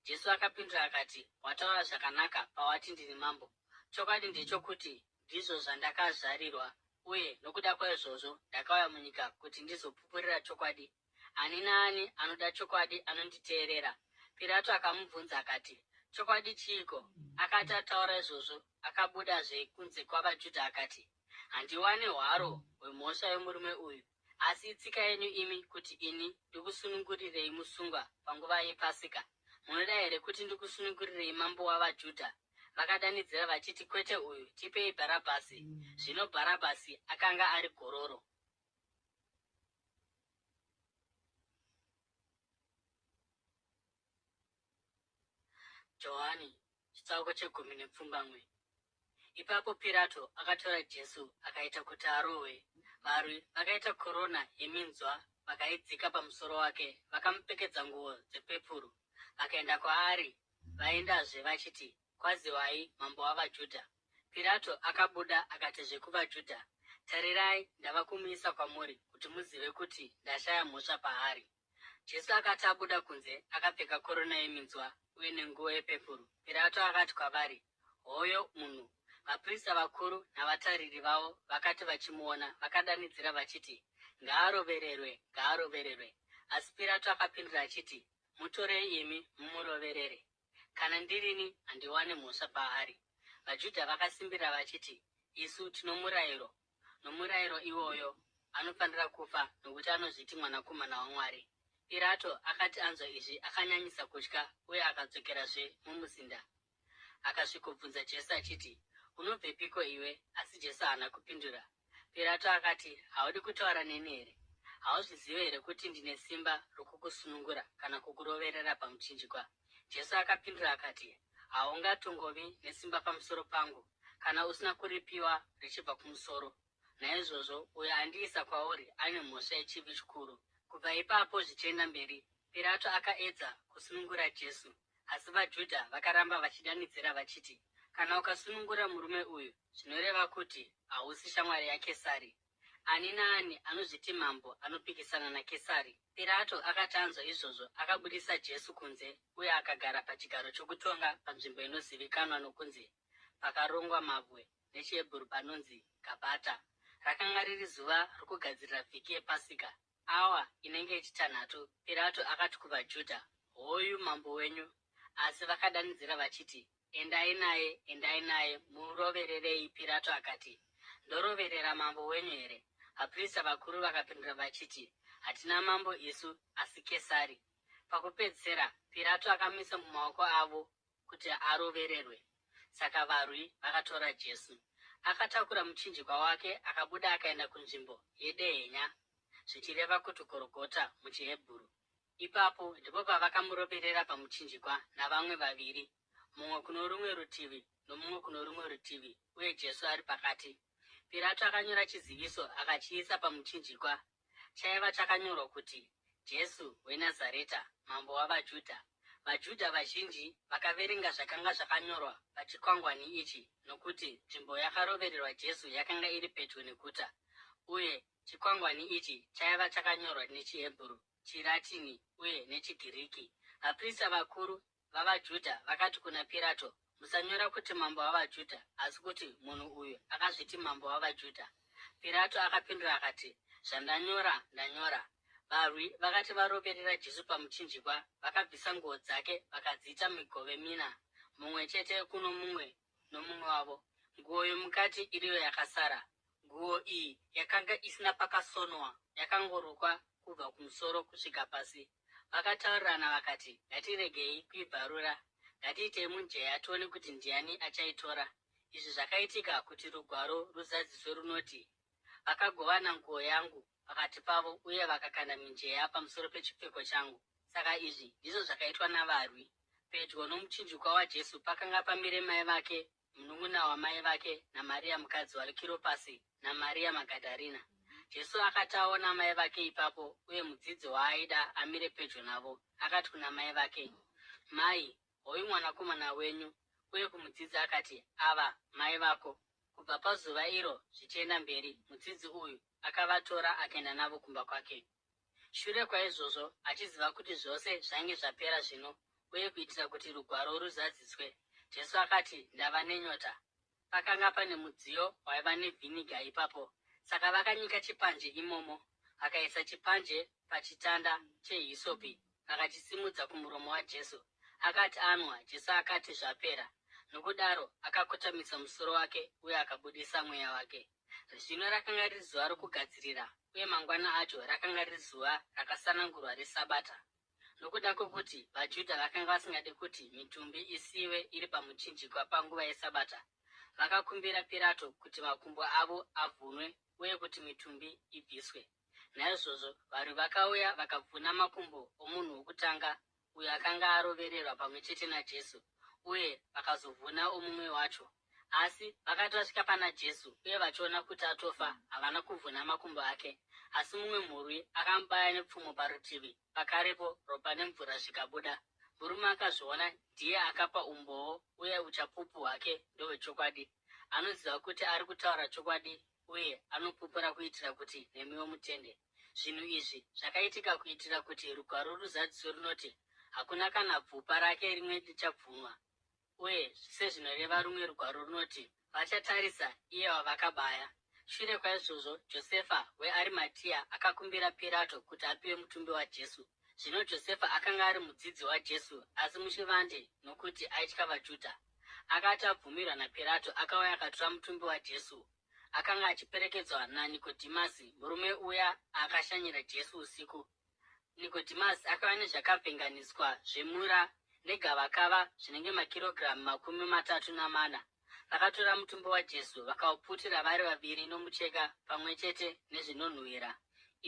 Jesu akapindura akati, Wataura zvakanaka pawati ndiri mambo. Chokwadi ndechokuti ndizvo zvandakazvarirwa, uye nokuda kwaizvozvo ndakauya munyika kuti ndizopupurira chokwadi. Ani naani anoda chokwadi anonditeerera. Pirato akamubvunza akati, Chokwadi chiiko? Akati ataura izvozvo, akabudazve kunze kwavaJudha akati, Handiwani hwaro hwemhosva yomurume uyu. Asi itsika yenyu imi kuti ini ndikusunungurirei musungwa panguva yePasika. Munoda here kuti ndikusunungurirei mambo wavaJudha? Vakadanidzira vachiti, Kwete uyu, tipei Bharabhasi! Zvino Bharabhasi akanga ari gororo. Johani chitsauko chegumi nepfumbamwe. Ipapo Pirato akatora Jesu akaita kuti arohwe. Varwi vakaita korona yeminzwa vakaidzika pamusoro wake, vakamupfekedza nguo dzepepuru, vakaenda kwaari vaendazve vachiti, Kwaziwai, mambo wavaJudha. Pirato akabuda akatizve kuvaJudha, Tarirai, ndava kumuisa kwamuri kuti muzive kuti ndashaya mhosva paari. Jesu akati abuda kunze akapfeka korona yeminzwa uye nenguo yepepuru, Pirato akati kwavari, Hoyo munhu! Vaprista vakuru navatariri vavo vakati vachimuona, vakadanidzira vachiti, Ngaarovererwe! Ngaarovererwe! Asi Pirato akapindura achiti, Mutorei imi mumuroverere. Kana ndirini handiwani mhosva paari. VaJudha vakasimbirira vachiti, Isu tino murayiro, nomurayiro iwoyo anofanira kufa nokuti anozviti mwanakomana waMwari. Pirato akati anzwa izvi akanyanyisa kutya uye akadzokerazve mumuzinda. Akasvikobvunza Jesu achiti, Unobvepiko iwe? Asi Jesu haana kupindura. Pirato akati, Haudi kutaura neni here? Hauzvizive here kuti ndine simba rokukusunungura kana kukuroverera pamuchinjikwa? Jesu akapindura akati, Haungatongovi nesimba pamusoro pangu kana usina kuripiwa richibva kumusoro. Naizvozvo uyo andiisa kwauri ane mhosva yechivi chikuru. Kubva ipapo zvichienda mberi, Pirato akaedza kusunungura Jesu, asi vaJudha vakaramba vachidanidzira vachiti, Kana ukasunungura murume uyu, zvinoreva kuti hausi shamwari yaKesari. Ani naani anozviti mambo anopikisana naKesari. Pirato akati anzwa izvozvo, akabudisa Jesu kunze uye akagara pachigaro chokutonga panzvimbo inozivikanwa nokunzi Pakarongwa Mabwe, nechiHebheru panonzi Gabhata. Rakanga riri zuva rokugadzirira vhiki yePasika, awa inenge yechitanhatu. Pirato akati kuvaJudha, Hoyu mambo wenyu! Asi vakadanidzira vachiti, Endai naye, endai naye, murovererei! Pirato akati, Ndoroverera mambo wenyu here? Vaprista vakuru vakapindura vachiti, Hatina mambo isu, asi Kesari. Pakupedzisira, Pirato akamuisa mumaoko avo kuti arovererwe. Saka varwi vakatora Jesu. Akatakura muchinjikwa wake akabuda akaenda kunzvimbo yeDehenya, zvichireva kuti Gorogota muchiHebhuru. Ipapo ndipo pavakamuroverera pamuchinjikwa navamwe vaviri, mumwe kuno rumwe rutivi nomumwe kuno rumwe rutivi, uye Jesu ari pakati. Pirato akanyora chiziviso akachiisa pamuchinjikwa. Chaiva chakanyorwa kuti, Jesu weNazareta, mambo wavaJudha. VaJudha vazhinji vakaverenga zvakanga zvakanyorwa pachikwangwani ichi, nokuti nzvimbo yakarovererwa Jesu yakanga iri pedyo neguta, uye chikwangwani ichi chaiva chakanyorwa nechiHebhuru, chiRatini uye nechiGiriki. Vaprista vakuru vavaJudha vakati kuna Pirato, Musanyora kuti mambo wavaJudha, asi kuti munhu uyu akazviti mambo wavaJudha. Pirato akapindura akati, Zvandanyora, ndanyora. Varwi vakati varoverera Jesu pamuchinjikwa, vakabvisa nguo dzake vakadziita migove mina, mumwe chete kuno mumwe nomumwe wavo, nguo yomukati iriyo yakasara. Nguo iyi yakanga isina pakasonwa, yakangorukwa kubva kumusoro kusvika pasi. Vakataurirana vakati, Ngatiregei kuibvarura. Ngatiitei mujenya tione kuti ndiani achaitora. Izvi zvakaitika kuti rugwaro ruzadziswe runoti, Vakagovana nguo yangu pakati pavo uye vakakanda mijenya pamusoro pechipfeko changu. Saka izvi ndizvo zvakaitwa navarwi. Pedyo nomuchinjikwa waJesu pakanga pamire mai vake, munun'una wamai vake, naMaria mukadzi waKiropasi, naMaria Magadharina. Jesu akati aona mai vake ipapo uye mudzidzi waaida amire pedyo navo, akati kuna mai vake, Mai, hoyu mwanakomana wenyu, uye kumudzidzi akati, Ava mai vako. Kubva pazuva iro zvichienda mberi, mudzidzi uyu akavatora akaenda navo kumba kwake. Shure kwaizvozvo, achiziva kuti zvose zvainge zvapera zvino, uye kuitira kuti Rugwaro ruzadziswe, Jesu akati, Ndava nenyota. Pakanga pane mudziyo waiva nevhiniga ipapo, saka vakanyika chipanje imomo, vakaisa chipanje pachitanda chehisopi, vakachisimudza kumuromo waJesu. Akati anwa, Jesu akati, Zvapera. Nokudaro akakotamisa musoro wake uye akabudisa mweya wake. Zvino rakanga riri zuva rokugadzirira, uye mangwana acho rakanga riri zuva rakasanangurwa reSabata. Nokuda kwokuti vaJudha vakanga vasingadi kuti mitumbi isiyiwe iri pamuchinjikwa panguva yeSabata, vakakumbira Pirato kuti makumbo avo avhunwe uye kuti mitumbi ibviswe. Naizvozvo varwi vakauya vakavhuna makumbo omunhu wokutanga uyo akanga arovererwa pamwe chete naJesu, uye vakazovhuna omumwe wacho. Asi vakati vasvika pana Jesu uye vachiona kuti atofa, havana kuvhuna makumbo ake. Asi mumwe murwi akamubaya nepfumo parutivi, pakarepo ropa nemvura zvikabuda. Murume akazviona ndiye akapa umbowo uye uchapupu hwake ndohwechokwadi. Anoziva kuti ari kutaura chokwadi uye anopupura kuitira kuti nemiwo mutende. Zvinhu izvi zvakaitika kuitira kuti rugwaro ruzadziswe runoti, Hakuna kana bvupa rake rimwe richabvunwa. Uye sezvinoreva rumwe rugwaro runoti, Vachatarisa iye wavakabaya. Shure kwaizvozvo, Josefa weArimatia akakumbira Pirato kuti apiwe mutumbi waJesu. Zvino Josefa akanga ari mudzidzi waJesu, asi muchivande nokuti aitya vaJudha. Akati abvumirwa naPirato, akauya akatora mutumbi waJesu. Akanga achiperekedzwa naNikodhimasi, murume uya akashanyira Jesu usiku. Nikodhimasi akauya nezvakavhenganiswa zvemura negavakava zvinenge makirogiramu 34. Vakatora mutumbi waJesu vakauputira vari vaviri nomucheka pamwe chete nezvinonhuhwira.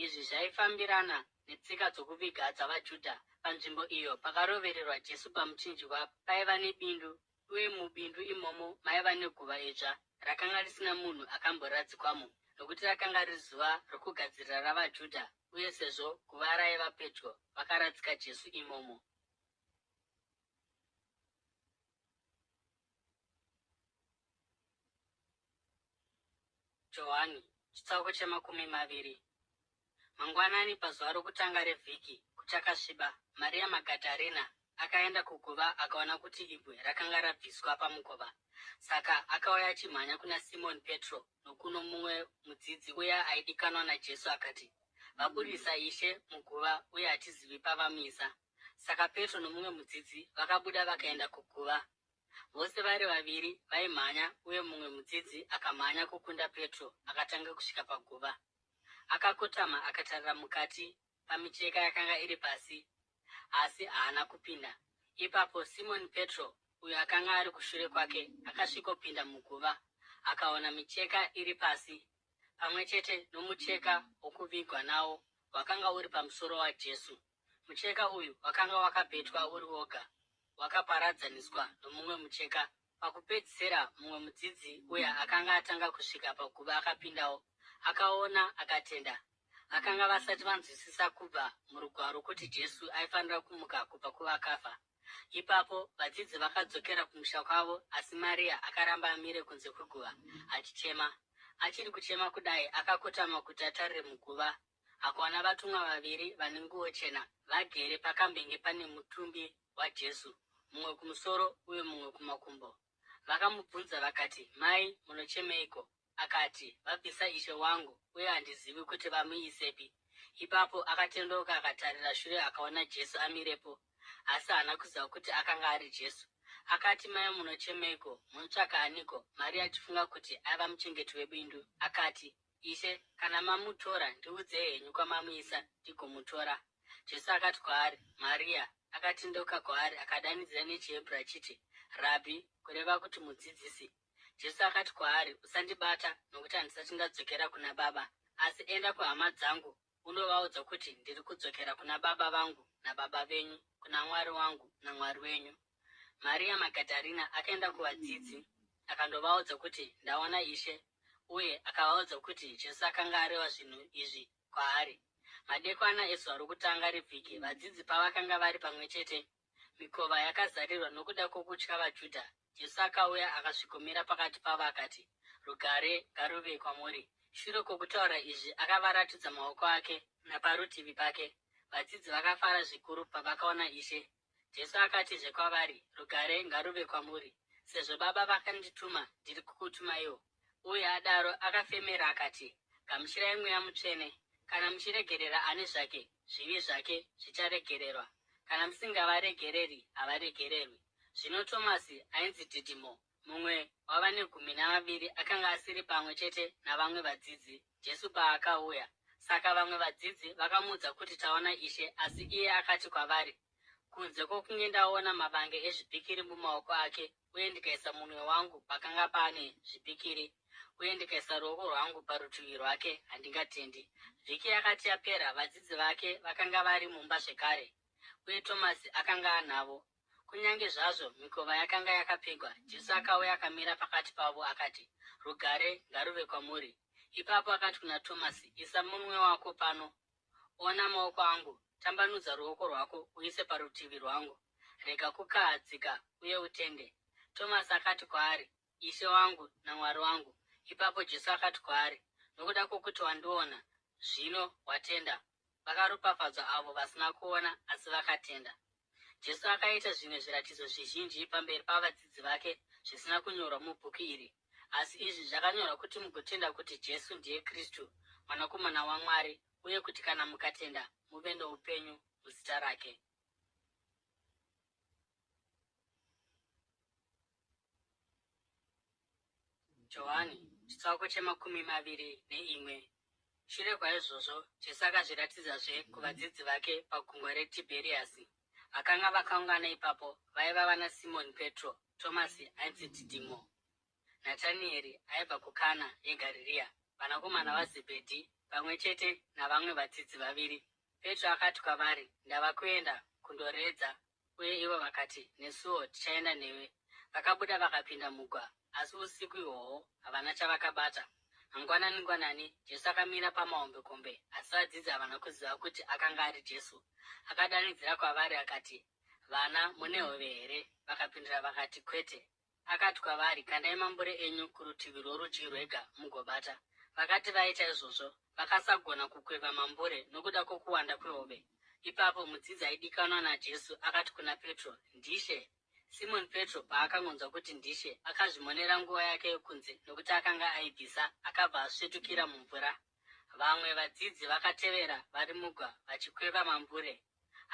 Izvi zvaifambirana netsika dzokuviga dzavaJudha. Panzvimbo iyo pakarovererwa Jesu pamuchinjikwa paiva nebindu, uye mubindu imomo maiva neguva idzva rakanga risina munhu akamboradzikwamo, nokuti rakanga riri zuva rokugadzirira ravaJudha, uye sezvo guva raiva pedyo, vakaradzika Jesu imomo. Johani, chitsauko chemakumi maviri. Mangwanani pazuva rokutanga revhiki, kuchakasviba, Maria Magadharena akaenda kuguva akaona kuti ibwe rakanga rabviswa pamukova. Saka akauya achimhanya kuna Simoni Petro nokuno mumwe mudzidzi uya aidikanwa naJesu akati, Vaburisa Ishe muguva uye hatizivi pavamuisa. Saka Petro nomumwe mudzidzi vakabuda vakaenda kuguva. Vose vari vaviri vaimhanya uye mumwe mudzidzi akamhanya kukunda Petro akatanga kusvika paguva. Akakotama akatarira mukati pamicheka yakanga iri pasi. Asi haana kupinda. Ipapo Simoni Petro, uyo akanga ari kushure kwake, akasvikopinda muguva, akaona micheka iri pasi, pamwe chete nomucheka wokuvigwa nawo wakanga uri pamusoro waJesu. Mucheka uyu wakanga wakapetwa uri woga, wakaparadzaniswa nomumwe mucheka. Pakupedzisira, mumwe mudzidzi uya akanga atanga kusvika paguva akapindawo, akaona akatenda. Vakanga vasati vanzwisisa kubva muRugwaro kuti Jesu aifanira kumuka kubva kuvakafa. Ipapo vadzidzi vakadzokera kumusha kwavo, asi Maria akaramba amire kunze kweguva achichema. Achiri kuchema kudai, akakotama kuti atarire muguva, akaona vatumwa vaviri vane nguo chena vagere pakambenge pane mutumbi waJesu, mumwe kumusoro uye mumwe kumakumbo. Vakamubvunza vakati, Mai, munochemeiko? Akati, Vabvisa Ishe wangu, uye handizivi kuti vamuisepi. Ipapo akatendeuka akatarira shure akaona Jesu amirepo, asi haana kuziva kuti akanga ari Jesu. Akati, Mai, munochemeiko? Munotsvaka aniko? Maria achifunga kuti aiva muchengeti webindu, akati, Ishe, kana mamutora, ndiudzei henyu kwamamuisa, ndigomutora. Jesu akati kwaari, Maria. Akatendeuka kwaari akadanidzira nechiHebheru achiti, Rabhi, kureva kuti Mudzidzisi. Jesu akati kwaari, Usandibata, nokuti handisati ndadzokera kuna Baba. Asi enda kuhama dzangu undovaudza kuti ndiri kudzokera kuna Baba vangu naBaba venyu, kuna Mwari wangu naMwari wenyu. Maria Magadharina akaenda kuvadzidzi akandovaudza kuti, Ndaona Ishe! Uye akavaudza kuti Jesu akanga areva zvinhu izvi kwaari. Madekwana ezuva rokutanga revhiki, vadzidzi pavakanga vari pamwe chete, Mikova yakazarirwa nokuda kwokutya vaJudha. Jesu akauya akasvikomira pakati pavo akati, Rugare ngaruve kwamuri. Shure kwokutaura izvi akavaratidza maoko ake naparutivi pake. Vadzidzi vakafara zvikuru pavakaona Ishe. Jesu akatizve kwavari, Rugare ngaruve kwamuri. Sezvo Baba vakandituma, ndiri kukutumaiwo. Uye adaro akafemera akati, Gamuchirai Mweya Mutsvene. Kana muchiregerera ani zvake, zvivi zvake zvicharegererwa. Kana musingavaregereri, havaregererwi. Zvino Tomasi, ainzi Dhidhimo, mumwe wavane gumi navaviri, akanga asiri pamwe chete navamwe vadzidzi, Jesu paakauya. Saka vamwe vadzidzi vakamuudza kuti, Taona Ishe. Asi iye akati kwavari, Kunze kwokunge ndaona mavanga ezvipikiri mumaoko ake uye ndikaisa munwe wangu pakanga pane zvipikiri uye ndikaisa ruoko rwangu parutivi rwake, handingatendi. Vhiki yakati yapera, vadzidzi vake vakanga vari mumba zvekare, uye Tomasi akanga anavo. Kunyange zvazvo mikova yakanga yakapfigwa, Jesu akauya akamira pakati pavo akati, Rugare ngaruve kwamuri. Ipapo akati kuna Tomasi, Isa munwe wako pano, Ona maoko angu, tambanudza ruoko rwako uise parutivi rwangu. Rega kukahadzika uye utende. Tomasi akati kwaari, Ishe wangu naMwari wangu. Ipapo Jesu akati kwaari, Nokuda kwokuti wandiona, zvino watenda. Vakaropafadzwa avo vasina kuona asi vakatenda. Jesu akaita zvimwe zviratidzo zvizhinji pamberi pavadzidzi vake zvisina kunyorwa mubhuku iri. Asi izvi zvakanyorwa kuti mugotenda kuti Jesu ndiye Kristu, Mwanakomana waMwari, uye kuti kana mukatenda, muve noupenyu muzita rake. Johani, chitsauko chemakumi maviri neimwe. Shure kwaizvozvo, Jesu akazviratidzazve kuvadzidzi vake pagungwa reTibheriasi. Vakanga vakaungana ipapo vaiva vanaSimoni Petro, Tomasi ainzi Dhidhimo, Natanieri aibva kuKana yeGarirea, vanakomana vaZebhedhi, pamwe chete navamwe vadzidzi vaviri. Petro akati kwavari, Ndava kuenda kundoredza. Uye ivo vakati, Nesuwo tichaenda newe. Vakabuda vakapinda mugwa, asi usiku ihwohwo havana chavakabata. Mangwanani-ngwanani, Jesu akamira pamahombekombe, asi vadzidzi havana kuziva kuti akanga ari Jesu. Akadanidzira kwavari akati, Vana, mune hove here? Vakapindura vakati, Kwete. Akati kwavari, Kandai mambure enyu kurutivi rworudyi rwega mugobata. Vakati vaita izvozvo, vakasagona kukweva mambure nokuda kwokuwanda kwehove. Ipapo mudzidzi aidikanwa naJesu akati kuna Petro, NdiShe! Simoni Petro paakangonzwa kuti ndiShe, akazvimonera nguo yake yokunze, nokuti akanga aibvisa, akabva asvetukira mumvura. Vamwe vadzidzi vakatevera vari mugwa vachikweva mambure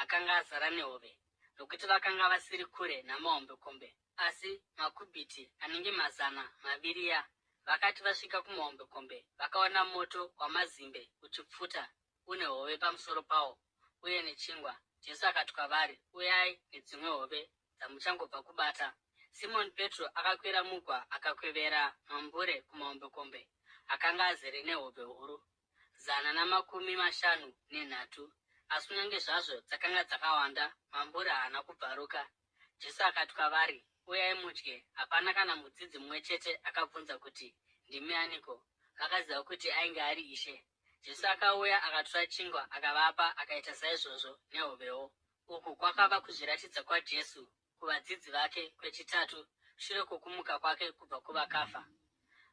akanga azara nehove, nokuti vakanga vasiri kure namahombekombe, asi makubhiti anenge 200. Vakati vasvika kumahombekombe, vakaona moto wamazimbe uchipfuta une hove pamusoro pawo uye nechingwa. Jesu akati kwavari, Uyai nedzimwe hove dzamuchangobva kubata. Simoni Petro akakwira mugwa akakwevera mambure kumahombekombe akanga azere nehove huru, 153, asi kunyange zvazvo dzakanga dzakawanda, mambure haana kubvaruka. Jesu akati kwavari, Uyai mudye. Hapana kana mudzidzi mumwe chete akabvunza kuti, Ndimi aniko? Vakaziva kuti ainge ari Ishe. Jesu akauya akatora chingwa akavapa, akaita saizvozvo nehovewo. Uku kwakava kuzviratidza kwaJesu kuvadzidzi vake kwechitatu shure kwokumuka kwake kubva kuvakafa.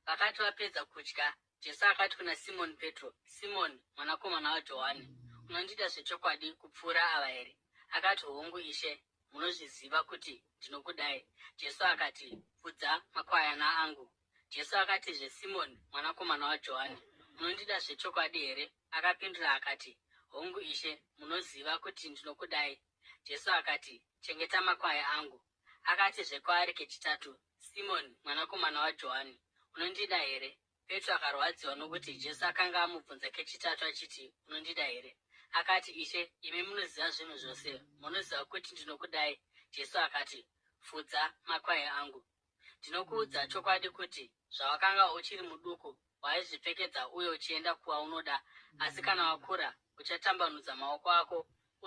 Vakati vapedza kudya, Jesu akati kuna Simoni Petro, Simoni, mwanakomana waJohani, unondida zvechokwadi kupfuura ava here? Akati, Hongu, Ishe, munozviziva kuti ndinokudai. Jesu akati, Fudza makwayana angu. Jesu akatizve, Simoni, mwanakomana waJohani, unondida zvechokwadi here? Akapindura akati, Hongu, Ishe, munoziva kuti ndinokudai. Jesu akati, Chengeta makwai angu. Akatizve kwaari kechitatu, Simoni, mwanakomana waJohani, unondida here? Petro akarwadziwa nokuti Jesu akanga amubvunza kechitatu achiti, Unondida here? Akati, Ishe, imi munoziva zvinhu zvose, munoziva kuti ndinokudai. Jesu akati, Fudza makwai angu. Ndinokuudza chokwadi kuti zvawakanga uchiri muduku waizvipfekedza uye uchienda kwaunoda, asi kana wakura uchatambanudza maoko ako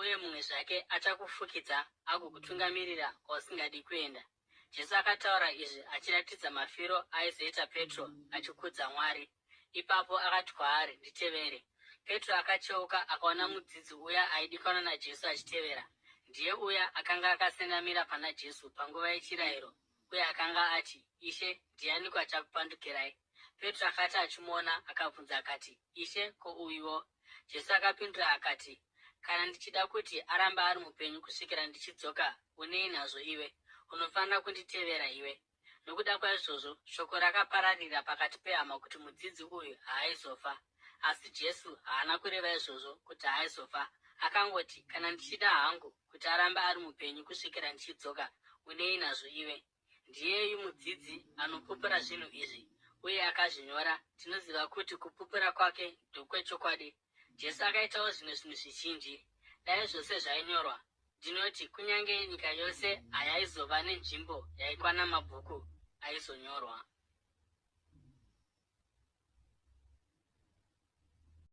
uye mumwe zvake achakufukidza agokutungamirira kwausingadi kuenda. Jesu akataura izvi achiratidza mafiro aizoita Petro achikudza Mwari. Ipapo akati kwaari, Nditevere. Petro akacheuka akaona mudzidzi uya aidikanwa naJesu achitevera. Ndiye uya akanga akasendamira pana Jesu panguva yechirayiro uye akanga ati, Ishe, ndianiko achakupandukirai? Petro akati achimuona, akabvunza akati, Ishe, ko uyuwo? Jesu akapindura akati, Kana ndichida kuti arambe ari mupenyu kusvikira ndichidzoka, unei nazvo iwe? Unofanira kunditevera iwe. Nokuda kwaizvozvo, shoko rakapararira pakati pehama kuti mudzidzi uyu haaizofa. Asi Jesu haana kureva izvozvo kuti haaizofa. Akangoti, Kana ndichida hangu kuti arambe ari mupenyu kusvikira ndichidzoka, unei nazvo iwe? Ndiyeyu mudzidzi anopupura zvinhu izvi, uye akazvinyora. Tinoziva kuti kupupura kwake ndokwechokwadi. Jesu akaitawo zvimwe zvinhu zvizhinji. Dai zvose zvainyorwa, ndinoti kunyange nyika yose hayaizova nenzvimbo yaikwana mabhuku aizonyorwa.